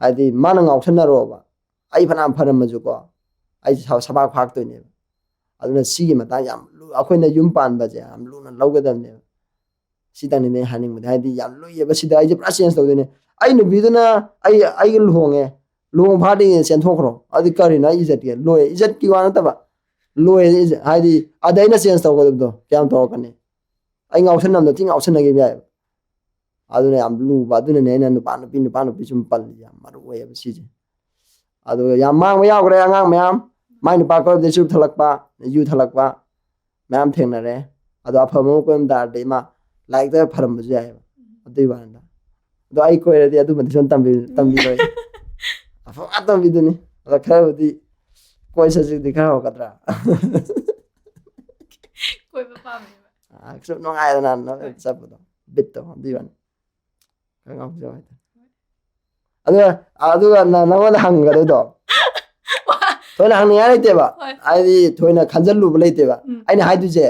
ꯍꯥꯏꯗꯤ ꯃꯥꯅ ꯉꯥꯎꯁꯟꯅꯔꯣꯕ, ꯑꯩ ꯐꯅꯌꯥꯝ ꯐꯔꯝꯃꯁꯨꯀꯣ, ꯑꯩꯁꯦ ꯁꯕꯥꯛ ꯐꯥꯛꯇꯣꯏꯅꯦꯕ꯫ ꯑꯗꯨꯅ ꯁꯤꯒꯤ ꯃꯇꯥꯡ ꯌꯥꯝ ꯑꯩꯈꯣꯏꯅ ꯌꯨꯝ ꯄꯥꯟꯕꯁꯦ ꯌꯥꯝ ꯂꯨꯅ ꯂꯧꯒꯗꯕꯅꯦꯕ꯫ ꯁꯤꯇꯪꯅꯤꯅꯦ ꯑꯩ ꯍꯥꯏꯅꯤꯡꯕꯗꯤ꯫ ꯍꯥꯏꯗꯤ ꯌꯥꯝ ꯂꯨꯏꯌꯦꯕ ꯁꯤꯗ꯫ ꯑꯩꯁꯦ ꯄꯨꯔꯥ ꯆꯦꯟꯖ ꯇꯧꯗꯣꯏꯅꯦ꯫ ꯑꯩ ꯅꯨꯄꯤꯗꯨꯅ ꯑꯩ ꯑꯩꯒ ꯂꯨꯍꯣꯡꯉꯦ, ꯂꯨꯍꯣꯡ ꯐꯥꯗ꯭ꯔꯤꯉꯩꯗ ꯆꯦꯟꯊꯣꯛꯈ꯭ꯔꯣ, ꯑꯗꯨꯗꯤ ꯀꯔꯤꯅꯣ? ꯑꯩ ꯏꯖꯠꯀꯤ ꯂꯣꯏ, ꯏꯖꯠꯀꯤ ꯋꯥ ꯅꯠꯇꯕ ꯂꯣꯏ꯫ ꯍꯥꯏꯗꯤ ꯑꯗ ꯑꯩꯅ ꯆꯦꯟꯖ ꯇꯧꯒꯗꯕꯗꯣ ꯀꯌꯥꯝ ꯇꯧꯔꯛꯀꯅꯤ? ꯑꯩ ꯉꯥꯎꯁꯟꯅꯕꯗꯣ ꯊꯤ ꯉꯥꯎꯁꯟꯅꯈꯤꯕ ꯌꯥꯏꯑꯕ꯫ ꯑꯗꯨꯅ ꯌꯥꯝ ꯂꯨꯕ꯫ ꯑꯗꯨꯅꯅꯦ ꯑꯩꯅ ꯅꯨꯄꯥ ꯅꯨꯄꯤ ꯅꯨꯄꯥ ꯅꯨꯄꯤ ꯁꯨꯝ ꯄꯜꯂꯤꯁꯦ ꯌꯥꯝ ꯃꯔꯨ ꯑꯣꯏꯌꯦꯕ ꯁꯤꯁꯦ꯫ ꯑꯗꯨꯒ ꯌꯥꯝ ꯃꯥꯡꯕ ꯌꯥꯎꯈ꯭ꯔꯦ ꯑꯉꯥꯡ ꯃꯌꯥꯝ꯫ ꯃꯥꯏ ꯅꯨꯄꯥ ꯀꯣꯏꯕꯗ ꯆꯨꯔꯨꯞ ꯊꯛꯂꯛꯄ, ꯌꯨ ꯊꯛꯂꯛꯄ ꯃꯌꯥꯝ ꯊꯦꯡꯅꯔꯦ꯫ ꯑꯗꯣ ꯑꯐꯕ ꯑꯃ ꯀꯣꯏꯔꯝ ꯇꯥꯔꯗꯤ ꯃꯥ ꯂꯥꯏꯔꯤꯛꯇ ꯐꯔꯝꯕꯁꯨ ꯌꯥꯏꯑꯕ꯫ ꯑꯗꯨꯏ ꯋꯥꯅꯤꯗ꯫ ꯑꯗꯣ ꯑꯩ ꯀꯣꯏꯔꯗꯤ ꯑꯗꯨꯃꯗꯤ ꯁꯨꯝ ꯇꯝꯕꯤ ꯇꯝꯕꯤꯔꯣꯏ꯫ ꯑꯐꯕ ꯉꯥꯛ ꯇꯝꯕꯤꯗꯨꯅꯤ꯫ ꯑꯗꯣ ꯈꯔꯕꯨꯗꯤ ꯀꯣꯏ ꯆꯠꯁꯤꯗꯤ ꯈꯔ ꯍꯧꯔꯛꯀꯗ꯭ꯔꯥ? ꯀꯣꯏꯕ ꯄꯥꯝꯃꯦꯕ꯫ ꯁꯨꯝ ꯅꯨꯡꯉꯥꯏꯗꯅ ꯆꯠꯄꯗꯣ, ꯕꯤꯠꯇꯣ ꯑꯗꯨꯏ ꯋꯥꯅꯤ꯫ ꯈꯔ ꯉꯥꯎꯖꯕ ꯍꯥꯏꯇꯥꯔꯦ꯫ ꯑꯗꯨꯒ ꯑꯗꯨꯒ ꯅ- ꯅꯉꯣꯟꯗ ꯍꯪꯒꯗꯣꯏꯗꯣ ꯊꯣꯏꯅ ꯍꯪꯅꯤꯡꯉꯥꯏ ꯂꯩꯇꯦꯕ꯫ ꯍꯣꯏ꯫ ꯍꯥꯏꯗꯤ ꯊꯣꯏꯅ ꯈꯟꯖꯜꯂꯨꯕ ꯂꯩꯇꯦꯕ꯫ ꯎꯝ꯫ ꯑꯩꯅ ꯍꯥꯏꯗꯣꯏꯁꯦ,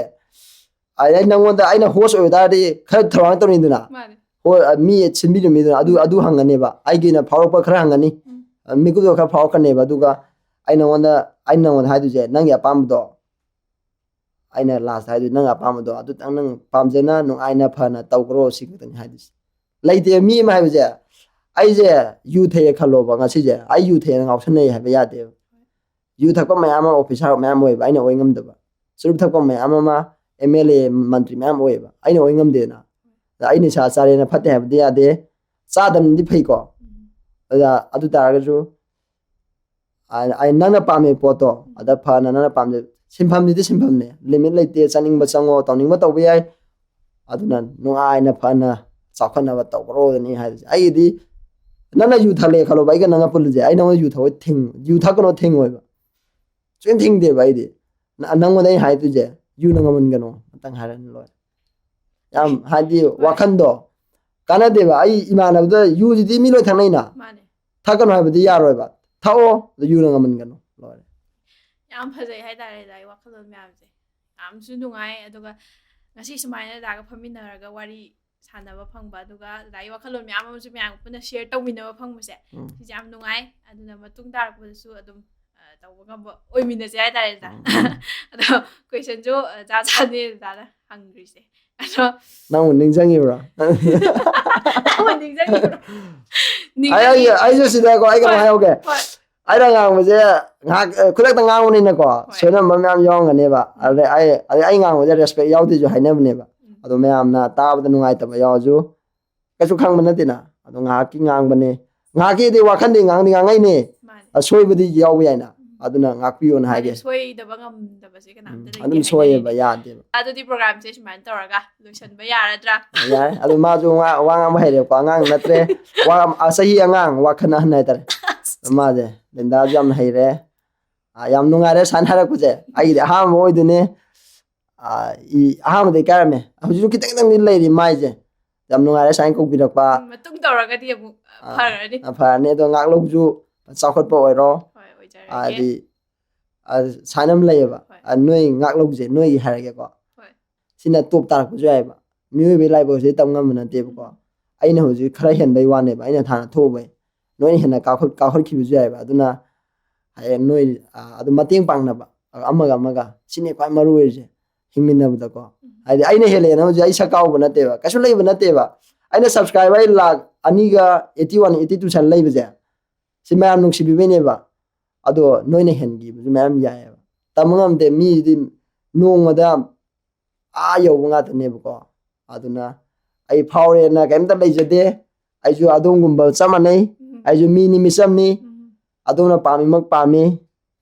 ꯑꯩ ꯑꯩ ꯅꯪꯉꯣꯟꯗ ꯑꯩꯅ ꯍꯣꯁ ꯑꯣꯏꯕ ꯇꯥꯔꯗꯤ ꯈꯔ ꯊꯧꯔꯥꯡ ꯇꯧꯅꯤꯡꯗꯅ꯫ ꯃꯥꯅꯦ꯫ ꯍꯣꯏ, ꯑ, ꯃꯤ ꯁꯤꯟꯕꯤꯗꯨ ꯃꯤꯗꯨꯅ ꯑꯗꯨ ꯑꯗꯨ ꯍꯪꯒꯅꯦꯕ꯫ ꯑꯩꯒꯤ ꯑꯣꯏꯅ ꯐꯥꯎꯔꯛꯄ ꯈꯔ ꯍꯪꯒꯅꯤ꯫ ꯎꯝ꯫ ꯑ, ꯃꯤꯀꯨꯞꯇꯣ ꯈꯔ ꯐꯥꯎꯔꯛꯀꯅꯦꯕ꯫ ꯑꯗꯨꯒ ꯑꯩ ꯅꯉꯣꯟꯗ ꯑꯩ ꯅꯉꯣꯟꯗ ꯍꯥꯏꯗꯣꯏꯁꯦ, ꯅꯪꯒꯤ ꯑꯄꯥꯝꯕꯗꯣ ꯑꯩꯅ ꯂꯥꯁꯇ ꯍꯥꯏꯗꯣꯏ, ꯅꯪ ꯑꯄꯥꯝꯕꯗꯣ ꯑꯗꯨꯇꯪ ꯅꯪ ꯄꯥꯝꯖꯅ ꯅꯨꯡꯉꯥꯏꯅ ꯐꯅ ꯇꯧꯈ꯭ꯔꯣ, ꯁꯤ ꯈꯛꯇꯅꯤ ꯍꯥꯏꯗꯣꯏꯁꯦ꯫ ꯂꯩꯇꯦ ꯃꯤ ꯑꯃ ꯍꯥꯏꯕꯁꯦ, ꯑꯩꯁꯦ ꯌꯨ ꯊꯛꯑꯦ ꯈꯜꯂꯣꯕ, ꯉꯁꯤꯁꯦ ꯑꯩ ꯌꯨ ꯊꯛꯑꯦꯅ ꯉꯥꯎꯁꯟꯅꯩ ꯍꯥꯏꯕ ꯌꯥꯗꯦꯕ꯫ ꯌꯨ ꯊꯛꯄ ꯃꯌꯥꯝ ꯑꯃ ꯑꯣꯐꯤꯁꯥꯔ ꯃꯌꯥꯝ ꯑꯣꯏꯕ, ꯑꯩꯅ ꯑꯣꯏ ꯉꯝꯗꯕ꯫ ꯆꯨꯔꯨꯞ ꯊꯛꯄ ꯃꯌꯥꯝ ꯑꯃ ꯑꯦꯝ ꯑꯦꯜ ꯑꯦ ꯃꯟꯇ꯭ꯔꯤ ꯃꯌꯥꯝ ꯑꯣꯏꯌꯦꯕ, ꯑꯩꯅ ꯑꯣꯏ ꯉꯝꯗꯦꯅ꯫ ꯑꯗ ꯑꯩ ꯅꯤꯁꯥ ꯆꯥꯔꯦꯅ ꯐꯠꯇꯦ ꯍꯥꯏꯕꯗꯤ ꯌꯥꯗꯦ, ꯆꯥꯗꯕꯅꯗꯤ ꯐꯩꯀꯣ꯫ ꯑꯗ ꯑꯗꯨ ꯇꯥꯔꯒꯁꯨ ꯑ- ꯑ- ꯅꯪꯅ ꯄꯥꯝꯃꯤ ꯄꯣꯠꯇꯣ ꯑꯗ ꯐꯅ ꯅꯪꯅ ꯄꯥꯝꯖꯩ꯫ ꯁꯤꯟꯐꯝꯁꯤꯗꯤ ꯁꯤꯟꯐꯝꯅꯦ, ꯂꯤꯃꯤꯠ ꯂꯩꯇꯦ꯫ ꯆꯥꯅꯤꯡꯕ ꯆꯪꯉꯣ, ꯇꯧꯅꯤꯡꯕ ꯇꯧꯕ ꯌꯥꯏ꯫ ꯑꯗꯨꯅ ꯅꯨꯡꯉꯥꯏꯅ ꯐꯅ ꯆꯥꯎꯈꯠꯅꯕ ꯇꯧꯈ꯭ꯔꯣꯗꯅꯤ ꯍꯥꯏꯔꯤꯁꯦ꯫ ꯑꯩꯒꯤꯗꯤ ꯅꯪꯅ ꯌꯨ ꯊꯛꯂꯦ ꯈꯜꯂꯣꯕ, ꯑꯩꯒ ꯅꯪꯒ ꯄꯨꯜꯂꯤꯁꯦ, ꯑꯩ ꯅꯉꯣꯟꯗ ꯌꯨ ꯊꯛꯑꯣꯏ ꯊꯤꯡ ꯌꯨ ꯊꯛꯀꯅꯣ ꯊꯤꯡꯉꯣꯏꯕ꯫ ꯁꯨꯡꯊꯤꯡ ꯊꯤꯡꯗꯦꯕ ꯑꯩꯗꯤ꯫ ꯅ- ꯅꯪꯉꯣꯟꯗ ꯑꯩ ꯍꯥꯏꯗꯣꯏꯁꯦ, ꯌꯨꯅ ꯉꯝꯍꯟꯒꯅꯣ ꯑꯝꯇꯪ ꯍꯥꯏꯔꯅꯤ ꯂꯣꯏꯔꯦ꯫ ꯌꯥꯝ ꯍꯥꯏꯗꯤ ꯋꯥꯈꯟꯗꯣ ꯀꯥꯟꯅꯗꯦꯕ꯫ ꯑꯩ ꯏꯃꯥꯟꯅꯕꯗ ꯌꯨꯁꯤꯗꯤ ꯃꯤ ꯂꯣꯏ ꯊꯛꯅꯩꯅ, ꯃꯥꯅꯦ꯫ ꯊꯛꯀꯅꯨ ꯍꯥꯏꯕꯗꯤ ꯌꯥꯔꯣꯏꯕ꯫ ꯊꯛꯑꯣ, ꯑꯗꯨ ꯌꯨꯅ ꯉꯝꯍꯟꯒꯅꯨ ꯂꯣꯏꯔꯦ꯫ ꯌꯥꯝ ꯐꯖꯩ ꯍꯥꯏꯇꯥꯔꯦ ꯗꯥꯏ ꯋꯥꯈꯜꯂꯣꯟ ꯃꯌꯥꯝꯁꯦ꯫ ꯌꯥꯝꯁꯨ ꯅꯨꯡꯉꯥꯏ꯫ ꯑꯗꯨꯒ ꯉꯁꯤ ꯁꯨꯃꯥꯏꯅ ꯗꯥꯒ ꯐꯝꯃꯤꯟꯅꯔꯒ ꯋꯥꯔꯤ ꯁꯥꯟꯅꯕ ꯐꯪꯕ, ꯑꯗꯨꯒ ꯗꯥꯏ ꯋꯥꯈꯜꯂꯣꯟ ꯃꯌꯥꯝ ꯑꯃꯁꯨ ꯃꯌꯥꯝ ꯄꯨꯟꯅ ꯁꯤꯌꯔ ꯇꯧꯃꯤꯟꯅꯕ ꯐꯪꯕꯁꯦ, ꯎꯝ. ꯁꯤꯁꯦ ꯌꯥꯝ ꯅꯨꯡꯉꯥꯏ꯫ ꯑꯗꯨꯅ ꯃꯇꯨꯡ ꯇꯥꯔꯛꯄꯗꯁꯨ ꯑꯗꯨꯝ ꯑ, ꯇꯧꯕ ꯉꯝꯕ ꯑꯣꯏꯃꯤꯟꯅꯁꯦ ꯍꯥꯏꯇꯥꯔꯦ ꯗꯥ꯫ ꯎꯝ. ꯑꯗꯣ ꯀꯣꯏꯁꯟꯁꯨ ꯖꯥ ꯖꯥꯅꯦ ꯗꯥꯗ ꯍꯪꯈ꯭ꯔꯤꯁꯦ꯫ ꯑꯗꯣ ꯅꯪꯕꯨ ꯅꯤꯡꯁꯤꯡꯉꯤꯕ꯭ꯔꯣ? ꯅꯪꯕꯨ ꯅꯤꯡꯁꯤꯡꯉꯤꯕ꯭ꯔꯣ? ꯑꯩ ꯑꯩꯁꯨ ꯅꯤꯡꯁꯤꯡꯉꯤ꯫ ꯑꯩꯁꯨ ꯁꯤꯗꯀꯣ ꯑꯩ ꯀꯩꯅꯣ ꯍꯣꯏ. ꯍꯥꯏꯍꯧꯒꯦ. ꯍꯣꯏ. ꯑꯩꯅ ꯉꯥꯡꯕꯁꯦ ꯉꯥꯏꯍꯥꯛ ꯑ, ꯈꯨꯗꯛꯇ ꯉꯥꯡꯕꯅꯤꯅꯀꯣ ꯍꯣꯏ. ꯁꯣꯏꯔꯝꯕ ꯃꯌꯥꯝ ꯌꯥꯎꯔꯝꯒꯅꯦꯕ꯫ ꯎꯝ. ꯑꯗꯩ ꯑꯩ ꯑꯗꯩ ꯑꯩ ꯉꯥꯡꯕꯁꯦ ꯔꯦꯁꯄꯦꯛ ꯌꯥꯎꯗꯦꯁꯨ ꯍꯥꯏꯅꯕꯅꯦꯕ꯫ ꯎꯝ. ꯑꯗꯣ ꯃꯌꯥꯝꯅ ꯇꯥꯕꯗ ꯅꯨꯡꯉꯥꯏꯇꯕ ꯌꯥꯎꯔꯁꯨ ꯀꯩꯁꯨ ꯈꯪꯕ ꯅꯠꯇꯦꯅ꯫ ꯑꯗꯣ ꯉꯥꯏꯍꯥꯛꯀꯤ ꯉꯥꯡꯕꯅꯦ, ꯉꯥꯏꯍꯥꯛꯀꯤꯗꯤ ꯋꯥꯈꯟꯗꯤ ꯉꯥꯡꯗꯤ ꯉꯥꯡꯉꯛꯏꯅꯦ꯫ ꯃꯥꯅꯦ꯫ ꯑꯁꯣꯏꯕꯗꯤ ꯌꯥꯎꯕ ꯌꯥꯏꯅ꯫ ꯎꯝ. ꯑꯗꯨꯅ ꯉꯥꯛꯄꯤꯌꯣꯅ ꯃꯥꯅꯦ, ꯍꯥꯏꯒꯦ꯫ ꯁꯣꯏꯗꯕ ꯉꯝꯗꯕꯁꯦ ꯀꯅꯥꯝꯇ ꯎꯝ, ꯂꯩꯇꯦ ꯑꯗꯨꯝ ꯍꯥꯏꯅꯩ꯫ ꯁꯣꯏꯌꯦꯕ, ꯌꯥꯗꯦꯕ꯫ ꯑꯗꯨꯗꯤ ꯄ꯭ꯔꯣꯒ꯭ꯔꯥꯝꯁꯦ ꯁꯨꯃꯥꯏꯅ ꯇꯧꯔꯒ ꯂꯣꯏꯁꯟꯕ ꯌꯥꯔꯗ꯭ꯔꯥ? ꯌꯥꯔꯦ꯫ ꯑꯗꯣ ꯃꯥꯁꯨ ꯋꯥ ꯋꯥ ꯉꯥꯡꯕ ꯍꯩꯔꯦꯀꯣ, ꯑꯉꯥꯡ ꯅꯠꯇ꯭ꯔꯦ꯫ ꯋꯥ ꯑ, ꯆꯍꯤ ꯑꯉꯥꯡ, ꯋꯥꯈꯜ ꯑꯍꯟ ꯍꯥꯏꯇꯥꯔꯦ꯫ ꯃꯥꯁꯦ ꯂꯤꯟꯗꯥꯁꯨ ꯌꯥꯝꯅ ꯍꯩꯔꯦ꯫ ꯑ, ꯌꯥꯝ ꯅꯨꯡꯉꯥꯏꯔꯦ ꯁꯨꯃꯥꯏꯅ ꯍꯥꯏꯔꯛꯄꯁꯦ꯫ ꯑꯩꯒꯤꯗꯤ ꯑꯍꯥꯟꯕ ꯑꯣꯏꯗꯣꯏꯅꯦ꯫ ꯑ, ꯏ ꯑꯍꯥꯟꯕꯗ ꯏꯀꯥꯏꯔꯝꯃꯦ꯫ ꯍꯧꯖꯤꯛꯁꯨ ꯈꯤꯇꯪ ꯈꯤꯇꯪꯗꯤ ꯂꯩꯔꯤ ꯃꯥꯏꯁꯦ꯫ ꯌꯥꯝ ꯅꯨꯡꯉꯥꯏꯔꯦ ꯁꯨꯃꯥꯏꯅ ꯀꯧꯕꯤꯔꯛꯄ꯫ ꯎꯝ, ꯃꯇꯨꯡ ꯇꯧꯔꯒꯗꯤ ꯑꯃꯨꯛ ꯑ, ꯐꯔꯅꯤ꯫ ꯑ, ꯐꯔꯅꯤ꯫ ꯑꯗꯣ ꯉꯥꯛꯂꯧꯁꯨ ꯆꯥꯎꯈꯠꯄ ꯑꯣꯏꯔꯣ꯫ ꯍꯣꯏ, ꯑꯣꯏꯖꯔꯒꯦ꯫ ꯍꯥꯏꯗꯤ ꯑ, ꯁꯨꯃꯥꯏꯅ ꯑꯃ ꯂꯩꯌꯦꯕ꯫ ꯍꯣꯏ. ꯑ, ꯅꯣꯏ ꯉꯥꯛꯂꯧꯁꯦ ꯅꯣꯏꯒꯤ ꯍꯥꯏꯔꯒꯦꯀꯣ꯫ ꯍꯣꯏ. ꯁꯤꯅ ꯇꯣꯞ ꯇꯥꯔꯛꯄꯁꯨ ꯌꯥꯏꯑꯕ꯫ ꯃꯤꯑꯣꯏꯕꯒꯤ ꯂꯥꯏꯕꯛꯁꯤꯗꯤ ꯇꯝ ꯉꯝꯕ ꯅꯠꯇꯦꯕꯀꯣ꯫ ꯎꯝ. ꯑꯩꯅ ꯍꯧꯖꯤꯛ ꯈꯔ ꯍꯦꯟꯕꯩ ꯋꯥꯅꯦꯕ, ꯑꯩꯅ ꯊꯥꯅ ꯊꯣꯛꯎꯕꯩ꯫ ꯅꯣꯏꯅ ꯍꯦꯟꯅ ꯀꯥꯈꯠ ꯀꯥꯈꯠꯈꯤꯕꯁꯨ ꯌꯥꯏꯑꯕ꯫ ꯑꯗꯨꯅ ꯍꯌꯦꯡ ꯅꯣꯏ ꯑ, ꯑꯗꯨꯝ ꯃꯇꯦꯡ ꯄꯥꯡꯅꯕ ꯑꯃꯒ ꯑꯃꯒ, ꯁꯤꯅꯤ ꯈ꯭ꯋꯥꯏ ꯃꯔꯨ ꯑꯣꯏꯔꯤꯁꯦ꯫ ꯍꯤꯡꯃꯤꯟꯅꯕꯗꯀꯣ꯫ ꯎꯝ. ꯍꯥꯏꯗꯤ ꯑꯩꯅ ꯍꯦꯜꯂꯦꯅ ꯍꯧꯖꯤꯛ ꯑꯩ ꯁꯛ ꯀꯥꯎꯕ ꯅꯠꯇꯦꯕ, ꯀꯩꯁꯨ ꯂꯩꯕ ꯅꯠꯇꯦꯕ꯫ ꯑꯩꯅ ꯁꯕꯁꯀ꯭ꯔꯥꯏꯕꯔ ꯑꯩ ꯂꯥꯛ ꯑꯅꯤꯒ ꯑꯩꯠꯇꯤ ꯋꯥꯟ, ꯑꯩꯠꯇꯤ ꯇꯨ ꯁꯨꯃꯥꯏꯅ ꯂꯩꯕꯁꯦ, ꯁꯤ ꯃꯌꯥꯝ ꯅꯨꯡꯁꯤꯕꯤꯕꯩꯅꯦꯕ꯫ ꯑꯗꯣ ꯅꯣꯏꯅ ꯍꯦꯟꯈꯤꯕꯁꯨ ꯃꯌꯥꯝ ꯌꯥꯏꯑꯕ꯫ ꯇꯝꯕ ꯉꯝꯗꯦ, ꯃꯤꯗꯤ ꯅꯣꯡꯃꯗ ꯑꯥ ꯌꯧꯕ ꯉꯥꯛꯇꯅꯦꯕꯀꯣ꯫ ꯑꯗꯨꯅ ꯑꯩ ꯐꯥꯎꯔꯦꯅ ꯀꯩꯝꯇ ꯂꯩꯖꯗꯦ꯫ ꯑꯩꯁꯨ ꯑꯗꯣꯝꯒꯨꯝꯕ ꯆꯞ ꯃꯥꯟꯅꯩ꯫ ꯎꯝ. ꯑꯩꯁꯨ ꯃꯤꯅꯤ, ꯃꯤꯆꯝꯅꯤ꯫ ꯎꯝ. ꯑꯗꯣꯝꯅ ꯄꯥꯝꯃꯤꯃꯛ ꯄꯥꯝꯃꯤ꯫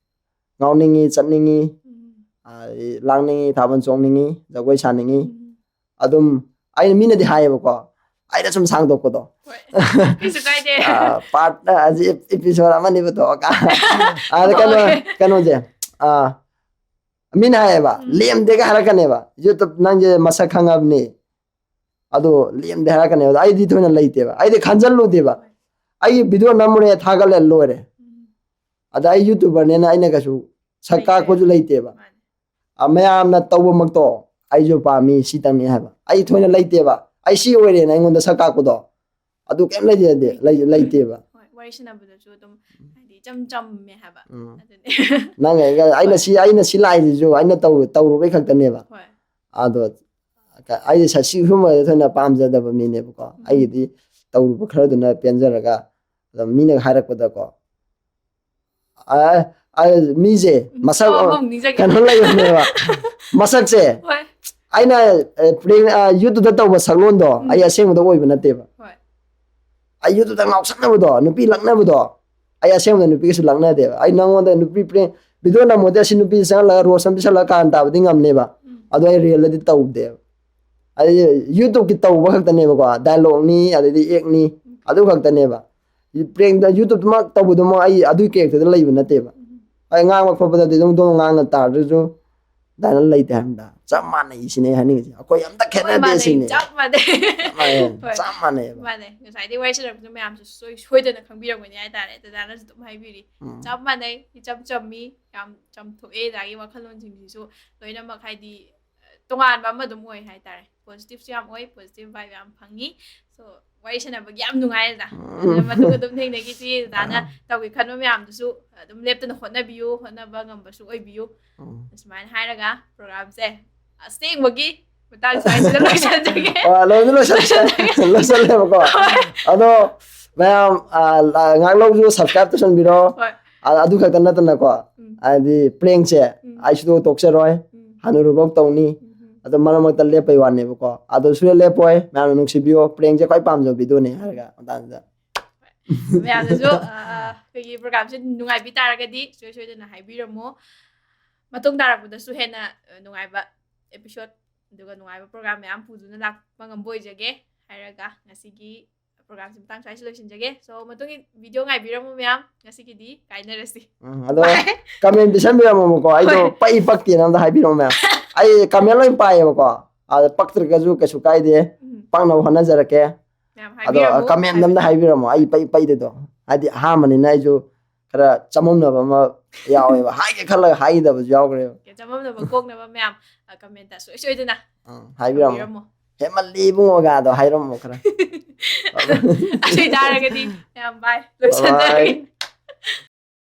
ꯉꯥꯎꯅꯤꯡꯉꯤ, ꯆꯠꯅꯤꯡꯉꯤ, ꯎꯝ. ꯑꯗꯩ ꯂꯥꯡꯅꯤꯡꯉꯤ, ꯊꯥꯕꯜ ꯆꯣꯡꯅꯤꯡꯉꯤ, ꯖꯒꯣꯏ ꯁꯥꯅꯤꯡꯉꯤ꯫ ꯎꯝ. ꯑꯗꯨꯝ ꯑꯩꯅ, ꯃꯤꯅꯗꯤ ꯍꯥꯏꯌꯦꯕꯀꯣ, ꯑꯩꯅ ꯁꯨꯝ ꯁꯥꯡꯗꯣꯛꯄꯗꯣ꯫ ꯍꯣꯏ. ꯀꯩꯁꯨ ꯀꯥꯏꯗꯦ꯫ ꯑ, ꯄꯥꯔꯠ, ꯑ, ꯍꯧꯖꯤꯛ ꯏꯄꯤꯁꯣꯗ ꯑꯃꯅꯤꯕꯨ ꯇꯣꯛꯑꯒ꯫ ꯑꯗ ꯀꯩꯅꯣ, ꯍꯣꯏ. ꯀꯩꯅꯣꯁꯦ, ꯑ, ꯃꯤꯅ ꯍꯥꯏꯌꯦꯕ, ꯎꯝ. "ꯂꯦꯝꯗꯦꯒ" ꯍꯥꯏꯔꯛꯀꯅꯦꯕ꯫ "ꯌꯨꯇꯨꯕ ꯅꯪꯁꯦ ꯃꯁꯛ ꯈꯪꯉꯕꯅꯤ, ꯑꯗꯣ ꯂꯦꯝꯗꯦ" ꯍꯥꯏꯔꯛꯀꯅꯦꯕ꯫ ꯑꯗꯣ ꯑꯩꯗꯤ ꯊꯣꯏꯅ ꯂꯩꯇꯦꯕ, ꯑꯩꯗꯤ ꯈꯟꯖꯜꯂꯨꯗꯦꯕ꯫ ꯑꯩꯒꯤ ꯚꯤꯗꯤꯑꯣ ꯅꯝꯃꯨꯔꯦ, ꯊꯥꯒꯠꯂꯦ, ꯂꯣꯏꯔꯦ꯫ ꯎꯝ. ꯑꯗ ꯑꯩ ꯌꯨꯇꯨꯕꯔꯅꯦꯅ ꯑꯩꯅ ꯀꯩꯁꯨ ꯁꯛ ꯀꯥꯛꯄꯁꯨ ꯂꯩꯇꯦꯕ꯫ ꯃꯥꯅꯦ꯫ ꯑ, ꯃꯌꯥꯝꯅ ꯇꯧꯕꯃꯛꯇꯣ ꯑꯩꯁꯨ ꯄꯥꯝꯃꯤ, ꯁꯤꯇꯪꯅꯤ ꯍꯥꯏꯕ꯫ ꯑꯩ ꯊꯣꯏꯅ ꯂꯩꯇꯦꯕ꯫ ꯑꯩ ꯁꯤ ꯑꯣꯏꯔꯦꯅ ꯑꯩꯉꯣꯟꯗ ꯁꯛ ꯀꯥꯛꯄꯗꯣ, ꯑꯗꯨ ꯀꯩꯝ ꯂꯩꯇꯦ, ꯂꯩ-, ꯂꯩꯇꯦꯕ꯫ ꯍꯣꯏ, ꯋꯥꯔꯤ ꯁꯥꯟꯅꯕꯗꯁꯨ ꯑꯗꯨꯝ ꯍꯥꯏꯗꯤ ꯏꯆꯝ ꯆꯝꯃꯦ ꯍꯥꯏꯕ꯫ ꯎꯝ꯫ ꯑꯗꯨꯅꯦ꯫ ꯅꯪ ꯑꯩꯅ ꯍꯣꯏ꯫ ꯁꯤ, ꯑꯩꯅ ꯁꯤ ꯂꯥꯛꯏꯁꯤꯁꯨ ꯑꯩꯅ ꯇꯧ-, ꯇꯧꯔꯨꯕꯩ ꯈꯛꯇꯅꯦꯕ꯫ ꯍꯣꯏ꯫ ꯑꯗꯣ ꯀ-, ꯑꯩ ꯁ-, ꯁꯤꯒꯨꯝꯕꯗ ꯊꯣꯏꯅ ꯄꯥꯝꯖꯗꯕ ꯃꯤꯅꯦꯕꯀꯣ꯫ ꯎꯝ꯫ ꯑꯩꯒꯤꯗꯤ ꯇꯧꯔꯨꯕ ꯈꯔꯗꯨꯅ ꯄꯦꯟꯖꯔꯒ, ꯑꯗꯣ ꯃꯤꯅ ꯍꯥꯏꯔꯛꯄꯗꯀꯣ, ꯑ, ꯑ, ꯃꯤꯁꯦ ꯎꯝ, ꯃꯁꯛ, ꯑꯣ, ꯑꯃꯃꯨꯛ ꯅꯤꯡꯁꯤꯡꯉꯦ꯫ ꯀꯩꯅꯣ ꯂꯩꯕꯅꯦꯕ꯫ ꯃꯁꯛꯁꯦ ꯍꯣꯏ꯫ ꯑꯩꯅ, ꯑ, prank, ꯑ, YouTube-ꯇ ꯇꯧꯕ ꯁꯛꯂꯣꯟꯗꯣ ꯎꯝ꯫ ꯑꯩ ꯑꯁꯦꯡꯕꯗ ꯑꯣꯏꯕ ꯅꯠꯇꯦꯕ꯫ ꯍꯣꯏ꯫ ꯑꯩ YouTube-ꯇ ꯉꯥꯎꯁꯟꯅꯕꯗꯣ, ꯅꯨꯄꯤ ꯂꯛꯅꯕꯗꯣ, ꯑꯩ ꯑꯁꯦꯡꯕꯗ ꯅꯨꯄꯤꯒꯁꯨ ꯂꯛꯅꯗꯦꯕ꯫ ꯑꯩ ꯅꯉꯣꯟꯗ ꯅꯨꯄꯤ prank video ꯅꯝꯃꯣꯗꯤ ꯑꯁꯤ ꯅꯨꯄꯤ ꯆꯪꯍꯜꯂꯒ ꯔꯣꯁ ꯑꯃ ꯄꯤꯁꯜꯂꯒ ꯀꯥꯔꯟ ꯇꯥꯕꯗꯤ ꯉꯝꯅꯦꯕ꯫ ꯎꯝ꯫ ꯑꯗꯣ ꯑꯩ real-ꯗꯗꯤ ꯇꯧꯗꯦꯕ꯫ ꯑꯩ YouTube-ꯀꯤ ꯇꯧꯕ ꯈꯛꯇꯅꯦꯕꯀꯣ, dialogue-ꯅꯤ, ꯑꯗꯩꯗꯤ act-ꯅꯤ, ꯎꯝ꯫ ꯑꯗꯨ ꯈꯛꯇꯅꯦꯕ꯫ Prank-ꯇ YouTube-ꯇꯃꯛ ꯇꯧꯕꯗꯨꯃꯛ ꯑꯩ ꯑꯗꯨꯒꯤ character-ꯗ ꯂꯩꯕ ꯅꯠꯇꯦꯕ꯫ ꯎꯝ꯫ ꯑꯩ ꯉꯥꯡꯕ ꯈꯣꯠꯄꯗꯗꯤ ꯑꯗꯨꯝ ꯗꯣꯡ ꯉꯥꯡꯅ ꯇꯥꯔꯁꯨ ꯑꯗꯨꯃꯥꯏꯅ ꯂꯩꯇꯦ ꯍꯥꯏꯕꯗ ꯆꯞ ꯃꯥꯟꯅꯩ ꯁꯤꯅꯦ ꯑꯩ ꯍꯥꯏꯅꯤꯡꯉꯤꯁꯦ꯫ ꯑꯩꯈꯣꯏ ꯑꯝꯇ ꯍꯣꯏ, ꯈꯦꯠꯅꯗꯦ ꯃꯥꯟꯅꯩ, ꯁꯤꯅꯦ꯫ ꯆꯞ ꯃꯥꯟꯅꯩ꯫ ꯆꯞ ꯃꯥꯟꯅꯩ, ꯍꯣꯏ꯫ ꯆꯞ ꯃꯥꯟꯅꯩꯕ꯫ ꯃꯥꯟꯅꯩ꯫ ꯉꯁꯥꯏꯗꯩ ꯋꯥꯔꯤ ꯁꯥꯟꯅꯔꯛꯄꯗꯣ ꯃꯌꯥꯝꯁꯨ ꯁꯣꯏ-, ꯁꯣꯏꯗꯅ ꯈꯪꯕꯤꯔꯝꯒꯅꯤ ꯍꯥꯏꯇꯥꯔꯦ꯫ ꯗꯗꯥꯅꯁꯨ ꯑꯗꯨꯝ ꯍꯥꯏꯕꯤꯔꯤ꯫ ꯎꯝ꯫ ꯆꯞ ꯃꯥꯟꯅꯩ, ꯏꯆꯝ ꯆꯝꯃꯤ, ꯌꯥꯝ ꯆꯝꯊꯣꯛꯑꯦ, ꯗꯗꯥꯒꯤ ꯋꯥꯈꯜꯂꯣꯟꯁꯤꯡꯁꯤꯁꯨ ꯂꯣꯏꯅꯃꯛ ꯍꯥꯏꯗꯤ ꯇꯣꯉꯥꯟꯕ ꯑꯃ ꯑꯗꯨꯝ ꯑꯣꯏ ꯍꯥꯏꯇꯥꯔꯦ꯫ Positive-ꯁꯨ ꯌꯥꯝ ꯑꯣꯏ, positive vibe ꯌꯥꯝ ꯐꯪꯉꯤ꯫ So, ꯋꯥꯔꯤ ꯁꯥꯟꯅꯕꯒꯤ ꯌꯥꯝ ꯅꯨꯡꯉꯥꯏ ꯗꯗꯥ꯫ ꯎꯝ꯫ ꯑꯗꯨꯅ ꯃꯇꯨꯡ ꯑꯗꯨꯝ ꯊꯦꯡꯅꯈꯤꯁꯤ꯫ ꯗꯗꯥꯅ ꯑꯥ꯫ ꯇꯧꯒꯦ ꯈꯟꯕ ꯃꯌꯥꯝꯗꯨꯁꯨ ꯑꯗꯨꯝ ꯂꯦꯞꯇꯅ ꯍꯣꯠꯅꯕꯤꯌꯨ, ꯍꯣꯠꯅꯕ ꯉꯝꯕꯁꯨ ꯑꯣꯏꯕꯤꯌꯨ꯫ ꯎꯝ꯫ ꯑꯁꯨꯃꯥꯏꯅ ꯍꯥꯏꯔꯒ program-ꯁꯦ ꯑꯁꯦꯡꯕꯒꯤ ꯃꯇꯥꯡ ꯁ꯭ꯋꯥꯏꯁꯤꯗ ꯂꯣꯏꯁꯤꯟꯖꯒꯦ꯫ ꯑꯥ, ꯂꯣꯏꯁꯨ ꯂꯣꯏꯁꯤꯜꯂꯦ꯫ ꯂꯣꯏꯁꯤꯜꯂꯒꯦ꯫ ꯂꯣꯏꯁꯤꯜꯂꯦꯕꯀꯣ꯫ ꯍꯣꯏ꯫ ꯑꯗꯣ ꯃꯌꯥꯝ, ꯑꯥ, ꯂ-, ꯉꯥꯛꯂꯧꯁꯨ subscribe ꯇꯧꯁꯟꯕꯤꯔꯣ꯫ ꯍꯣꯏ꯫ ꯑ-, ꯑꯗꯨ ꯈꯛꯇ ꯅꯠꯇꯅꯀꯣ, ꯎꯝ꯫ ꯍꯥꯏꯗꯤ prank-ꯁꯦ ꯎꯝ꯫ ꯑꯩ ꯁꯨꯡꯇꯣꯛ ꯇꯣꯛꯆꯔꯣꯏ꯫ ꯎꯝ꯫ ꯍꯅꯨꯔꯐꯥꯎ ꯇꯧꯅꯤ꯫ ꯎꯝ꯫ ꯑꯗꯣ ꯃꯔꯛ ꯃꯔꯛꯇ ꯂꯦꯞꯄꯩ ꯋꯥꯅꯦꯕꯀꯣ꯫ ꯑꯗꯣ ꯁꯨꯡꯂꯦꯞ ꯂꯦꯞꯄꯣꯏ꯫ ꯃꯌꯥꯝꯅ ꯅꯨꯡꯁꯤꯕꯤꯌꯣ꯫ Prank-ꯁꯦ ꯈ꯭ꯋꯥꯏ ꯄꯥꯝꯖꯕ video-ꯅꯦ ꯍꯥꯏꯔꯒ ꯃꯇꯥꯡꯁꯤꯗ꯫ ꯃꯌꯥꯝꯅꯁꯨ, ꯑ, ꯑꯩꯈꯣꯏꯒꯤ program-ꯁꯦ ꯅꯨꯡꯉꯥꯏꯕꯤ ꯇꯥꯔꯒꯗꯤ ꯁꯨꯡꯁꯣꯏ ꯁꯣꯏꯗꯅ ꯍꯥꯏꯕꯤꯔꯝꯃꯣ꯫ ꯃꯇꯨꯡ ꯇꯥꯔꯛꯄꯗꯁꯨ ꯍꯦꯟꯅ, ꯑ, ꯅꯨꯡꯉꯥꯏꯕ episode ꯑꯗꯨꯒ ꯅꯨꯡꯉꯥꯏꯕ program ꯃꯌꯥꯝ ꯄꯨꯗꯨꯅ ꯂꯥꯛꯄ ꯉꯝꯕ ꯑꯣꯏꯖꯒꯦ ꯍꯥꯏꯔꯒ ꯉꯁꯤꯒꯤ program-ꯁꯤ ꯃꯇꯥꯡ ꯁ꯭ꯋꯥꯏꯁꯤ ꯂꯣꯏꯁꯤꯟꯖꯒꯦ꯫ So, ꯃꯇꯨꯡꯒꯤ video ꯉꯥꯏꯕꯤꯔꯝꯃꯨ ꯃꯌꯥꯝ꯫ ꯉꯁꯤꯒꯤꯗꯤ ꯀꯥꯏꯅꯔꯁꯤ꯫ ꯎꯝ, ꯑꯗꯣ bye꯫ Comment ꯄꯤꯁꯟꯕꯤꯔꯝꯃꯣ ꯃꯌꯥꯝ꯫ ꯑꯩꯗꯣ ꯍꯣꯏ꯫ ꯄꯛꯏ ꯄꯛꯇꯦꯅ ꯑꯝꯇ ꯍꯥꯏꯕꯤꯔꯝꯃꯣ ꯃꯌꯥꯝ꯫ ꯑꯩ comment ꯂꯣꯏ ꯄꯥꯏꯌꯦꯕꯀꯣ꯫ ꯑꯗ ꯄꯛꯇ꯭ꯔꯒꯁꯨ ꯀꯩꯁꯨ ꯀꯥꯏꯗꯦ꯫ ꯎꯝ꯫ ꯄꯛꯅꯕ ꯍꯣꯠꯅꯖꯔꯛꯀꯦ꯫ ꯃꯌꯥꯝ ꯑꯗꯣ ꯍꯥꯏꯕꯤꯔꯝꯃꯨ꯫ Comment ꯑꯝꯇ ꯍꯥꯏꯕꯤꯔꯝꯃꯣ꯫ ꯑꯩ ꯄꯛꯏ ꯄꯛꯏꯗꯗꯣ꯫ ꯍꯥꯏꯗꯤ ꯑꯍꯥꯟꯕꯅꯤꯅ ꯑꯩꯁꯨ ꯈꯔ ꯆꯃꯝꯅꯕ ꯑꯃ ꯌꯥꯎꯋꯦꯕ꯫ ꯍꯥꯏꯒꯦ ꯈꯜꯂꯒ ꯍꯥꯏꯈꯤꯗꯕꯁꯨ ꯌꯥꯎꯈ꯭ꯔꯦꯕ꯫ ꯆꯃꯝꯅꯕ ꯀꯣꯛꯅꯕ ꯃꯌꯥꯝ ꯀꯃꯦꯟꯇ ꯁꯣꯏ ꯁꯣꯏꯗꯅ ꯎꯝ, ꯍꯥꯏꯕꯤꯔꯝꯃꯣ꯫ ꯇꯧꯕꯤꯔꯝꯃꯣ꯫ "ꯍꯦꯃꯜꯂꯤ ꯏꯕꯨꯡꯉꯣꯒꯗꯣ" ꯍꯥꯏꯔꯝꯃꯣ ꯈꯔ꯫ ꯑꯗꯨ ꯑꯣꯏꯇꯥꯔꯒꯗꯤ ꯌꯥꯝ ꯚꯥꯏ ꯂꯣꯏꯁꯟꯖꯔꯒꯦ꯫ ꯕꯥꯏ꯫